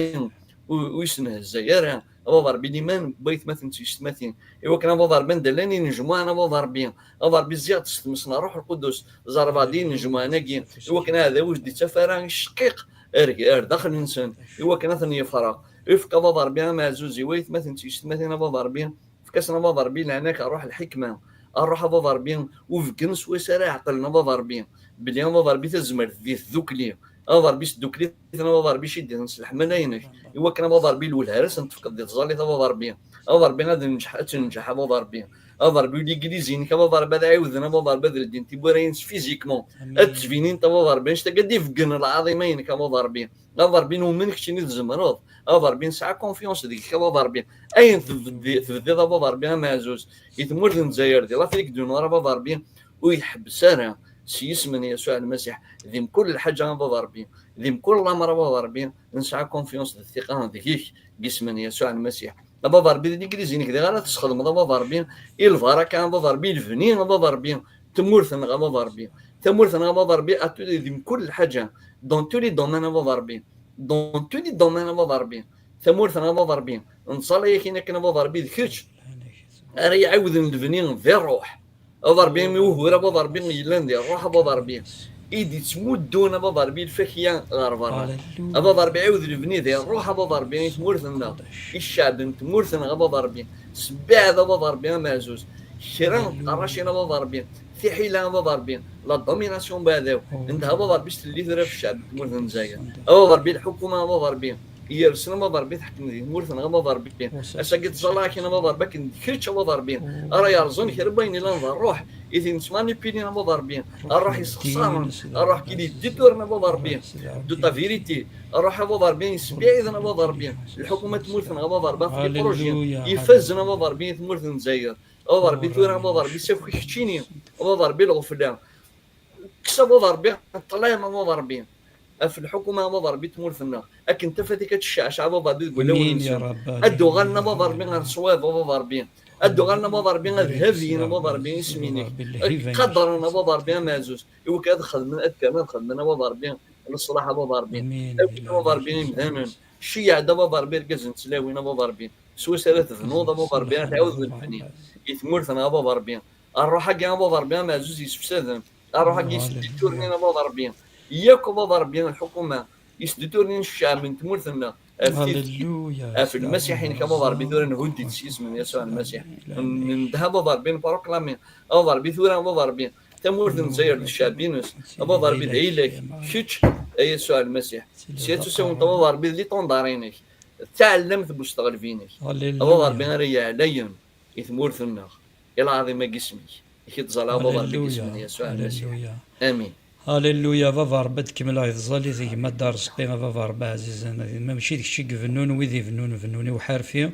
ur, ur yessenhezzay ara, A baba Ṛebbi, liman n waytmaten d tyessetmatin, i wakken a baba Ṛebbi anda llan inejmuɛen a baba Ṛebbi, a baba Ṛebbi ziɣ d s tmes n Ṛṛuḥ Lqudus ẓerbeɣ-d inejmuɛen-agi, i wakken aɛdaw ur s-d-ittaf ara icqiq ar, ar daxel-nsen, i wakken ad ten-yefreq. Ifk a baba Ṛebbi ameɛzuz i waytmaten d tyessetmatin a baba Ṛebbi, efk-asen a baba Ṛebbi leɛnak, ṛṛuḥ lḥikma, ṛṛuḥ a baba Ṛebbi ubeggen s wayes ara ɛeqlen a baba Ṛebbi, belli a baba Ṛebbi tazmert di tdukli, a baba Ṛebbi sdukli-ten a baba Ṛebbi, ciddi-ten s leḥmala-inek, i wakken a baba Ṛebbi lwelha ara sen-tefkeḍ di tẓallit a baba Ṛebbi, a baba Ṛebbi ad nenǧeḥ, ad tenǧeḥ a baba Ṛebbi, a baba Ṛebbi ligliz-inek a baba Ṛebbi ad ɛiwden a baba Ṛebbi ad ldint tiwwura-ines physiquement, ad ttbinint a baba Ṛebbi annect-agi ad d-ibeggen lɛaḍima-inek a baba Ṛebbi, a baba Ṛebbi numen keččini tzemreḍ, a baba Ṛebbi nesɛa confiance deg-k a baba Ṛebbi, ayen tebdi-, tebdiḍ a baba Ṛebbi ameɛzuz i tmurt n Lezzayer di l'Afrique du Nord a baba Ṛebbi ur yeḥbes ara, s yisem n Yasuɛ Lmasiḥ, di mkul lḥaǧa a baba Ṛebbi, di mkul lamer a baba Ṛebbi, nesɛa confiance d ttiqa deg-k, deg yisem n Yasuɛ Lmasiḥ. A baba Ṛebbi, d ligliz-inek diɣ ara tesxedmeḍ a baba Ṛebbi, i lbaraka a baba Ṛebbi, i lebni a baba Ṛebbi, tmurt-nneɣ a baba Ṛebbi, tamurt-nneɣ a baba Ṛebbi, a tu-, di mkul lḥaǧa, dans tous les domaines a baba Ṛebbi, dans tous les domaines a baba Ṛebbi, tamurt-nneɣ a baba Ṛebbi, nettẓalla-yak-in akken a baba Ṛebbi d kečč ara iɛiwden lebni di ṛṛuḥ. A baba Ṛebbi, imi ugur a baba Ṛebbi yellan di ṛṛuḥ a baba Ṛebbi, i d-ittmuddun a baba Ṛebbi lfakya ɣer berra. A baba Ṛebbi, ɛiwed lebni di ṛṛuḥ a baba Ṛebbi i tmurt-nneɣ, i cceɛb n tmurt-nneɣ a baba Ṛebbi, sbeɛd a baba Ṛebbi ameɛzuz, kra n tqerracin a baba Ṛebbi, tiḥila a baba Ṛebbi, la domination n uɛdaw, ndeh a baba Ṛebbi s telli tura f cceɛb n tmurt n Lezzayer. A baba Ṛebbi lḥukuma a baba Ṛebbi, yersen a baba Ṛebbi tḥekmeḍ di tmurt-nneɣ a baba Ṛebbi. Ass-agi ttẓallaɣ-ak-in a baba Ṛebbi akken d kečč a baba Ṛebbi ara yerẓen kra n wayen yellan d ṛṛuḥ i ten-yettmanipulin a baba Ṛebbi, ṛṛuḥ yessexṣaren, ṛṛuḥ ki d-yeddituren a baba Ṛebbi de ta vérité, ṛṛuḥ a baba Ṛebbi yessebɛiden a baba Ṛebbi lḥukuma n tmurt-nneɣ a baba Ṛebbi, ɣef yiprujin ifazen a baba Ṛebbi i tmurt n Lezzayer. A baba Ṛebbi tura a baba Ṛebbi saki keččini a baba Ṛebbi lɣefla. Kkes a baba Ṛebbi ṭṭlam a baba Ṛebbi ɣef lḥukuma a baba Ṛebbi n tmurt-nneɣ, akken tafat-ik ad tecceɛceɛ a baba Ṛebbi deg wulawen-nsen. Ad d-uɣalen a baba Ṛebbi ɣer ṣṣwab a baba Ṛebbi. Ad d-uɣalen a baba Ṛebbi ad habyen a baba Ṛebbi isem-inek. Ad qadren a baba Ṛebbi ameɛzuz. I wakken ad xedmen, ad kkren ad xedmen a baba Ṛebbi leṣlaḥ a baba Ṛebbi. Awi a baba Ṛebbi imdanen. Ceyyeɛ-d a baba Ṛebbi irgazen d tlawin a baba Ṛebbi. S wass ara tebnuḍ a baba Ṛebbi ara tɛiwdeḍ lefni i tmurt-nneɣ a baba Ṛebbi. Ṛṛuḥ-agi a baba Ṛebbi ameɛzuz yessefsaden. Ṛṛuḥ-agi yesditturnin a baba Ṛebbi. Yakk a baba Ṛebbi lḥukuma yesditturnin cceɛb n tmurt-nneɣ. Ɣef tidet, ɣef Lmasiḥ-inek a baba Ṛebbi tura nhudd-it s yisem n Yasuɛ Lmasiḥ. N-, ndeh a baba Ṛebbi nproklami. A baba Ṛebbi tura a baba Ṛebbi tamurt n Lezzayer d cceɛb-ines. A baba Ṛebbi d ayla-k. Kečč a Yasuɛ Lmasiḥ. Sya tusawent a baba Ṛebbi d liṭundar-inek. D taɛellamt n usteɣleb-inek. A baba Ṛebbi ara yeɛlayen i tmurt-nneɣ, i lɛaḍima n yisem-ik. I k-ittẓalla a baba Ṛebbi deg yisem n Yasuɛ Lmasiḥ. Amin. Halleluya, baba Ṛebbi, ad kemmleɣ i tẓallit i gma Dda Ṛezqi, a baba Ṛebbi ɛzizen, ma mačči d kečč i ibennun, wid ibennun bennun i uḥerfi.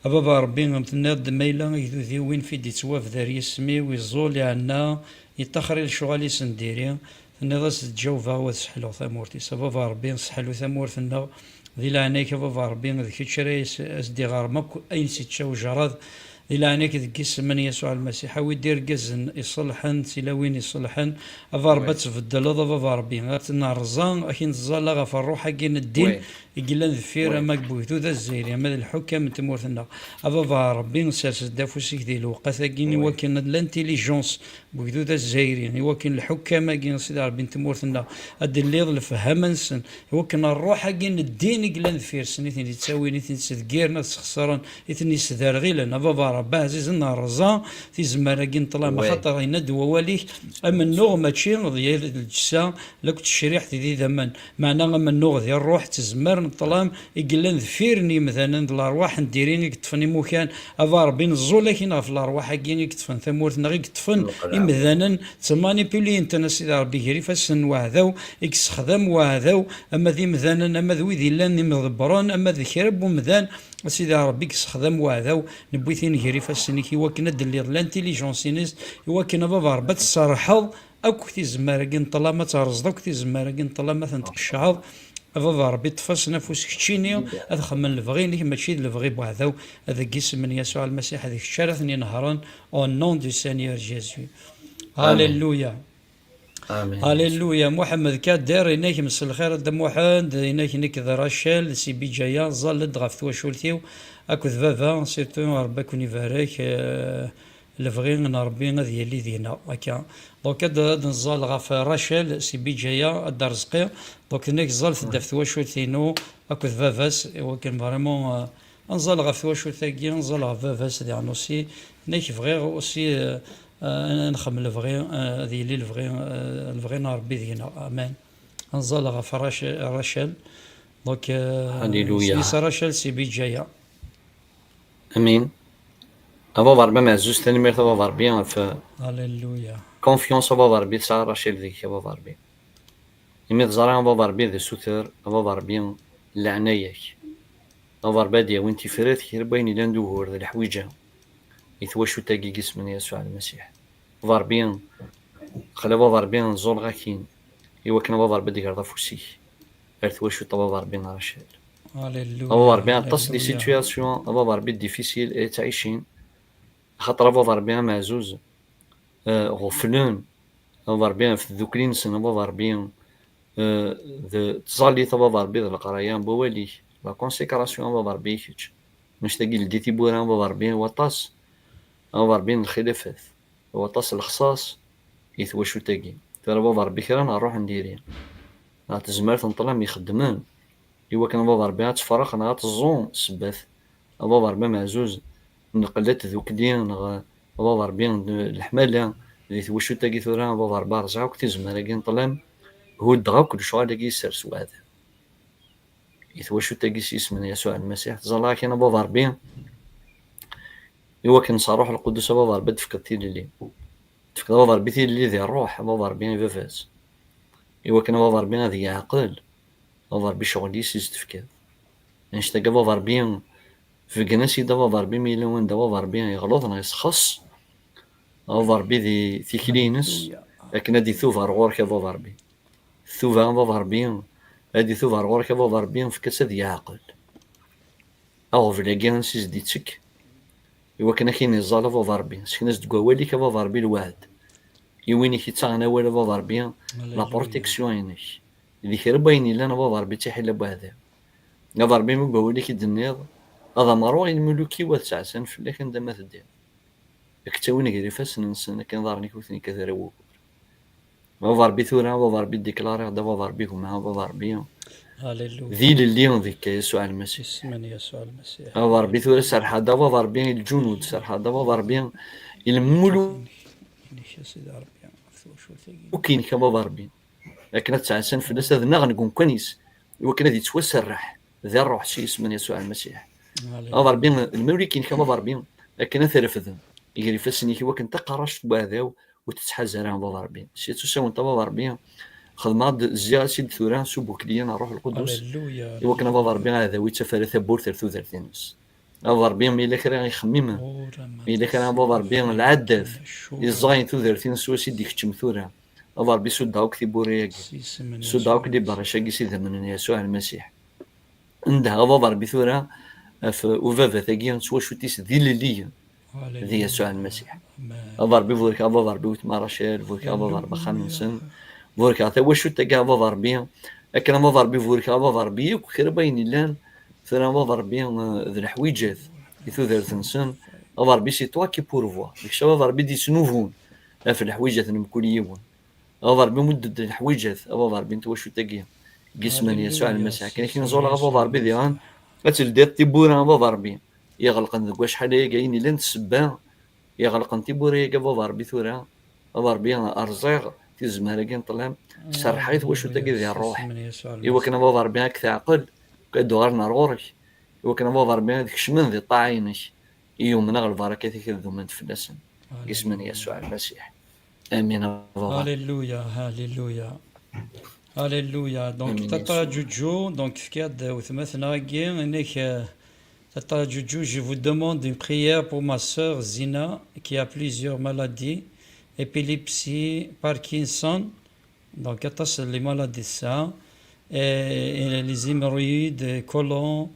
A baba Ṛebbi, am tenniḍ-d, ma yella agdud-iw win fi d-ittwabder yisem-iw, iẓẓul, iɛenna, yeṭṭaxer i lecɣal-is n diri, tenniḍ-as, ǧǧawbeɣ ad sseḥluɣ tamurt-is. A baba Ṛebbi, sseḥlu tamurt-nneɣ, di leɛnaya-k a baba Ṛebbi, d kečč ara as-, as-d-iɣerm akk ayen s-ičča ujerrad, di leɛnaya-k deg yisem n Yasuɛ Lmasiḥ, awi-d irgazen iṣelḥen, tilawin iṣelḥen, a baba Ṛebbi ad tbeddleḍ, a baba Ṛebbi, ad nerẓa, ad k-nettẓalla ɣef ṛṛuḥ-agi n ddin i yellan deffir, ama deg wegdud azzayri, ama d lḥukam n tmurt-nneɣ. A baba Ṛebbi, sers-d afus-ik di lewqat-agi, i wakken l'intelligence n wegdud azzayri, i wakken lḥukam-agi, a Sidi Ṛebbi, n tmurt-nneɣ, ad d-telliḍ lefhama-nsen, i wakken ṛṛuḥ-agi n ddin i yellan deffir-sen, i ten-ittawin, i ten-ittdeggiren, ad sxeṣren, i ten-isderɣilen. A baba Ṛebbi ɛzizen, rẓa tizemmar-agi n ṭṭlam, axaṭer yenna-d wawal-ik, amennuɣ mačči d yir lǧessa, lakk d tecriḥt d idammen. Meɛna amennuɣ di ṛṛuḥ d tezemmar n ṭṭlam i yellan deffir n yimdanen, d lerwaḥ n diri i yeṭṭfen imukan. A baba Ṛebbi, neẓẓul-ak-in ɣef lerwaḥ-agi i yeṭṭfen tamurt-nneɣ, i yeṭṭfen imdanen, ttmanipulin-ten, a Sidi Ṛebbi, gar ifassen n weɛdaw, i yessexdam weɛdaw, ama d imdanen, ama d wid yellan d imḍebbren, ama d kra n umdan, a Sidi Ṛebbi, i yessexdam weɛdaw, newwi-t-in gar ifassen-ik, i wakken ad d-telliḍ l'intelligence-ines, i wakken a baba Ṛebbi ad tserrḥeḍ akk tizemmar-agi n ṭṭlam, ad terẓeḍ akk tizemmar-agi n ṭṭlam, ad ten-tqeccɛeḍ. A baba Ṛebbi, ṭṭef-asen afus keččini, ad xemmen lebɣi-inek, mačči d lebɣi n weɛdaw. Deg yisem n Yasuɛ Lmasiḥ, d kečč ara ten-inehṛen, au nom du Seigneur Jésus. Amin. Halleluya. Amin. Alléluia. Muḥemmed Kader, inak mselxir a Dda Muḥend, inak nekk d Rachel si Bidjaya, ẓẓal-d ɣef twacult-iw akked baba, surtout Rebbi ad ken-ibarek, eh, lebɣi n Rebbi ad yili deg-neɣ, akka. Donc ad, ad nẓal ɣef Rachel si Bidjaya, a Dda Rezqi, donc inak ẓẓal-d ɣef twacult-inu akked baba-s, i wakken vraiment, eh, ad nẓal ɣef twacult-agi, ad nẓal ɣef baba-s diɣen aussi, inak bɣiɣ aussi, eh, eh, ad nxemmem lebɣi, eh, ad yili lebɣi, eh, lebɣi n Rebbi deg-neɣ. Amen. Ad nẓal ɣef Rach-, Rachel. Donc, euh, Alléluia. Isem-is Rachel si Bidjaya. Amin. A baba Rebbi ameɛzuz, tanemmirt a baba Rebbi ɣef Alléluia. Confiance a baba Rebbi tesɛa Rachel deg-k a baba Rebbi. Imi teẓra a baba Rebbi d asuter, a baba Rebbi, leɛnaya-k. A baba Rebbi ad d-yawin tifrat kra n wayen yellan d ugur d leḥwiǧa i twacult-agi n yisem n Yasuɛ Lmasiḥ. Baba Rebbi, xla baba Rebbi, ẓẓuleɣ akin, i wakken a baba Rebbi ad d-tegreḍ afus-ik ar twacult a baba Rebbi n Rachel. Alléluia, a baba Rebbi, aṭas di alléluia. Situation a baba Rebbi difficile i ttɛicin, axaṭer a baba Rebbi ameɛzuz, eh, ɣeflen a baba Rebbi ɣef tdukli-nsen a baba Rebbi, eh, d tẓallit a baba Rebbi d leqraya n wawal-ik, la consécration a baba Rebbi i kečč. Annect-agi ldi tiwwura a baba Rebbi i waṭas, a baba Rebbi n lxilafat. Waṭas lexṣaṣ i twacult-agi. Tura a baba Rebbi kra neɣ ruḥen diri. Neɣ tezmer tenṭel am ixeddmen. I wakken a baba Rebbi ad tefreq neɣ ad teẓẓu ssebbat. A baba Rebbi ameɛzuz, neqqel ad tdukli neɣ a baba Rebbi d leḥmala di twacult-agi tura, a baba Rebbi rẓiɣ akk tizemmar-agi n ṭṭlam, huddeɣ akk lecɣal-agi yessers weɛda. I twacult-agi s yisem n Yasuɛ Lmasiḥ, tẓalla akin a baba Rebbi, i wakken s Ṛṛuḥ Lqudus a baba Rebbi ad d-tefkeḍ tilelli. Tefkeḍ a baba Rebbi tilelli di ṛṛuḥ, a baba Rebbi i baba-s. I wakken a baba Rebbi ad yeɛqel, a baba Rebbi ccɣel-is i s-tefkiḍ. Annect-agi a baba Rebbi, beggen-as-id a baba Rebbi mi yella wanda a baba Rebbi yeɣleḍ neɣ yesxeṣ, a baba Rebbi di tikli-ines, akken ad itub ar ɣur-k a baba Rebbi. Tuba a baba Rebbi, ad itub ar ɣur-k a baba Rebbi, efk-as ad yeɛqel. Aɣbel-agi ansi s-d-ittekk, i wakken ad k-in-iẓẓal a baba Rebbi, sken-as-d deg wawal-ik a baba Rebbi lweɛd. I win i k-ittaɣen awal a baba Rebbi, la protection-inek. Di kra n wayen yellan a baba Rebbi d tiḥila n weɛdaw. A baba Rebbi, ma deg wawal-ik i d-tenniḍ, ad ameṛṛuɣ i lmuluk-iw ad ttɛassan fell-ak anda ma teddiḍ. Ad k-ttawin gar ifassen-nsen, akken iḍarren-ik ur ten-ikkat ara wugur. A baba Rebbi tura, a baba Rebbi diklariɣ-d, a baba Rebbi gma, a baba Rebbi. Alléluia. D ilelli deg Yasuɛ Lmasiḥ. Isem n Yasuɛ Lmasiḥ. A baba Rebbi tura serḥeɣ-d, a baba Rebbi i lǧunud, serḥeɣ-d, a baba Rebbi i lmuluk. Inek, inek, a Sidi Rebbi, ɣef twacult-agi. Akk-inek, a baba Rebbi. Akken ad ttɛassan fell-as, ad nnaɣen deg umkan-is, i wakken ad yettwaserreḥ di ṛṛuḥ s yisem n Yasuɛ Lmasiḥ. Alléluia. A baba Rebbi, lmuluk-inek, a baba Rebbi, akken ad t-refden gar ifassen-ik, i wakken taqerract n weɛdaw ur tettḥaz ara a baba Rebbi. Sya d tusawent a baba Rebbi, xedmeɣ-d, zziɣ-as-id tura s ubukliyen n Ṛṛuḥ Lqudus, Alléluia, i wakken a baba Rebbi aɛdaw ittaf ara tawwurt ar tudert-ines. A baba Rebbi, ma yella kra ixemmimen, ma yella kra a baba Rebbi lɛaddad, iẓẓayen tudert-ines s wass i d-ikeččem tura. A baba Rebbi, suddeɣ akk tiwwura-agi. Suddeɣ akk librac-agi s idammen n Yasuɛ Lmasiḥ. Ndeh a baba Rebbi tura ɣef ubabat-agi s twacult-is d ilelliyen di Yasuɛ Lmasiḥ. A baba Rebbi, burek a baba Rebbi wetma Rachel, burek a baba Rebbi axxam-nsen, burek tawacult-agi a baba Rebbi, akken a baba Rebbi, burek a baba Rebbi akk kra n wayen yellan tura a baba Rebbi, eh, d leḥwiǧat i tudert-nsen. A baba Rebbi, c'est toi qui pourvois, d kečč a baba Rebbi d-yesnubun ɣef leḥwiǧat n mkul yiwen. A baba Rebbi, mudd-d leḥwiǧat a baba Rebbi n twacult-agi, deg yisem n Yasuɛ Lmasiḥ, akken akken ẓuleɣ a baba Rebbi diɣen, ad teldiḍ tiwwura a baba Rebbi iɣelqen deg wacḥal ayagi, ayen yellan d ssebba iɣelqen tiwwura-agi a baba Rebbi tura. A baba Rebbi, rẓiɣ tizemmar-agi n ṭṭlam, serrḥeɣ i twacult-agi di ṛṛuḥ, i wakken a baba Rebbi ad k-teɛqel, ad d-uɣalen ar ɣur-k, i wakken a baba Rebbi ad kecmen di ṭṭaɛa-inek, i yumneɣ lbarakat-ik ad dumment fell-asen. Deg yisem n Yasuɛ Lmasiḥ. Amin a baba. Alléluia, alléluia. Alléluia. Donc, amin, Tata Yasuɛ. Jojo, donc, fkiɣ-d wetma-tneɣ-agi, inek, euh, Tata Jojo, je vous demande une prière pour ma sœur Zina, qui a plusieurs maladies, épilepsie, Parkinson, donc, aṭas les maladies ça, et, et les hémorroïdes, colon,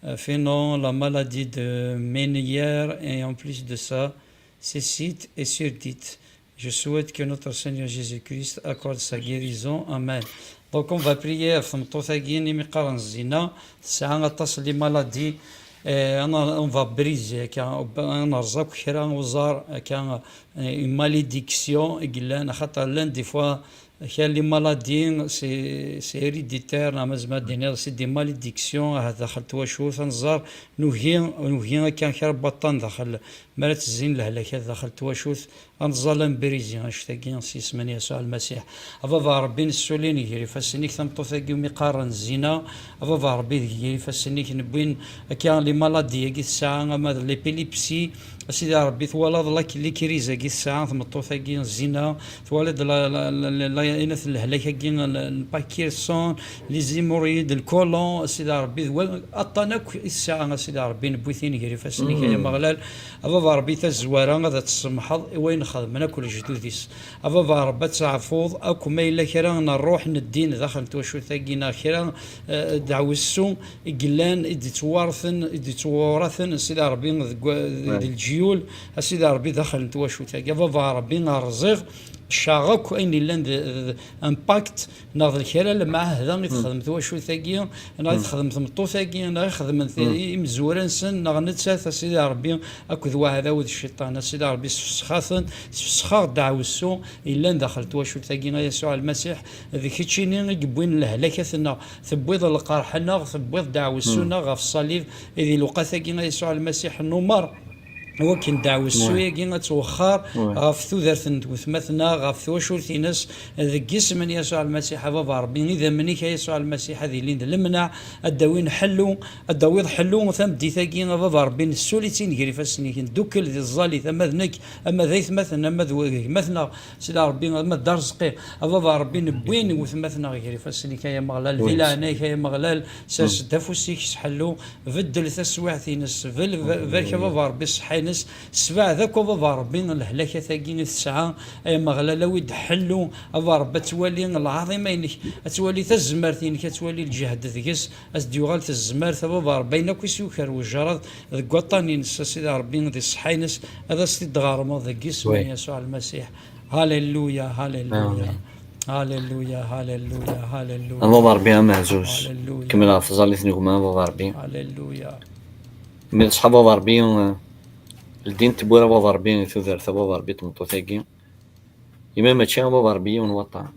euh, feinon, la maladie de Menière, et en plus de ça, cécite et surdite. Je souhaite que notre Seigneur Jésus-Christ accorde sa guérison. Amen. Donc, on va prier ɣef tmeṭṭut-agi, imi qqaren zzina, tesɛa aṭas n les maladies. Eh, on, on va briser, akka, ad nerẓ akk kra uẓar, akka, eh, une malédiction i yellan, axaṭer llan des fois kra les maladies, c'est, c'est héréditaire, neɣ ma zemreɣ ad d-iniɣ, c'est des malédictions, ahat daxel twacult, ad nẓer, nugi, nugi akka kra n waṭṭan daxel, mi ara ttezzin lehlakat daxel twacult, ad nẓal, ad nbrizi annect-agi s yisem n Yasuɛ Lmasiḥ. A Baba Ṛebbi, nessuli ger ifassen-ik tameṭṭut-agi umi qqaren zzina. A Baba Ṛebbi, ger ifassen-ik newwin akka les maladies-agi tesɛa, ama d l'épilepsie. A Sidi Ṛebbi, twalaḍ la, les crises-agi tesɛa tmeṭṭut-agi zzina. Twalaḍ la, la, la, la, la, inat lehlak-agi n, n Parkinson, les hémorroïdes, le côlon. A Sidi Ṛebbi, d wa-, aṭṭan akk i tesɛa, a Sidi Ṛebbi, newwi-t ger ifassen-ik, ay Ameɣlal. A Baba Ṛebbi, tazwara ad tt-tsemḥeḍ i wayen xedmen akk lejdud-is. A Baba Ṛebbi, ad teɛfuḍ akk ma yella kra n ṛṛuḥ n ddin daxel n twacult-agi, neɣ kra, eh, deɛwessu i yellan, i d-ittwarten, i d-ittwuraten, a Sidi Ṛebbi, deg wa-, di, di leǧyul, a Sidi Ṛebbi, daxel n twacult-agi. A Baba Ṛebbi, rẓiɣ, qecceɣ akk ayen yellan d, d impact neɣ d kra lmeɛahda i texdem twacult-agi, neɣ i texdem tmeṭṭut-agi, neɣ i xedmen ti-, imezwura-nsen, neɣ nettat, a Sidi Ṛebbi, akked waɛdaw d cciṭan. A Sidi Ṛebbi, sfesxeɣ-ten, sfesxeɣ ddeɛwessu yellan daxel twacult-agi, a Yasuɛ Lmasiḥ, d keččini i yewwin lehlakat-nneɣ, tewwiḍ lqerḥ-nneɣ, tewwiḍ ddeɛwessu-nneɣ ɣef ṣṣalib, i di lewqat-agi, a Yasuɛ Lmasiḥ, numer i wakken ddeɛwessu-agi ad twexxer ɣef tudert n wetma-tneɣ, ɣef twacult-ines, deg yisem n Yasuɛ Lmasiḥ, a Baba Ṛebbi, idammen-ik, a Yasuɛ Lmasiḥ, ad ilin d lemneɛ, ad d-awin ḥellu, ad d-tawiḍ ḥellu tameddit-agi, a Baba Ṛebbi, nessuli-tt-in ger ifassen-ik, ndukkel di tẓallit, ama d nekk, ama d aytmaten, ama d gma-tneɣ, Sidi Ṛebbi, ama d Arezqi, a Baba Ṛebbi, newwin wetma-tneɣ ger ifassen-ik, ay Ameɣlal, di leɛnaya-k, ay Ameɣlal, sers-d afus-ik s ḥellu, beddel taswiɛt-ines, bel-, barek a Baba Ṛebbi ṣṣeḥḥa-ines, sbeɛd akk a Baba Ṛebbi lehlakat-agi i tesɛa, ay Ameɣlal, awi-d ḥellu, a Baba Ṛebbi, ad twali lɛaḍima-inek, ad twali tazmert-inek, ad twali lǧehd deg-s, ad s-d-yuɣal tezmert, a Baba Ṛebbi, ayen akk i s-yuker wejraḍ deg waṭṭan-ines, a Sidi Ṛebbi, di ṣṣeḥḥa-ines, ad as-t-id-tɣermeḍ deg yisem n Yasuɛ Lmasiḥ. Halleluya, halleluya. Amin. Halleluya, halleluya, halleluya. A Baba Ṛebbi ameɛzuz. Halleluya. Kemmel ɣef tẓallit n gma, a Baba Ṛebbi. Halleluya. Mi d-ṣṣeḥ a Baba Ṛebbi, eh, ldin tewwura a Baba Ṛebbi i tudert a Baba Ṛebbi tmeṭṭut-agi. Imi mačči a Baba Ṛebbi yiwen waṭṭan.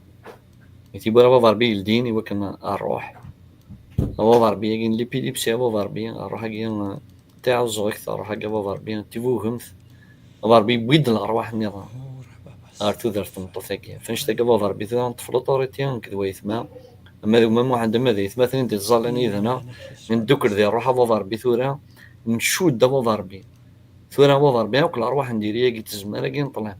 I tiwwura a Baba Ṛebbi ldin i wakken ṛṛuḥ. A Baba Ṛebbi-agi n l'épilepsie, a Baba Ṛebbi, ṛṛuḥ-agi, eh, tiɛuẓẓugt, ṛṛuḥ-agi a Baba Ṛebbi, tibugemt. A Baba Ṛebbi yewwi-d leṛwaḥ nniḍen ɣer tudert n tmeṭṭut-agi. Ɣef annect-agi a Baba Ṛebbi tura neṭṭef l'autorité nekk d wayetma, ama d gma Muḥend, ama d ayetmaten i d-ittẓallan yid-neɣ, ndukkel di ṛṛuḥ a Baba Ṛebbi tura, ncudd a Baba Ṛebbi. Tura a Baba Ṛebbi akk leṛwaḥ n diri-agi n tezmar-agi n ṭṭlam.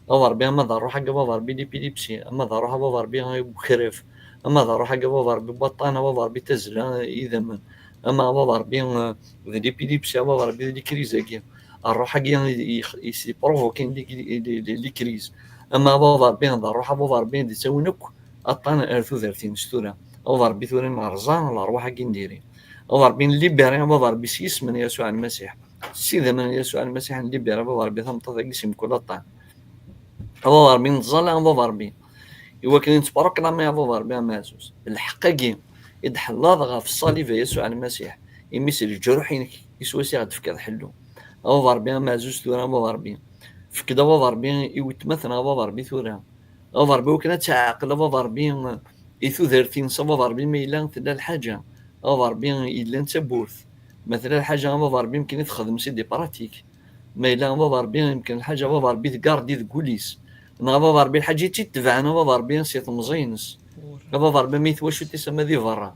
A Baba Ṛebbi, ama d ṛṛuḥ-agi a Baba Ṛebbi l'épilepsie, ama d ṛṛuḥ a Baba Ṛebbi ukrif, ama d ṛṛuḥ-agi a Baba Ṛebbi waṭṭan, a Baba Ṛebbi tazzla, idammen, ama a Baba Ṛebbi, eh, d l'épilepsie, a Baba Ṛebbi d les crises-agi, ṛṛuḥ-agi i, i, i s-iprovoquin les, les, les, les crises, ama a Baba Ṛebbi d ṛṛuḥ a Baba Ṛebbi d-ittawin akk aṭṭan ar tudert-ines tura. A Baba Ṛebbi tura nerẓa leṛwaḥ-agi n diri. A Baba Ṛebbi nlibiri a Baba Ṛebbi s yisem n Yasuɛ Lmasiḥ. S idammen n Yasuɛ Lmasiḥ nlibiri a Baba Ṛebbi tameṭṭut-agi si mkul aṭṭan. A Baba Ṛebbi nettẓalla a Baba Ṛebbi. I wakken i nettproklami a Baba Ṛebbi ameɛzuz. Lḥeqq-agi i d-tḥellaḍ ɣef ṣṣalib a Yasuɛ Lmasiḥ. Imi s leǧruḥ-inek iswas i ɣ-d-tefkiḍ ḥellu. A Baba Ṛebbi ameɛzuz tura a Baba Ṛebbi. Fek-d a Baba Ṛebbi i wetmaten a Baba Ṛebbi tura. A Baba Ṛebbi, wakken ad tɛeqel a Baba Ṛebbi i tudert-ines a Baba Ṛebbi, ma yella tella lḥaǧa a Baba Ṛebbi yellan d tawwurt. Ma tella lḥaǧa a Baba Ṛebbi yemken i texdem si des pratiques. Ma yella a Baba Ṛebbi yemken lḥaǧa a Baba Ṛebbi tgardi deg wul-is. Neɣ a Baba Ṛebbi lḥaǧa i tt-itebɛen a Baba Ṛebbi si temẓi-ines. A Baba Ṛebbi ma i twacult-is ama di berra.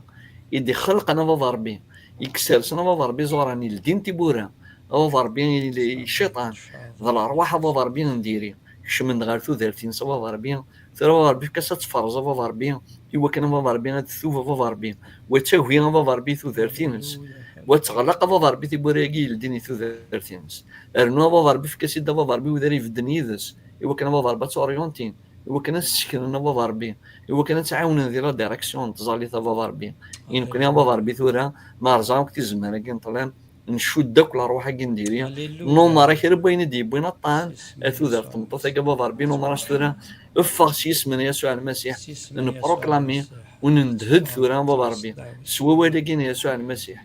I d-ixelqen a Baba Ṛebbi. I yessersen a Baba Ṛebbi iẓuran, i ldin tiwwura. A Baba Ṛebbi i, i cciṭan. D leṛwaḥ a Baba Ṛebbi n diri. Kecmen-d ɣer tudert-ines a Baba Ṛebbi. Tura a Baba Ṛebbi efk-as ad tferẓ a Baba Ṛebbi. I wakken a Baba Ṛebbi ad ttuɣ a Baba Ṛebbi. Wa d tagi a Baba Ṛebbi tudert-ines. Wa d teɣlaq a Baba Ṛebbi tiwwura-agi yeldin i tudert-ines. Rnu a Baba Ṛebbi efk-as-id a Baba Ṛebbi wid ara ibedden yid-s. I wakken a Baba Ṛebbi ad tt-orientin. I wakken ad s-seknen a Baba Ṛebbi. I wakken ad tt-ɛawnen di la direction n tẓallit a Baba Ṛebbi. I nekkni a Baba Ṛebbi tura, ma rẓan akk tizemmar-agi n ṭṭlam, ncudd akk lerwaḥ-agi n diri, numer-ak kra n wayen i d-yewwin aṭṭan, a tudert tmeṭṭut-agi a baba Ṛebbi, numer-as tura, ffeɣ s yisem n Yasuɛ Lmasiḥ, nproklami, u nendeh-d tura a baba Ṛebbi, s wawal-agi n Yasuɛ Lmasiḥ,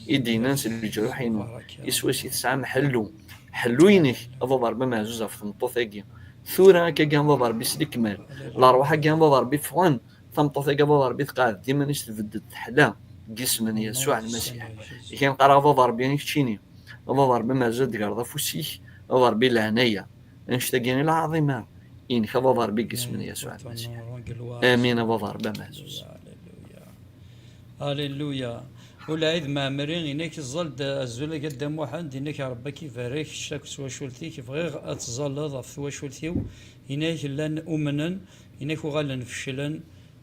i d-yennan s leǧruḥ-inu, iswa-s i tesɛam ḥellu, ḥellu-inek a baba Ṛebbi ameɛzuz ɣef tmeṭṭut-agi, tura akkagi a baba Ṛebbi s lekmal, lerwaḥ-agi a baba Ṛebbi ffɣen, tameṭṭut-agi a baba Ṛebbi tqeɛɛed iman-is tbedded teḥla, deg yisem n Yasuɛ Lmasiḥ. Kan qqareɣ a baba Ṛebbi i keččini, a baba Ṛebbi ameɛzuz ad d-tegreḍ afus-ik, a baba Ṛebbi leɛnaya, annect-agi i lɛaḍima, inek a baba Ṛebbi deg yisem n Yasuɛ Lmasiḥ. Amin a baba Ṛebbi ameɛzuz. Alléluia. Ulɛid Mɛemmri, inek ẓẓal-d azul a Gadda Muḥend, inek Ṛebbi ad k-ibarek, kečč akk s twacult-ik, bɣiɣ ad tẓalleḍ ɣef twacult-iw, inek llan umnen, inek uɣalen feclen,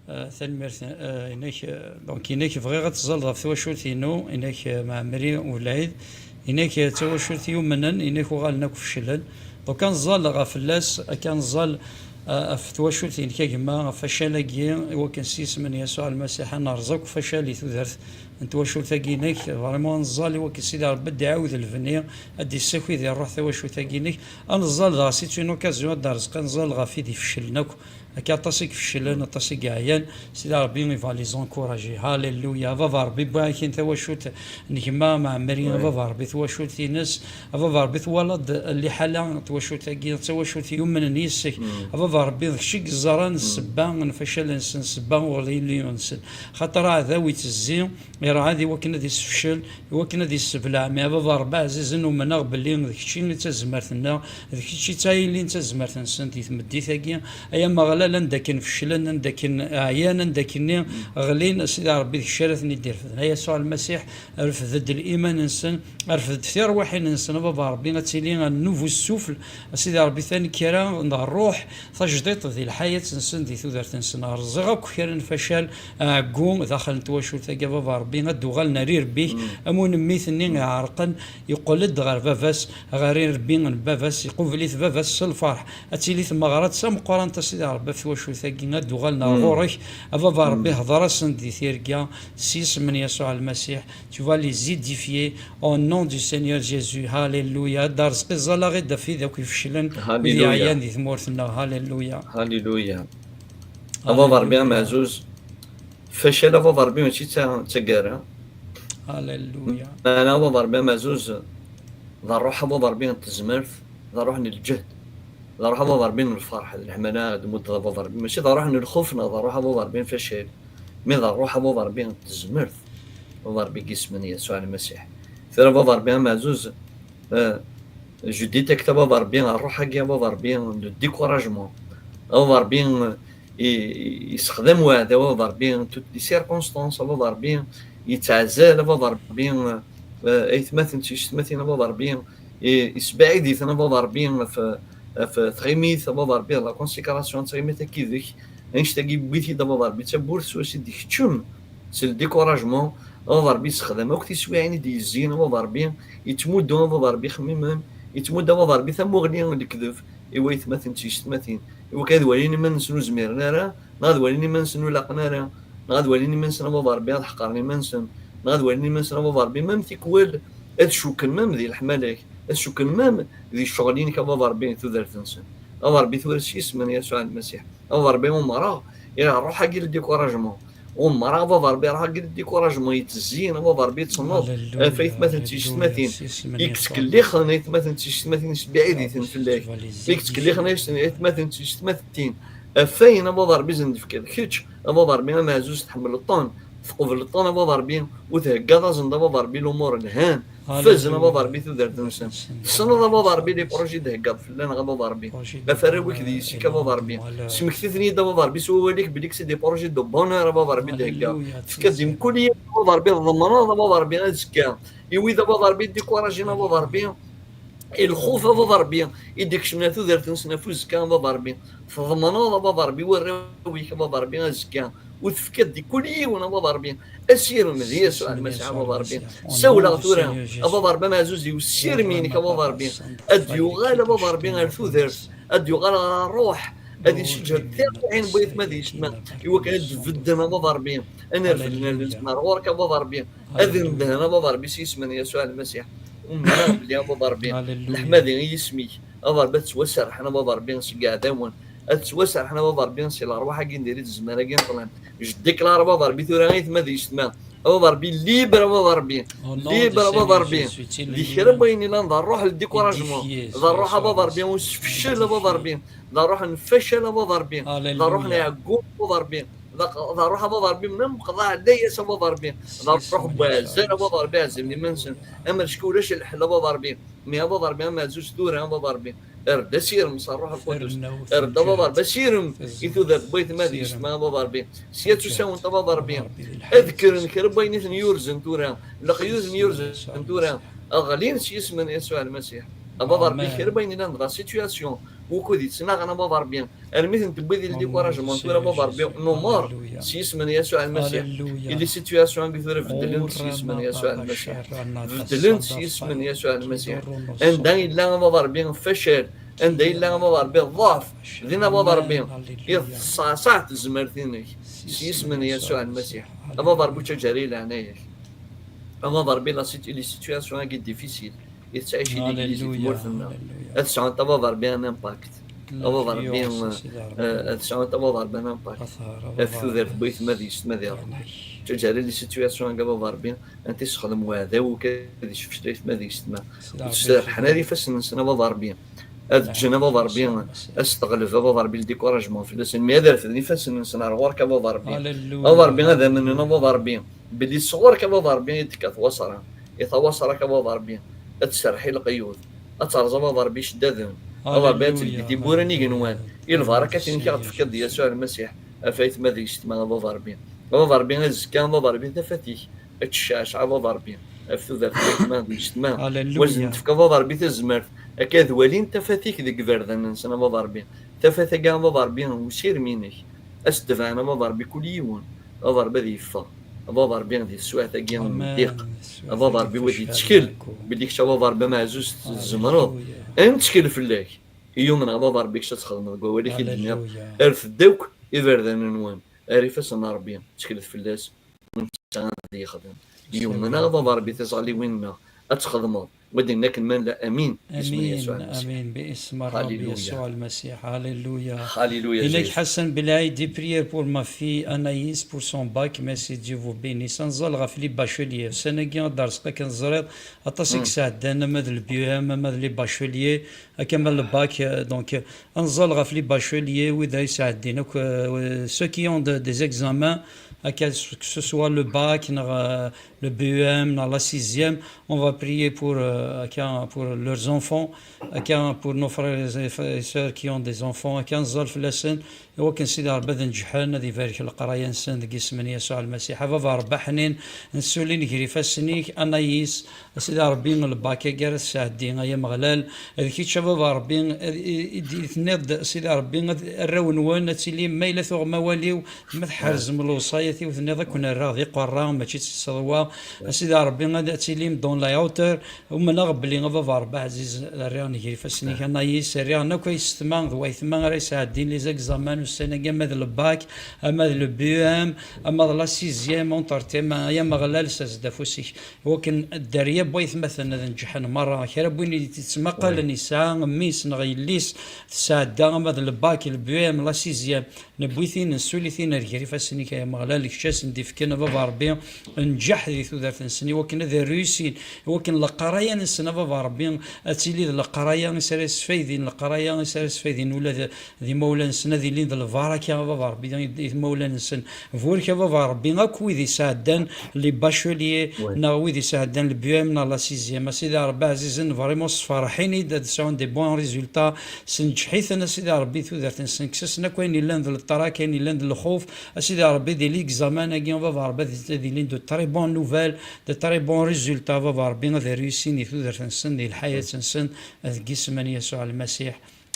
eh, tanemmirt, eh, inek, eh, donc inek bɣiɣ ad tẓalleḍ ɣef twacult-inu, inek, eh, Mɛemmri Ulɛid, inek, eh, d tawacult yumnen, inek uɣalen akk feclen, donc ad nẓall ɣef fell-as, akka ad nẓall, eh, ɣef twacult-inek a gma, ɣef facal-agi, i wakken s yisem n Yasuɛ Lmasiḥ ad nerẓ akk facal i tudert n twacult-agi-inek, vraiment ad nẓall i wakken Sidi Ṛebbi ad d-iɛawed lebni, ad d-issakid i ṛṛuḥ tawacult-agi-inek, ad nẓall dɣa c'est une occasion ad d-nerẓeq, ad nẓall ɣef wid ifeclen akk, akka aṭas i ifeclen, aṭas i yeɛyan, Sidi Ṛebbi il va les encourager. Halleluya. A baba Ṛebbi, wwiɣ-ak-in tawacult n gma Mɛemmri, a baba Ṛebbi, tawacult-ines, a baba Ṛebbi, twalaḍ liḥala n twacult-agi, d tawacult yumnen yis-k, a baba Ṛebbi, d kečč i yeẓran ssebba n facal-nsen, ssebba uɣlili-nsen. Xaṭer aɛdaw ittezzi, irɛad i wakken ad issefcel, i wakken ad issebleɛ. Mais a baba Ṛebbi ɛzizen, umneɣ belli d kečč i d tazmert-nneɣ, d kečč i d tayli n tazmert-nsen di tmeddit-agi. Ay Ameɣlal, anda akken feclen, anda akken ɛyan, anda akken-nni ɣlin, a Sidi Ṛebbi, d kečč ara ten-id-irefden. A Yasuɛ Lmasiḥ, refd-d liman-nsen, refd-d tirwiḥin-nsen, a baba Ṛebbi, ad tili un nouveau souffle, a Sidi Ṛebbi, tanekkra n ṛṛuḥ, tajdiṭ di lḥayat-nsen, di tudert-nsen. Rẓiɣ akk kra n facal, aɛeggu, daxel n twacult-agi, a baba Ṛebbi, ad d-uɣalen ar irebbi-k, am unemmit-nni iɛerqen, yeqqel-d ɣer baba-s, ɣer irebbi n baba-s, iqubel-it baba-s s lferḥ. Ad tili tmeɣra d tameqqrant, a Sidi Ṛebbi, ɣef twacult-agi, ad d-uɣalen ar ɣur-k, a baba Ṛebbi, hḍer-asen di tirga, s yisem n Yasuɛ Lmasiḥ, tu vas les édifier au nom du Seigneur Jésus. Halleluya. A Dda Ṛezqi, ẓẓal-aɣ-id ɣef wid akk ifeclen, wid yeɛyan di tmurt-nneɣ. Halleluya. Halleluya. A baba Ṛebbi ameɛzuz, facal a baba Ṛebbi mačči d ta-, d taggara. Halleluya. Meɛna a baba Ṛebbi ameɛzuz, d ṛṛuḥ a baba Ṛebbi n tezmert, d ṛṛuḥ n lǧehd, d ṛṛuḥ a baba Ṛebbi n lferḥ, d leḥmala d muddeḍ a baba Ṛebbi, mačči d ṛṛuḥ n lxuf neɣ d ṛṛuḥ a baba Ṛebbi n facal, mais d ṛṛuḥ a baba Ṛebbi n tezmert, a baba Ṛebbi n yisem n Yasuɛ Lmasiḥ. Tura a baba Ṛebbi ameɛzuz, euh, je détecte a baba Ṛebbi ṛṛuḥ-agi a baba Ṛebbi de découragement, a baba Ṛebbi, euh, i-, i-, yessexdam weɛdaw a baba Ṛebbi toutes les circonstances a baba Ṛebbi, yettɛezzal a baba Ṛebbi, euh, aytmaten d tyessetmatin a baba Ṛebbi, i-, yesbaɛid-iten a baba Ṛebbi ɣef, ɣef tɣimit a baba Ṛebbi, la consécration n tɣimit akkidek, annect-agi yewwi-t-id a baba Ṛebbi d tawwurt s wass i d-ikeččem s le découragement, a baba Ṛebbi yessexdam akk tiswiɛin i d-yezzin a baba Ṛebbi, yettmuddu a baba Ṛebbi ixemmimen, yettmuddu a baba Ṛebbi tamuɣli n lekdeb i waytmaten d tyessetmatin, i wakken ad walin iman-nsen ur zmiren ara, neɣ ad walin iman-nsen ur laqen ara, neɣ ad walin iman-nsen a baba Ṛebbi ad ḥeqren iman-nsen, neɣ ad walin iman-nsen a baba Ṛebbi mam tikwal ad cukken mam di leḥmala-k, ad cukken mam di ccɣel-inek a baba Ṛebbi di tudert-nsen. A baba Ṛebbi tura s yisem n Yasuɛ Lmasiḥ. A baba Ṛebbi umreɣ, ira ṛṛuḥ-agi le découragement. Umreɣ a baba Ṛebbi ṛṛuḥ-agi le découragement yettezzin, a baba Ṛebbi yettneḍ ɣef aytmaten d tyessetmatin, i yettkellixen aytmaten d tyessetmatin, yesbiɛid-iten fell-ak, i yettkellixen aytmaten d tyessetmatin ɣef wayen a baba Ṛebbi i sen-d-tefkiḍ kečč, a baba Ṛebbi ameɛzuz, tḥemmleḍ-ten, tqebleḍ-ten a baba Ṛebbi, u theggaḍ-asen-d a baba Ṛebbi lumuṛ lhan, fazen a baba Ṛebbi tudert-nsen. Tessneḍ a baba Ṛebbi les projets d-theggaḍ fell-aneɣ a baba Ṛebbi, ɣef warraw-ik d yessi-k a baba Ṛebbi. Smekti-ten-id a baba Ṛebbi s wawal-ik belli c'est des projets de bonheur a baba Ṛebbi d-theggaḍ. Tefkiḍ-d i mkul yiwen a baba Ṛebbi, tḍemneḍ a baba Ṛebbi azekka i wid a baba Ṛebbi i d-ikurajen a baba Ṛebbi, i lxuf a baba Ṛebbi i d-ikecmen ar tudert-nsen ɣef uzekka a baba Ṛebbi. Tḍemneḍ a baba Ṛebbi warraw-ik a baba Ṛebbi azekka, u tefkiḍ-d i kul yiwen a baba Ṛebbi asirem di Yasuɛ Lmasiḥ a baba Ṛebbi. Ssawleɣ tura a baba Ṛebbi ameɛzuz i usirem-inek a baba Ṛebbi, ad d-yuɣal a baba Ṛebbi ar tudert, ad d-yuɣal ɣer ṛṛuḥ, Ad isseǧhed tirwiḥin n waytma d yessetma, iwakken ad d-bedden a baba Ṛebbi, ad nerfed llan-nsen ar ɣur-k a baba Ṛebbi, ad ndehen a baba Ṛebbi s yisem n Yasuɛ Lmasiḥ. Umneɣ belli a baba Ṛebbi, leḥmadi i yisem-ik, a baba Ṛebbi, ad ttwaserḥen a baba Ṛebbi seg yiɛdawen, ad ttwaserḥen a baba Ṛebbi si lerwaḥ-agi n diri tzemar-agi n ṭṭlam. Je déclare a baba Ṛebbi tura aytma d yessetma, a baba Ṛebbi, libre a baba Ṛebbi, libre a baba Ṛebbi, di kra n wayen ilan d ṛṛuḥ n découragement, d ṛṛuḥ a baba Ṛebbi usfecel a baba Ṛebbi, d ṛṛuḥ n facal a baba Ṛebbi, d ṛṛuḥ n ɛeggu a baba Ṛebbi, d aq-, d ṛṛuḥ a baba Ṛebbi n umqeḍɛa layas a baba Ṛebbi, d ṛṛuḥ n waɛzar a baba Ṛebbi ɛezzimen iman-nsen, amer cku ulac lḥel a baba Ṛebbi, mi a baba Ṛebbi am ɛzuz tura a baba Ṛebbi, err-d asirem s ṛṛuḥ lqudus, err-d a baba Ṛebbi asirem i tudert n waytma d yessetma a baba Ṛebbi, sya d tusawent a baba Ṛebbi, ad kkren kra n wayen i ten-yurzen tura, leqyud i ten-yurzen tura, ɣlin s yisem n Yasuɛ Lmasiḥ. A baba Ṛebbi, kra n wayen ilan d la situation wukud yettnaɣen a baba Ṛebbi, armi ten-tewwi di découragement tura a baba Ṛebbi, numer s yisem n Yasuɛ Lmasiḥ. I les situations-agi tura beddlent s yisem n Yasuɛ Lmasiḥ. Beddlent s yisem n Yasuɛ Lmasiḥ. Anda yella a baba Ṛebbi facal, anda yella a baba Ṛebbi ḍḍeɛf, din a baba Ṛebbi, iḍṣaṣaɛ tezmert-inek s yisem n Yasuɛ Lmasiḥ. A baba Ṛebbi, ttaǧǧa-yi leɛnaya-k. A baba Ṛebbi, la situ-, les situations-agi difficiles i tettɛici Legliz di tmurt-nneɣ, ad sɛunt a baba Ṛebbi un impact. A baba Ṛebbi, eh, ad sɛunt a baba Ṛebbi un impact ɣef tudert n waytma d yessetma di ṛṛuḥ. Ttaǧǧa-yi les situations-agi a baba Ṛebbi, ad t-issexdem weɛdaw-ik ad issefcel aytma d yessetma. Ur serrḥen ara ifassen-nsen a baba Ṛebbi. Ad ǧǧen a baba Ṛebbi, ad s-teɣleb a baba Ṛebbi le découragement fell-asen. Mi ad refden ifassen-nsen ar ɣur-k a baba Ṛebbi. A baba Ṛebbi, ad amnen a baba Ṛebbi belli sɣur-k a baba Ṛebbi i d-tekka twaṣra. I tawaṣra-k a baba Ṛebbi ad tserreḥ i leqyud, ad terẓ a baba Ṛebbi iceddaden. A baba Ṛebbi ad teldi tiwwura n igenwan. I lbarakatin-ik i ɣ-d-tefkiḍ d Yasuɛ Lmasiḥ ɣef aytma d yessetma a baba Ṛebbi. A baba Ṛebbi, azekka a baba Ṛebbi tafat-ik ad tecceɛceɛ a baba Ṛebbi ɣef tudert n waytma d yessetma. Ad sen-tefk a baba Ṛebbi tazmert akka ad walin tafat-ik deg iberdan-nsen a baba Ṛebbi. Tafat-agi a baba Ṛebbi usirem-inek, ad s-tebɛen a baba Ṛebbi kul yiwen. A baba Ṛebbi ad yeffeɣ, a baba Ṛebbi di teswiɛt-agi n ddiq, a baba Ṛebbi ad yettkel belli kečč a baba Ṛebbi ameɛzuz tzemreḍ. Ad nettkel fell-ak. I yumneɣ a baba Ṛebbi kečč ad txedmeḍ deg wawal-ik i d-nniɣ. Rfed akk iberdan-nwen ar ifassen n Ṛebbi, tteklet fell-as, u netta ad yexdem. Yumneɣ a baba Ṛebbi tiẓalliwin-nneɣ ad txedmeḍ. Wa d-yenna akken ma nella amin, isem n Yasuɛ Lmasiḥ. Amin, bi isem Ṛebbi Yasuɛ Lmasiḥ. Haleluya. Haleluya. Inek Ḥasan Belaïd, prière pour ma fille Anaïs pour son bac. Merci, Dieu vous bénisse. Ad nẓal ɣef les bacheliers. Ussan-agi ad d-rẓeq akken teẓriḍ aṭas i yesɛeddan ama d le B E M, ama d les bacheliers, akka ma le bac, euh, donc, euh, ad nẓal ɣef les bacheliers, wid ay yesɛeddin akk, euh, ceux qui ont de-, des examens, akka, que ce soit le bac, neɣ, euh, le B E M, neɣ la sixième, on va prier pour, euh, akka, pour leurs enfants, akka, pour nos frères et sœurs qui ont des enfants, akka, nẓal fell-asen, i wakken Sidi Ṛebbi ad nǧeḥen, ad ibarek leqraya-nsen deg isem n Yasuɛ Lmasiḥ. A baba Ṛebbi aḥnin, nsulin ger ifassen-ik, Anaïs, a Sidi Ṛebbi, le bac-agi ara tesɛeddi, ay Ameɣlal, d kečč a baba Ṛebbi, i, i, i d-, i tenniḍ-d, Sidi Ṛebbi, ad, arraw-nwen ad tilim, ma yella tuɣem awal-iw, ma tḥerzem lewṣayat-iw, tenniḍ ad ken-rreɣ d iqerra, mačči d tiseḍwa. A Sidi Ṛebbi, ad, ad tilim dans la hauteur. Umneɣ belli a baba Ṛebbi ɛziz, rriɣ-n ger ifassen-ik, Anaïs, rriɣ-n akk aysetma d waytma ara yesɛeddin les examens ussan-agi, ama d le bac, ama d le B E M, ama d la sixième, entre tes mains, ay Ameɣlal, ssers-d afus-ik. Wakken dderya n waytmaten ad nǧeḥen merra. Kra n win i d-yettmaqalen yesɛa mmi-s neɣ yelli-s tesɛedda ama d le bac, le B E M, la sixième, newwi-t-in, nessuli-t-in ar ger ifassen-ik, ay Ameɣlal, kečč ad sen-d-ifken a baba Ṛebbi nǧeḥ di tudert-nsen, i wakken ad rruysin, i wakken leqraya-nsen a baba Ṛebbi ad tili d leqraya i s ara yesfaydin, leqraya i s ara yesfaydin ula d d imawlan-nsen, ad ilin d lbaraka a baba Ṛebbi i, i imawlan-nsen. Burek a baba Ṛebbi akk wid isɛeddan les bacheliers neɣ wid isɛeddan le B E M neɣ la sixième. A Sidi Ṛebbi ɛzizen, vraiment sferḥin-id ad sɛun des bons résultats, sneǧḥ-iten a Sidi Ṛebbi tudert-nsen, kkes-asen akk ayen yellan d letrak, ayen yellan d lxuf, a Sidi Ṛebbi di l'examen-agi a baba Ṛebbi ad, ad ilin de très bonnes nouvelles, de très bons résultats a baba Ṛebbi, ad rruysin di tudert-nsen, di lḥayat-nsen, deg isem n Yasuɛ Lmasiḥ.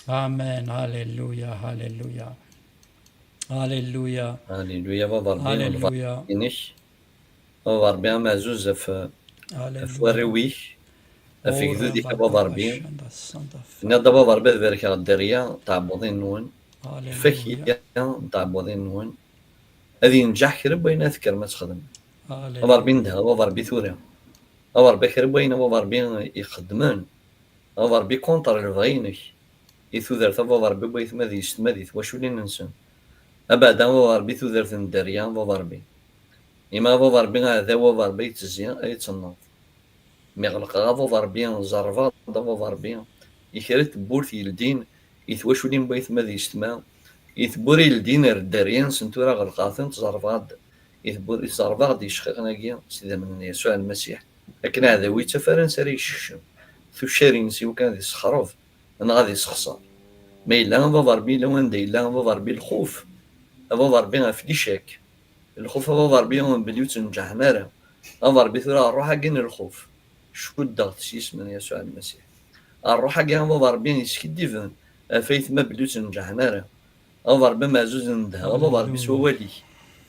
Amen. Haleluya, haleluya. Haleluya. Haleluya, baba Ṛebbi, haleluya. Lbaraka-inek. Baba Ṛebbi, ameɛzuz ɣef, ɣef warraw-ik, ɣef igdud-ik, a baba Ṛebbi. Tenniḍ-d, a baba Ṛebbi, ad barkeɣ dderya tɛebbuḍin-nwen. Lfakya n tɛebbuḍin-nwen, ad yenǧeḥ kra n wayen ara tekkrem ad txedmem. A Ṛebbi ndeh, a Ṛebbi tura, a Ṛebbi kra n wayen a Ṛebbi ixeddmen, a Ṛebbi contre lebɣi-inek, i tudert a Ṛebbi n waytma d yessetma di twaculin-nsen. Abeɛda a Ṛebbi tudert n dderya a Ṛebbi. Ima a Ṛebbi aɛdaw a Ṛebbi yettezzi, ay yettenneḍ. Mi ɣelqeɣ a Ṛebbi, zerrbeɣ-d a Ṛebbi i kra n tewwurt yeldin i twaculin n waytma d yessetma, i tewwura yeldin ar dderya-nsen tura ɣelqeɣ-tent, zerrbeɣ-d i tewwur-, zerrbeɣ-d icqiqen-agi s idammen n Yasuɛ Lmasiḥ, akken aɛdaw ur yettaf ara ansi ara yekcem tuccar-ines i wakken ad issexreb neɣ ad issexṣer. Ma yella a Ṛebbi, yella wanda yella a Ṛebbi lxuf, a Ṛebbi ɣef licak, lxuf a Ṛebbi belli ur ttneǧǧaḥen ara. A Ṛebbi tura ṛṛuḥ-agi n lxuf, cuddeɣ-t s yisem n Yasuɛ Lmasiḥ. Ṛṛuḥ-agi a Ṛebbi yeskiddiben ɣef aytma belli ur ttneǧǧaḥen ara. A Ṛebbi ameɛzuz ndeh, a Ṛebbi s wawal-ik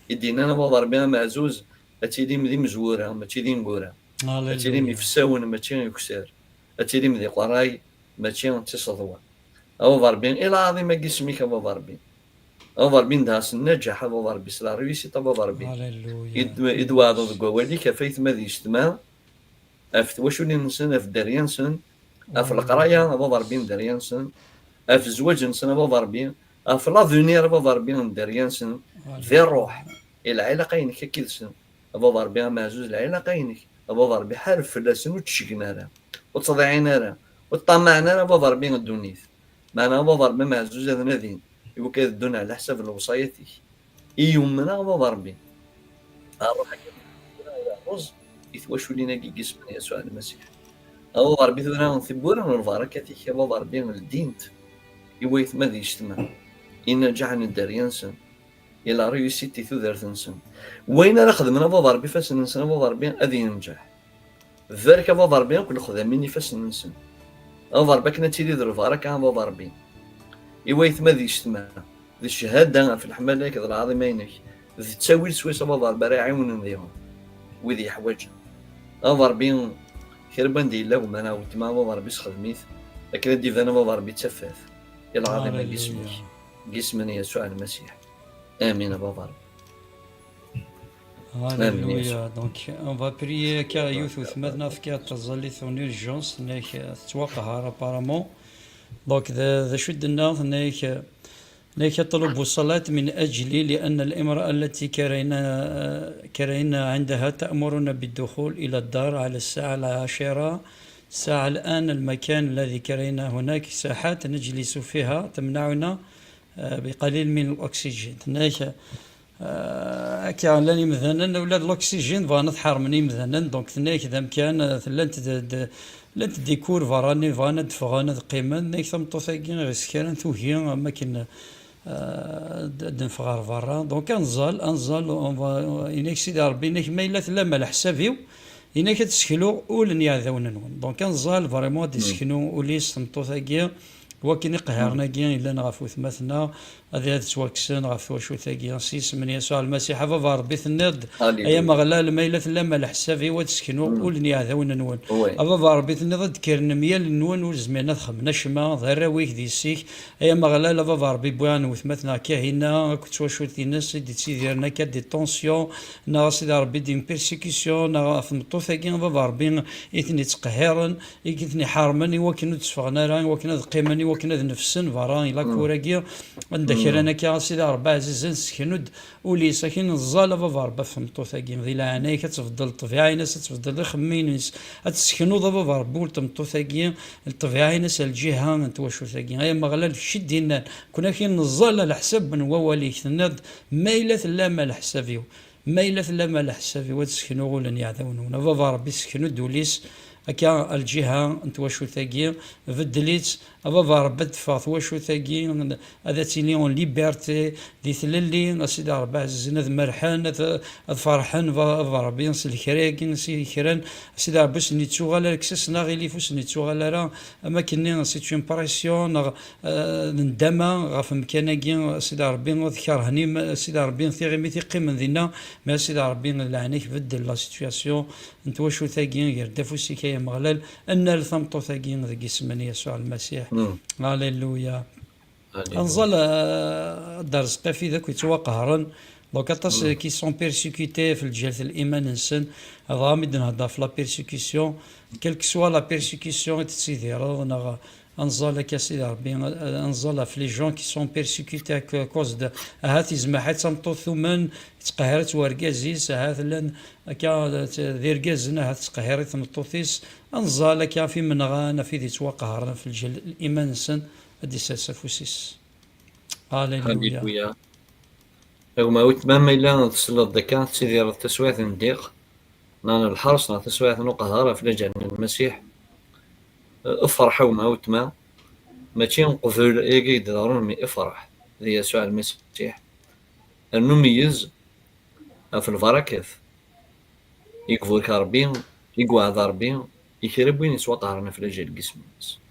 i d-yennan a Ṛebbi ameɛzuz, ad tilim d imezwura mačči d ineggura, ad tilim ifessawen mačči ikessar, ad tilim d iqerray mačči d tiseḍwa. A Ṛebbi, i lɛaḍima n yisem-ik a Ṛebbi. A Ṛebbi ndeh s nnaǧaḥ a Ṛebbi, s la réussite a Ṛebbi. I d-, i d-tweɛdeḍ deg wawal-ik ɣef aytma d yessetma, ɣef twaculin-nsen, ɣef dderya-nsen, ɣef leqraya a Ṛebbi n dderya-nsen, ɣef zzwaǧ-nsen a Ṛebbi, ɣef l'avenir a Ṛebbi n dderya-nsen, di ṛṛuḥ, i lɛilaqa-inek akka yid-sen. A Baba Ṛebbi ameɛzuz, lɛilaqa-inek, a Baba Ṛebbi ḥareb fell-asen, ur ttceggen ara, ur ttḍiɛin ara, ur ṭṭamaɛen ara a Baba Ṛebbi ddunit. Meɛna a Baba Ṛebbi ameɛzuz ad nadin i wakken ad ddun ɛla ḥsab n lewṣayat-ik. I yummen a Baba Ṛebbi, ṛṛuḥ-agi ad iṛṛeẓ i twaculin-agi n yisem n Yasuɛ Lmasiḥ. A Baba Ṛebbi tura tiwwura n lbarakat-ik a Baba Ṛebbi ldint i waytma d yessetma, i nnaǧaḥ n dderya-nsen, i la réussite i tudert-nsen. Wayen ara xedmen a Baba Ṛebbi ifassen-nsen a Baba Ṛebbi ad yenǧeḥ. Barek a Baba Ṛebbi akk lexdamin ifassen-nsen. A Baba Ṛebbi akken ad tili d lbaraka a Baba Ṛebbi i waytma d yessetma, d cchada ɣef leḥmala-k d lɛaḍima-inek, d ttawil swayes a Baba Ṛebbi ara iɛiwnen diɣen wid yeḥwaǧen. A Baba Ṛebbi, kra n wanda yella gma neɣ weltma a Baba Ṛebbi sexdem-it akken ad d-iban a Baba Ṛebbi d tafat i lɛaḍima n yisem-ik, deg yisem n Yasuɛ Lmasiḥ. Amin a Baba Ṛebbi. Alléluia. Donc, on va prier akka yiwet weltma-tneɣ tefka-d taẓallit en urgence, tenna-ak, euh, tettwaqehher apparemment. Donc, d, d acu i d-tenna? Tenna-ak, euh, tenna-ak, اطلبوا الصلاة من أجلي، لأن الامرأة التي كرهنا، كرهنا عندها تأمرنا بالدخول إلى الدار على الساعة العاشرة. الساعة الآن المكان الذي كرهنا هناك ساحات نجلس فيها، تمنعنا، euh، بقليل من الأكسجين. Tenna-ak, euh, akka llan imdanen, ula d l'oxygène bɣan ad t-ḥermen imdanen, donc tenna-ak d amkan, euh, llant d, d, llant des cours berrani, bɣan ad d-ffɣen, ad qqimen. Tenna-ak tameṭṭut-agi ɣis kra tugi, am akken, euh, ad, ad d-neffeɣ ɣer berra. Donc ad nẓall, ad nẓall, on va, yenna-ak Sidi Ṛebbi, yenna-ak ma yella tellam ɛla ḥsab-iw, yenna-ak ad tesseklu ul n yiɛdawen-nwen. Donc ad nẓall vraiment ad d-iseknu ul-is tmeṭṭut-agi, wakken iqehhiren-agi yellan ɣef wetma-tneɣ, ad, ad ttwakksen ɣef twacult-agi. S yisem n Yasuɛ Lmasiḥ, a Baba Ṛebbi, tenniḍ-d, ay Ameɣlal, ma yella tellam ɛla ḥsab-iw, ad seknuɣ ul n yiɛdawen-nwen. A Baba Ṛebbi, tenniḍ ad d-kkren myal-nwen ur zmiren ad xedmen acemma, d arraw-ik d yessi-k. Ay Ameɣlal, a Baba Ṛebbi, wwiɣ-n wetma-tneɣ Kahina akked twacult-ines i d-ittidiren akka di tension, neɣ a Sidi Ṛebbi di persécution, neɣ ɣef tmeṭṭut-agi, a Baba Ṛebbi, i ten-ittqehhiren, i ten-iḥermen i wakken ur d-tteffɣen ara, i wakken ad qqimen, i wakken ad nefsen berra i la cour-agi, anda kra n akka, a Sidi Ṛebbi ɛzizen, sseknu-d ul-is, akin neẓẓal a Baba Ṛebbi ɣef tmeṭṭut-agi, di leɛnaya-k ad tbeddel ṭṭbiɛa-ines, ad tbeddel ixemmimen-is, ad tesseknuḍ a Baba Ṛebbi ul tmeṭṭut-agi, ṭṭbiɛa-ines ar lǧiha n twacult-agi. Ay Ameɣlal, d kečč i d-yennan, ken akin neẓẓal ɛla ḥsab n wawal-ik, tenniḍ-d, ma yella tellam ɛla ḥsab-iw, ma yella tellam ɛla ḥsab-iw, ad seknuɣ ul n yiɛdawen-nwen. A Baba Ṛebbi, seknu-d ul-is akka ar lǧiha n twacult-agi, beddel-itt. A Baba Ṛebbi, ad teffeɣ twacult-agi, ad tili en liberté, di tlelli, a Sidi Ṛebbi ɛzizen, ad merrḥen, ad, ad ferḥen, a Baba Ṛebbi, s lekra-agi, s kra n, a Sidi Ṛebbi, ur sen-ittuɣal ara, kkes-asen aɣilif, ur sen-ittuɣal ara, am akken-nni, c'est une pression, neɣ, euh, d nndama ɣef umkan-agi, a Sidi Ṛebbi, ad kerhen im-, a Sidi Ṛebbi, tiɣimit iqqimen dinna, mais a Sidi Ṛebbi, leɛna-k, beddel la situation n twacult-agi, ger-d afus-ik, ay Ameɣlal, ad nal tameṭṭut-agi deg yisem n Yasuɛ Lmasiḥ. Alléluia. Ad nẓal, euh, ad d-rzeq afid akk yettwaqehren. Donc, aṭas qui sont persécutés ɣef lǧal n liman-nsen. Dɣa mi d-nhedder ɣef la persécution, quelle que soit la persécucution i tettidireḍ, neɣ ad nẓal akka, Sidi Ṛebbi, ad nẓal ɣef les gens qui sont persécutés à cause de, ahat yezmer ḥaca d tameṭṭut tumen, yettqehhir-itt wergaz-is, ahat llan akka d irgazen, ahat tettqehhir-it tmeṭṭut-is, ad nẓal akka ɣef imenɣan, ɣef wid yettwaqehren ɣef lǧal n liman-nsen, ad d-issers afus-is. Alléluia. Alléluia. A gma weltma, ma yella tesleḍ-d akka, tettidireḍ taswiɛt n ddiq, neɣ n lḥers, neɣ taswiɛt n uqehher ɣef lǧal n Lmasiḥ, efreḥ a gma weltma, mačči qbel ayagi i d-iḍerrun, mi efreḥ di Yasuɛ Lmasiḥ. Rnu meyyez ɣef lbarakat i iburek Ṛebbi, i iweɛɛed Ṛebbi i kra n win yettwaqehren ɣef lǧal n yisem-nnes.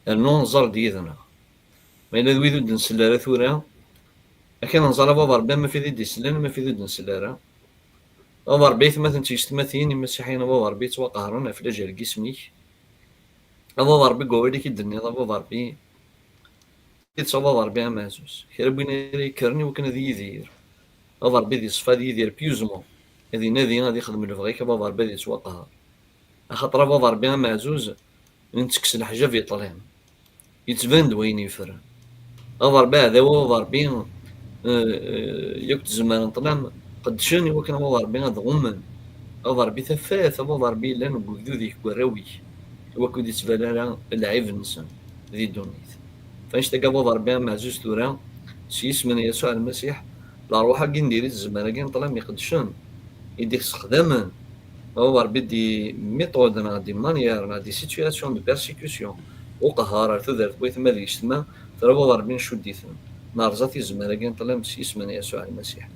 Rnu ẓer-d yid-neɣ. Ma yella d wid ur d-nsell ara tura, akken nẓer a baba Ṛebbi, am wid i d-isellen, am wid ur d-nsell ara. A baba Ṛebbi, aytmaten d tiyessetmatin, imasiḥiyen a baba Ṛebbi yettwaqehren ɣef lǧal n yisem-ik. A baba Ṛebbi, deg wawal-ik i d-tenniḍ a baba Ṛebbi, tidet a baba Ṛebbi ameɛzuz, kra n win ara yekkren i wakken ad yidir, a baba Ṛebbi, ad yeṣfa, ad yidir pieusement, ad inadi, ad ixdem lebɣi-k a baba Ṛebbi, ad yettwaqeher. Axaṭer a baba Ṛebbi ameɛzuz, nettekkes leḥjab i ṭṭlam, yettban-d wayen yefren. A baba Ṛebbi aɛdaw, a baba Ṛebbi, eh, eh, yakk tzemmar n ṭṭlam qeddcen i wakken a baba Ṛebbi ad ɣummen a baba Ṛebbi tafat a baba Ṛebbi yellan deg ugdud-ik, deg warraw-ik, i wakken ur d-ittban ara lɛib-nsen di ddunit. Fannect-agi a baba Ṛebbi ameɛzuz tura, s yisem n Yasuɛ Lmasiḥ, lerwaḥ-agi n diri tzemmar-agi n ṭṭlam iqeddcen i d-issexdamen a baba Ṛebbi di méthode neɣ di manière neɣ di situation de persécution, uqehher ar tudert n waytma d yessetma, tura a baba Ṛebbi ncudd-iten, nerẓa tizemmar-agi n ṭṭlam s yisem n Yasuɛ Lmasiḥ.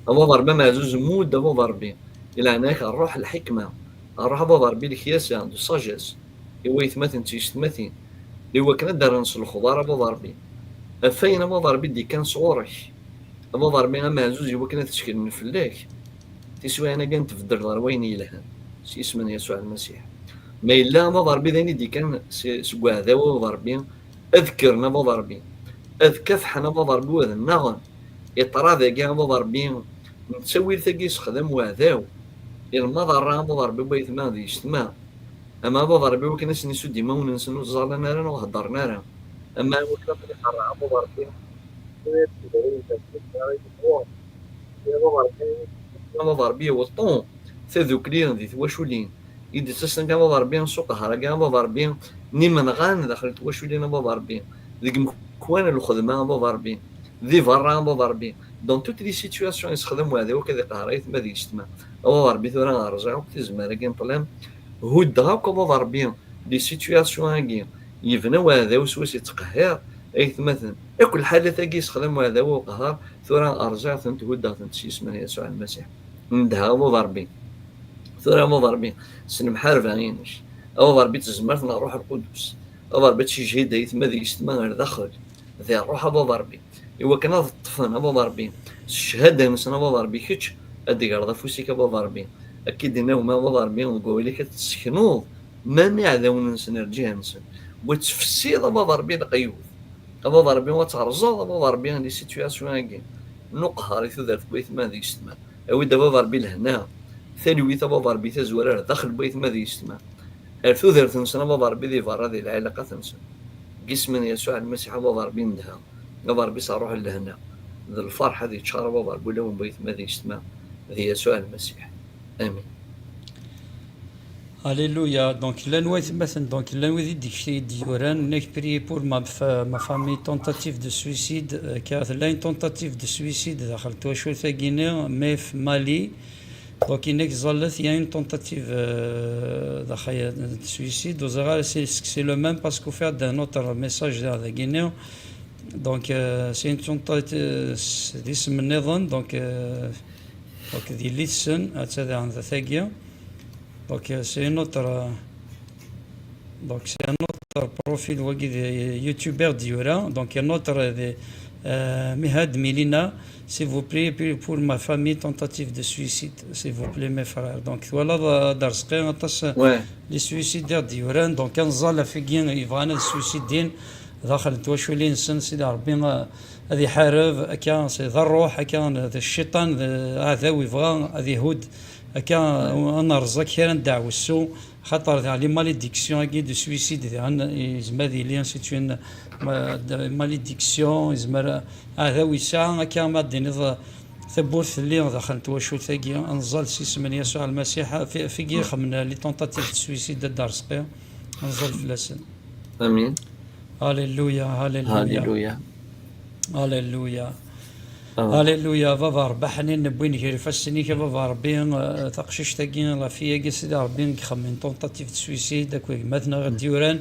A baba Ṛebbi ameɛzuz, mudd a baba Ṛebbi i leɛnaya-k ṛṛuḥ n lḥikma, ṛṛuḥ a baba Ṛebbi n lekyasa, de sagesse, i waytmaten d tiyessetmatin, i wakken ad d-rren s lexḍer a baba Ṛebbi ɣef wayen a baba Ṛebbi d-ikkan sɣur-k. A baba Ṛebbi ameɛzuz, i wakken ad tteklen fell-ak, tiswiɛin-agi ad tbeddel ɣer wayen yelhan s yisem n Yasuɛ Lmasiḥ. Ma yella a baba Ṛebbi d ayen i d-ikkan s-, seg uɛdaw a baba Ṛebbi, ad kkren a baba Ṛebbi, ad kafḥen a baba Ṛebbi, u ad nnaɣen i ṭṭrad-agi a baba Ṛebbi, n ttawilt-agi yessexdam uɛdaw i lmaḍerra a baba Ṛebbi, n waytma d yessetma. Ama a baba Ṛebbi, wakken ad sen-isudd imawen-nsen, ur ẓẓalen ara, ur heddren ara. Ama wakken ad ten-iqerreɛ a baba Ṛebbi, a baba Ṛebbi, iweṭṭu tadukli di twaculin i d-ittasen kan a baba Ṛebbi s uqehher-agi a baba Ṛebbi, n imenɣan daxel n twaculin a baba Ṛebbi, deg imekwan n lxedma a baba Ṛebbi, di berra a baba Ṛebbi, dans toutes les situations yessexdam uɛdaw akka ad iqehher aytma d yessetma. A baba Ṛebbi, tura rẓiɣ akk tizemmar-agi n ṭṭlam, huddeɣ akk a baba Ṛebbi les situations-agi yebna uɛdaw swayes yettqehhir aytmaten. Akk lḥalat-agi yessexdam uɛdaw uqehher, tura rẓiɣ-tent, huddeɣ-tent s yisem n Yasuɛ Lmasiḥ. Nedheɣ a baba Ṛebbi. Tura a baba Ṛebbi, s lemḥarba-inek, a baba Ṛebbi, d tezmert n Ṛṛuḥ Lqudus, a baba Ṛebbi, ad tijhid aytma d yessetma ɣer daxel di ṛṛuḥ a baba Ṛebbi, i wakken ad ṭṭfen a baba Ṛebbi s cchada-nsen a baba Ṛebbi, kečč ad d-tegreḍ afus-ik a baba Ṛebbi, akka i d-inna gma a baba Ṛebbi, deg wawal-ik ad tessekneḍ mani iɛdawen-nsen ar lǧiha-nsen, u ad tfessiḍ a baba Ṛebbi leqyud, a baba Ṛebbi, u ad terẓeḍ a baba Ṛebbi les situations-agi n uqehher i tudert n waytma d yessetma. Awi-d a baba Ṛebbi lehna, talwit a baba Ṛebbi, tazwara ar daxel n waytma d yessetma, ar tudert-nsen a baba Ṛebbi, di berra di lɛilaqat-nsen. Deg yisem n Yasuɛ Lmasiḥ a baba Ṛebbi, nedha a baba Ṛebbi s ṛṛuḥ n lehna d lferḥ ad yeččar a baba Ṛebbi ulawen n waytma d yessetma di Yasuɛ Lmasiḥ. Amin. Alléluia. Donc, llan waytmaten, donc, llan wid i d-, i d-yuran, nekk prier pour ma fa-, ma famille, tentative de suicide, euh, car llan tentative de suicide daxel twacult-agi-nni, Mef Mali. Donc, inek ẓallet, il y a une tentative, euh, daxel de suicide. Ur ẓriɣ ara si, si c'est le même, parce que ufiɣ-d un autre message da, dagini. Donc, euh, c'est une tentative, euh, s-, d isem nniḍen, donc, euh, donc, d yelli-tsen, atta daɣen da tagi. Donc, euh, c'est une autre, euh, donc, c'est un autre profil wagi d youtubeur d-yura. Donc, un autre, euh, d, euh, Mihad Milina, s'il vous plaît, puis pour ma famille, tentative de suicide, s'il vous plaît, mes frères. Donc, voilà, euh, d Arezqi, aṭas, euh, les suicidaires d-yuran. Donc, ad nẓal ɣef wigi yebɣan ad suicidin. daxel n twaculin-nsen, Sidi Ṛebbi, eh, ad iḥareb, akka, s-, d ṛṛuḥ, akka, d cciṭan, d aɛdaw, yebɣa ad ihudd, akka, ad nerẓ, akka, kra n ddeɛwessu, xaṭer daɣ les malédictions-agi de suicide, daɣen, yezmer ad yili, c'est une ma-, de-, malédiction, yezmer aɛdaw yesɛa, akka, ma d-tiniḍ, tawwurt telli daxel n twacult-agi, ad nẓall s yisem n Yasuɛ Lmasiḥ, fi-, figi ixemmen les tentatives de suicide, a Dda Rezqi, ad nẓall fell-asen. Amin. Alléluia, alléluia. Alléluia. Alléluia. Amin. Alléluia, a Baba Ṛebbi ḥnin, newwi-n gar ifassen-ik, a Baba Ṛebbi, eh, taqcict-agi, la fille-agi, Sidi Ṛebbi, i ixemmen tentative de suicide, akked gma-tneɣ i d-yuran.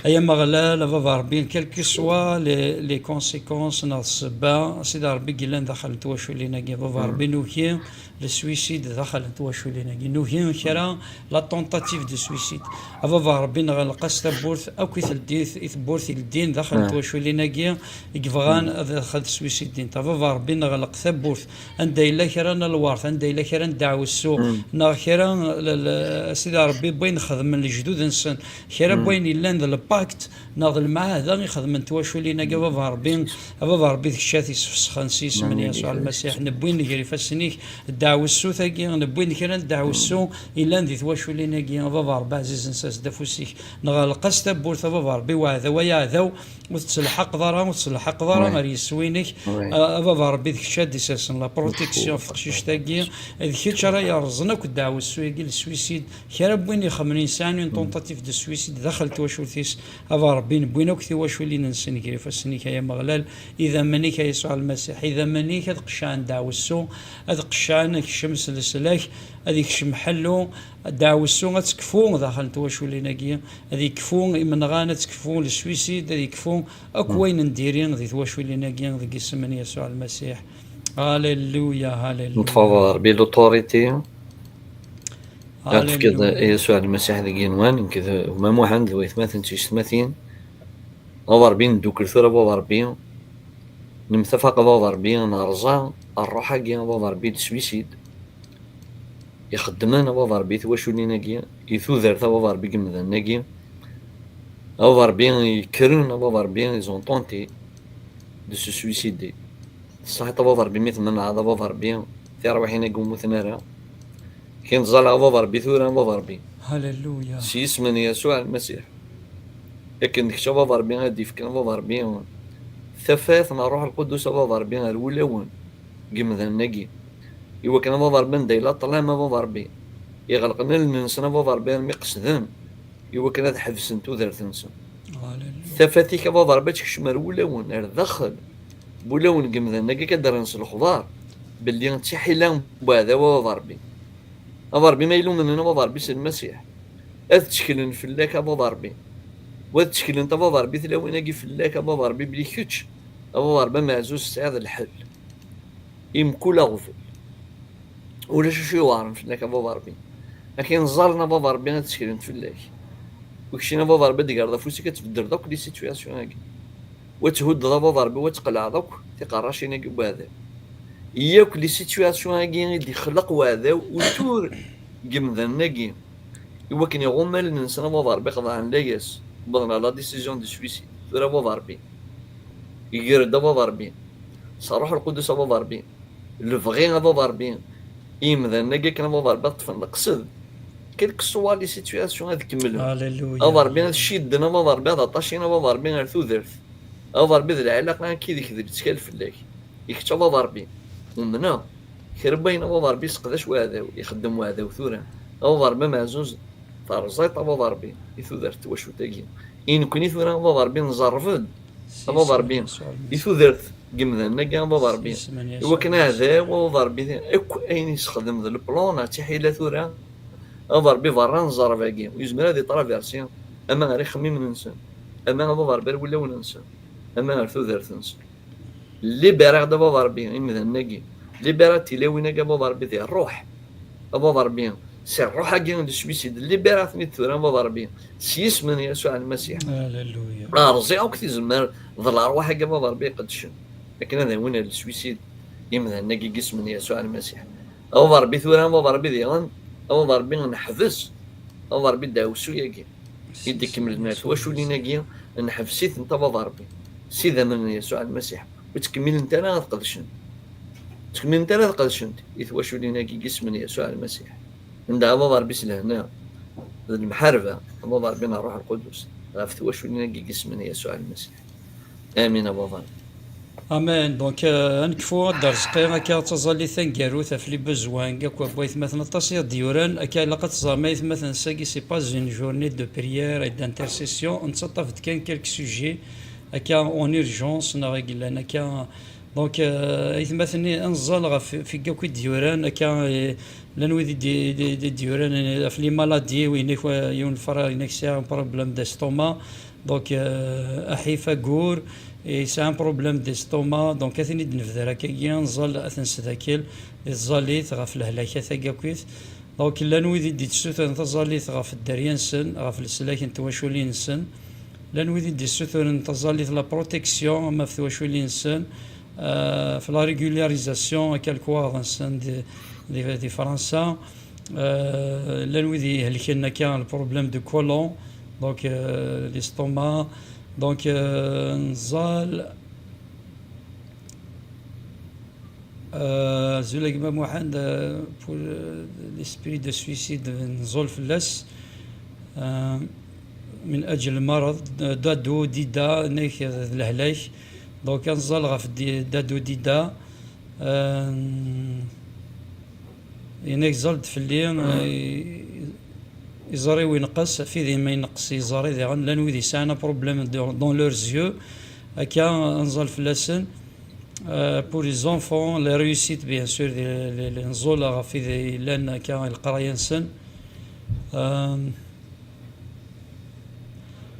Ay Ameɣlal, a Baba Ṛebbi, quelles que soient les, les conséquences neɣ ssebba, Sidi Ṛebbi, i yellan daxel n twaculin-agi, a Baba Ṛebbi, nuki le suicide daxel n twaculin-agi. Nugi kra la tentative de suicide. A Baba Ṛebbi, nɣelleq-as tawwurt akk i teldit, i tewwurt ildin daxel n twaculin-agi i yebɣan ad daxel suicide-int. A Baba Ṛebbi, nɣelleq tawwurt. Anda yella kra n lwert, anda yella kra n ddeɛwessu, neɣ kra, l-, l-, Sidi Ṛebbi, n wayen xedmen lejdud-nsen, kra n wayen yellan d lpakt, neɣ d lemɛahda i xedmen twaculin-agi, a Baba Ṛebbi, a Baba Ṛebbi, d kečč ad t-isfesxen s yisem n Yasuɛ Lmasiḥ. Newwi-n gar ifassen-ik ddeɛwessu-tagi, newwi-n kra n ddeɛwessu yellan di twaculin-agi, a Baba Ṛebbi ɛzizen, sers-d afus-ik, nɣelleq-as tawwurt, a Baba Ṛebbi, weɛdaw, ay aɛdaw, ur tettelḥaqeḍ ara, ur tettelḥaqeḍ ara ar yeswi-inek, a, a Baba Ṛebbi, d kečč ad d-isersen la protection ɣef teqcict-agi, d kečč ara yerẓen akk ddeɛwessu-agi, le suicide, kra n win ixemmen yesɛan une tentative de suicide daxel twacult-is, a Baba Ṛebbi, newwi-n akk tiwaculin-nsen gar ifassen-ik, ay Ameɣlal, idammen-ik, a Yasuɛ Lmasiḥ, idammen-ik ad qeccɛen ddeɛwessu, ad qeccɛen, ad kecmen s leslak, ad ikcem ḥellu, ddeɛwessu ad tekfu daxel n twaculin-agi, ad ikfu imenɣan, ad tekfu le suicide, ad ikfu akk wayen n diri di twaculin-agi, deg yisem n Yasuɛ Lmasiḥ. Alléluia, alléluia. Neṭṭef a Baba Ṛebbi l'autorité. Ad tefkeḍ i Yasuɛ Lmasiḥ deg yigenwan, nekk d gma Muḥend d waytmaten d tiyessetmatin. A Baba Ṛebbi, neddukel tura a Baba Ṛebbi. Nemtafaq a Baba Ṛebbi, nerẓa ṛṛuḥ-agi a Baba Ṛebbi de suicide. Ixeddmen a Baba Ṛebbi twaculin-agi, i tudert a Baba Ṛebbi n yemdanen-agi. A Baba Ṛebbi yekkren a Baba Ṛebbi, ils ont tenté de se suicider. Tesɛiḍ a Baba Ṛebbi mi tmenɛeḍ a Baba Ṛebbi tirwiḥin-agi ur mmuten ara. Akken ẓẓaleɣ a Baba Ṛebbi tura a Baba Ṛebbi. Alléluia. S yisem n Yasuɛ Lmasiḥ. Akken d kečč a Baba Ṛebbi ad d-ifken a Baba Ṛebbi tafat n Ṛṛuḥ Lqudus a Baba Ṛebbi ar wulawen n yemdanen-agi. Iwakken a Baba Ṛebbi anda yella ṭṭlam a Baba Ṛebbi. Iɣelqen allen-nsen a Baba Ṛebbi armi qesden. Iwakken ad ḥebsen tudert-nsen. Alléluia. Tafat-ik a Baba Ṛebbi ad tekcem ar wulawen, ar daxel. Wulawen n yemdanen-agi akka ad d-rren s lexbar. Belli d tiḥila n weɛdaw a Baba Ṛebbi. A Baba Ṛebbi ma yella umnen a Baba Ṛebbi s Lmasiḥ. Ad tteklen fell-ak a Baba Ṛebbi. Wa ad tteklent a Baba Ṛebbi tlawin-agi fell-ak a Baba Ṛebbi belli kečč, a Baba Ṛebbi ameɛzuz tesɛiḍ lḥel. I mkul aɣbel. Ulac acu iweɛren fell-ak a Baba Ṛebbi. Akken ẓẓalen a Baba Ṛebbi ad tteklent fell-ak. U keččini a Baba Ṛebbi ad d-tegreḍ afus-ik ad tbeddleḍ akk les situations-agi. Wa ad thuddeḍ a Baba Ṛebbi, wa ad tqelɛeḍ akk tiqerracin-agi n weɛdaw. Yakk les situations-agi i d-ixleq weɛdaw utur n yemdanen-agi. Iwakken iɣumm allen-nsen a Baba Ṛebbi, qeḍɛen layas, wwḍen à la décision de suicide. Tura a Baba Ṛebbi. Iger-d a Baba Ṛebbi. S Ṛṛuḥ Lqudus a Baba Ṛebbi. Lebɣi a Baba Ṛebbi. I yemdanen-agi akken a Baba Ṛebbi ad ṭṭfen leqsed. Quelles que soient les situations ad kemmlen. Alléluia. A Baba Ṛebbi ad cidden a Baba Ṛebbi, ad aṭacin a Baba Ṛebbi ar tudert. A Baba Ṛebbi d lɛalaqa akk yid-k d lettkal fell-ak. I kečč a Baba Ṛebbi. Umneɣ. Kra n wayen a Baba Ṛebbi yesseqdac weɛdaw, ixeddem weɛdaw tura. A Baba Ṛebbi ameɛzuz, terẓiḍ a Baba Ṛebbi i tudert n twacult-agi. I nekkni tura a Baba Ṛebbi nẓerreb-d. A Baba Ṛebbi, i tudert n yemdanen-agi a Baba Ṛebbi. Iwakken aɛdaw a Baba Ṛebbi, akk ayen yessexdem d leplan neɣ d tiḥila tura. A Baba Ṛebbi berra n zzerb-agi, ur yezmir ad itraversi, ama ɣer ixemmimen-nsen, ama a Baba Ṛebbi ar wulawen-nsen, ama ɣer tudert-nsen. Libéraɣ-d a Baba Ṛebbi imdanen-agi. Libéraɣ-d tilawin-agi a Baba Ṛebbi di ṛṛuḥ. A Baba Ṛebbi, si ṛṛuḥ-agi n leswisid, libéraɣ-ten-id tura a Baba Ṛebbi. S yisem n Yasuɛ Lmasiḥ. Alléluia. Rẓiɣ akk tizemmar d leṛwaḥ-agi a Baba Ṛebbi iqeddcen. Akken ad awin ar leswisid imdanen-agi deg yisem n Yasuɛ Lmasiḥ. A Baba Ṛebbi tura, a Baba Ṛebbi diɣen, a Baba Ṛebbi neḥbes. A Baba Ṛebbi ddeɛwessu-agi. I d-ikemmlen ar twaculin-agi, Nḥebs-itent a baba Ṛebbi s idammen n Yasuɛ Lmasiḥ, ur ttkemmilent ara ad qedcent. Ur ttkemmilent ara ad qedcent i twaculin-agi n yisem n Yasuɛ Lmasiḥ. Anda a baba Ṛebbi s lehna d lemḥarba a baba Ṛebbi n Ṛṛuḥ Lqudus ɣef twaculin-agi n yisem n Yasuɛ Lmasiḥ. Amin a baba Ṛebbi. Amen. Donc, euh, ad nekfu ad d-rezqi akka d taẓallit taneggarut ɣef les besoins akk n waytmaten aṭas i ɣ-d-yuran. Akka ilaq ad teẓrem aytmaten, sagi c'est pas une journée de prière et d'intercession, nettaṭṭaf-d kan quelques sujets akka en urgence neɣ i yellan akka. Donc, euh, aytmaten, ad nẓal ɣef ɣef akk i d-yuran akka, eh, llan wid i d-, i d-, i d-, i d-yuran, eh, ɣef les maladies, win ak-, yiwen lferra, win ak sɛiɣ un problème d'estomac, donc, euh, aḥif agur, yesɛa un problème d'estomac, donc ad ten-id-nebder akkagi, ad nẓal ad ten-sdakel di tẓallit ɣef lehlak-agi akkit. Donc llan wid i d-yettsutren taẓallit ɣef dderya-nsen, ɣef leslak n twaculin-nsen. Llan wid i d-yessutren taẓallit, la protection, ama ɣef twaculin-nsen, euh, ɣef la régularisation, akka lekwaɣeḍ-nsen di, di, di Fransa. Euh, llan wid ihelken akka le problème de colon, donc, euh, l'estomac. Donc, euh, nẓal, euh, azul a gma Muḥend, euh, pour, euh, l'esprit de suicide, nẓul fell-as. Euh, من أجل المرض, Dado Dida, nek d lehlak. Donc, ad nẓal ɣef Di-, Dado Dida. Euh, Yenna ẓẓal-d fell-i, eh, iẓri-w ineqqes, ɣef idis-iw ineqqes iẓri diɣen, llan wid yesɛan un problème de, dans leurs yeux, akka ad nẓal fell-asen. Euh, pour les enfants, la réussite, bien sûr, di, di, di, nẓul ɣef wid yellan akka i leqraya-nsen. Euh,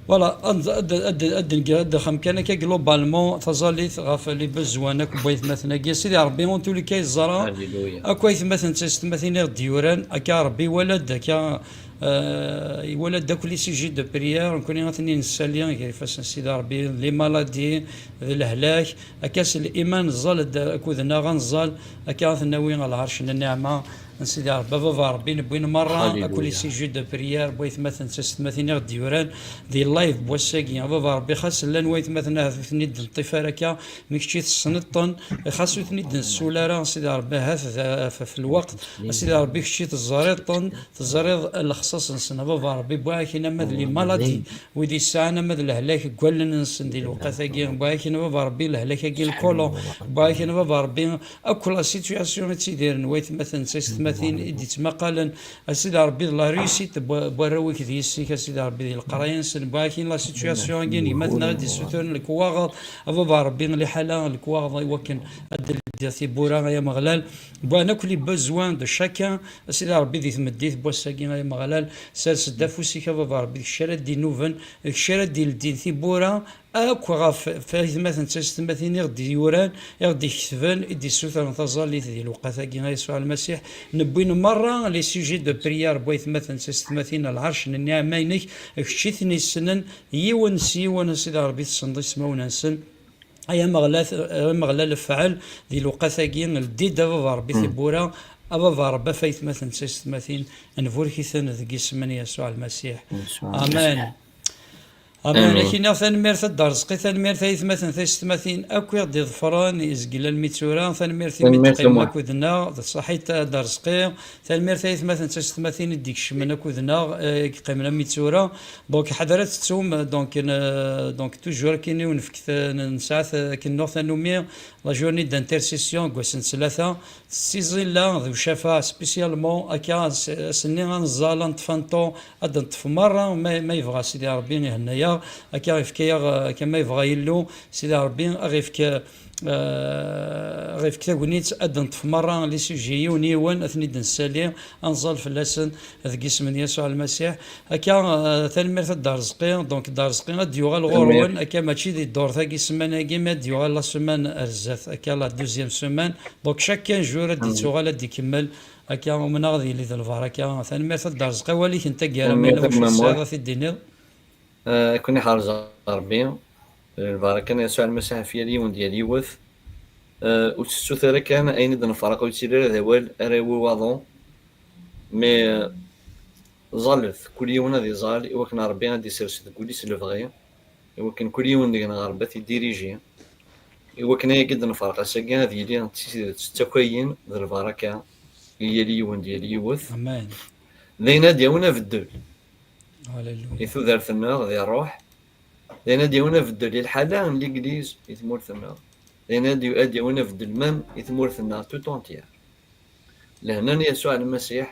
Voilà, ad, ad, ad, ad, ad nexdem kan akka globalement taẓallit ɣef les besoins akk n waytmaten-agi. Sidi Ṛebbi, en tous les cas, yeẓra Alléluia. Akk aytmaten d taysetmatin i ɣ-d-yuran, akka Ṛebbi iwala-d akka, euh, iwala-d akk les sujets de prière, nekkni ad ten-nessali gar ifassen n Sidi Ṛebbi, les maladies, d lehlak, akka s liman nẓal-d akk-nneɣ, ad nẓal, akka ad t-nawi ɣer lɛerc n nneɛma n Sidi Ṛebbi, a Baba Ṛebbi, newwi-n merra akk les sujets de prière n waytmaten d taysetmatin i ɣ-d-yuran di live n wass-agi. A Baba Ṛebbi, xas llan waytmaten ahat ur ten-id-neṭṭif ara akka, mi kečč i tessneḍ-ten, xas ur ten-id-nessul ara, a Sidi Ṛebbi, ahat d, f, f lweqt, a Sidi Ṛebbi, kečč i teẓriḍ-ten, teẓriḍ lexṣaṣ-nsen, a Baba Ṛebbi, wwiɣ-ak-in ama d les maladies, wid yesɛan ama d lehlak deg wallen-nsen di lewqat-agi, wwiɣ-ak-in a Baba Ṛebbi lehlak-agi n lkulun, wwiɣ-ak-in a Baba Ṛebbi akk la situation i ttidiren waytmaten d taysetmatin i d-yettmaqalen, a Sidi Ṛebbi, d la réussite n wa-, n warraw-ik d yessi-k, a Sidi Ṛebbi, di leqraya-nsen, wwiɣ-ak-in la situation-agi n gma-tneɣ i d-yessuturen lekwaɣeḍ, a Baba Ṛebbi, liḥala n lekwaɣeḍ i wakken ad d-ldiɣ tiwwura, ay Ameɣlal, wwiɣ-n akk les besoins de chacun, a Sidi Ṛebbi, di tmeddit n wass-agi, ay Ameɣlal, sers-d afus-ik, a Baba Ṛebbi, d kečč ara d-inuben, d kečč ara d-ileddin tiwwura, akk ɣef, ɣef aytmaten d taysetmatin i ɣ-d-yuran, i ɣ-d-iketben, i d-issutren taẓallit di lewqat-agi, a Yasuɛ Lmasiḥ, newwi-n merra les sujets de prière n waytmaten d taysetmatin ɣer lɛerc n nniɛma-inek, d kečč i ten-yessnen, yiwen s yiwen, a Sidi Ṛebbi, tessneḍ ismawen-nsen. Ay Ameɣlal, ay Ameɣlal, fɛel di lewqat-agi, ldi-d, a Baba Ṛebbi, tiwwura, a Baba Ṛebbi, ɣef aytmaten d taysetmatin, nburek-iten deg yisem n Yasuɛ Lmasiḥ. Amen. Amen. Amen. Ak-iniɣ tanemmirt a Dda Ṛezqi, tanemmirt a aytmaten taysetmatin akk i ɣ-d-iḍefren izgel almi d tura, tanemmirt imi d-teqqimen akked-nneɣ, d ṣṣaḥit a Dda Ṛezqi, tanemmirt a aytmaten taysetmatin i d-ikecmen akked-nneɣ, eh, i yeqqimen almi d tura. Donc ḥader ad tettum, donc, n-, donc toujours akken i wen-nefk t-, n-, nesɛa t-, akken nuɣ tanumi, la journée d'intercession deg wass n ttlata, s iẓilla d ucafaɛ spécialement akka as-, ass-nni ad nẓal, ad neṭṭef un temps, ad neṭṭef merra, ma, ma yebɣa Sidi Ṛebbi ihenna-yaɣ, akka yefka-yaɣ, akka ma yebɣa Yillu, Sidi Ṛebbi ad ɣ-yefk, eh, ad ɣ-yefk tagnit, ad neṭṭef merra les sujets yiwen yiwen, ad ten-id-nessali, ad nẓal fell-asen deg yisem n Yasuɛ Lmasiḥ. Akka, eh, tanemmirt a Dda Ṛezqi, donc Dda Ṛezqi ad d-yuɣal ɣur-wen, akka mačči di ddurt-agi ssmana-agi, mais ad d-yuɣal la semaine ar zdat, akka la deuxième semaine, donc chaque quinze jours ad d-yettuɣal ad d-ikemmel, akka umneɣ ad yili d lbaraka. Tanemmirt a Dda Ṛezqi, awal-ik n taggara, ma yella wacu tesɛiḍ ad t-id-tiniḍ. Eh, ad ken-iḥrez Ṛebbi, lbaraka n Yasuɛ Lmasiḥ ɣef yal yiwen d yal yiwet. Eh, ur tettut ara kan ayen i d-nefreq, ur yettili ara d awal ara yawi waḍu. Mais, eh, ẓalet, kul yiwen ad iẓal, i wakken Ṛebbi ad d-isers deg wul-is lebɣi. i wakken kul yiwen deg-neɣ Ṛebbi ad t-idiriji, i wakken ayagi d-nefreq ass-agi ad yili d tidet d takayin d lbaraka i yal yiwen d yal yiwet. Amen. D ayen ad d-yawin abeddel i Hallelujah. tudert-nneɣ di ṛṛuḥ, d ayen ad d-yawin abeddel i lḥala n Legliz i tmurt-nneɣ, d ayen ad d-, ad d-yawin abeddel même i tmurt-nneɣ tout entière. Lehna n Yasuɛ Lmasiḥ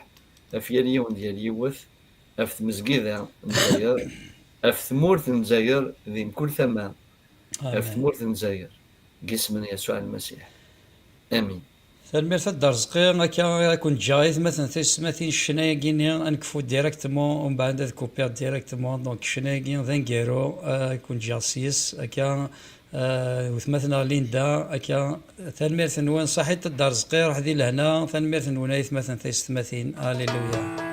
ɣef yal yiwen d yal yiwet, ɣef tmezgida n Lezzayer, ɣef tmurt n Lezzayer di mkul tama, ɣef Amen. tmurt n Lezzayer, deg isem n Yasuɛ Lmasiḥ. Amin. Tanemmirt a Dda Rezqi, akka ad ken-ǧǧeɣ aytmaten taysetmatin ccna-agi-nni, ad nekfu directement, umbeɛd ad kupiɣ directement, donc ccna-agi d aneggaru, ad ken-ǧǧeɣ s-yes, akka, eh, wetma-tneɣ Linda, akka, tanemmirt-nwen, ṣaḥit a Dda Rezqi, ruḥ di lehna, tanemmirt-nwen aytmaten taysetmatin, alléluia.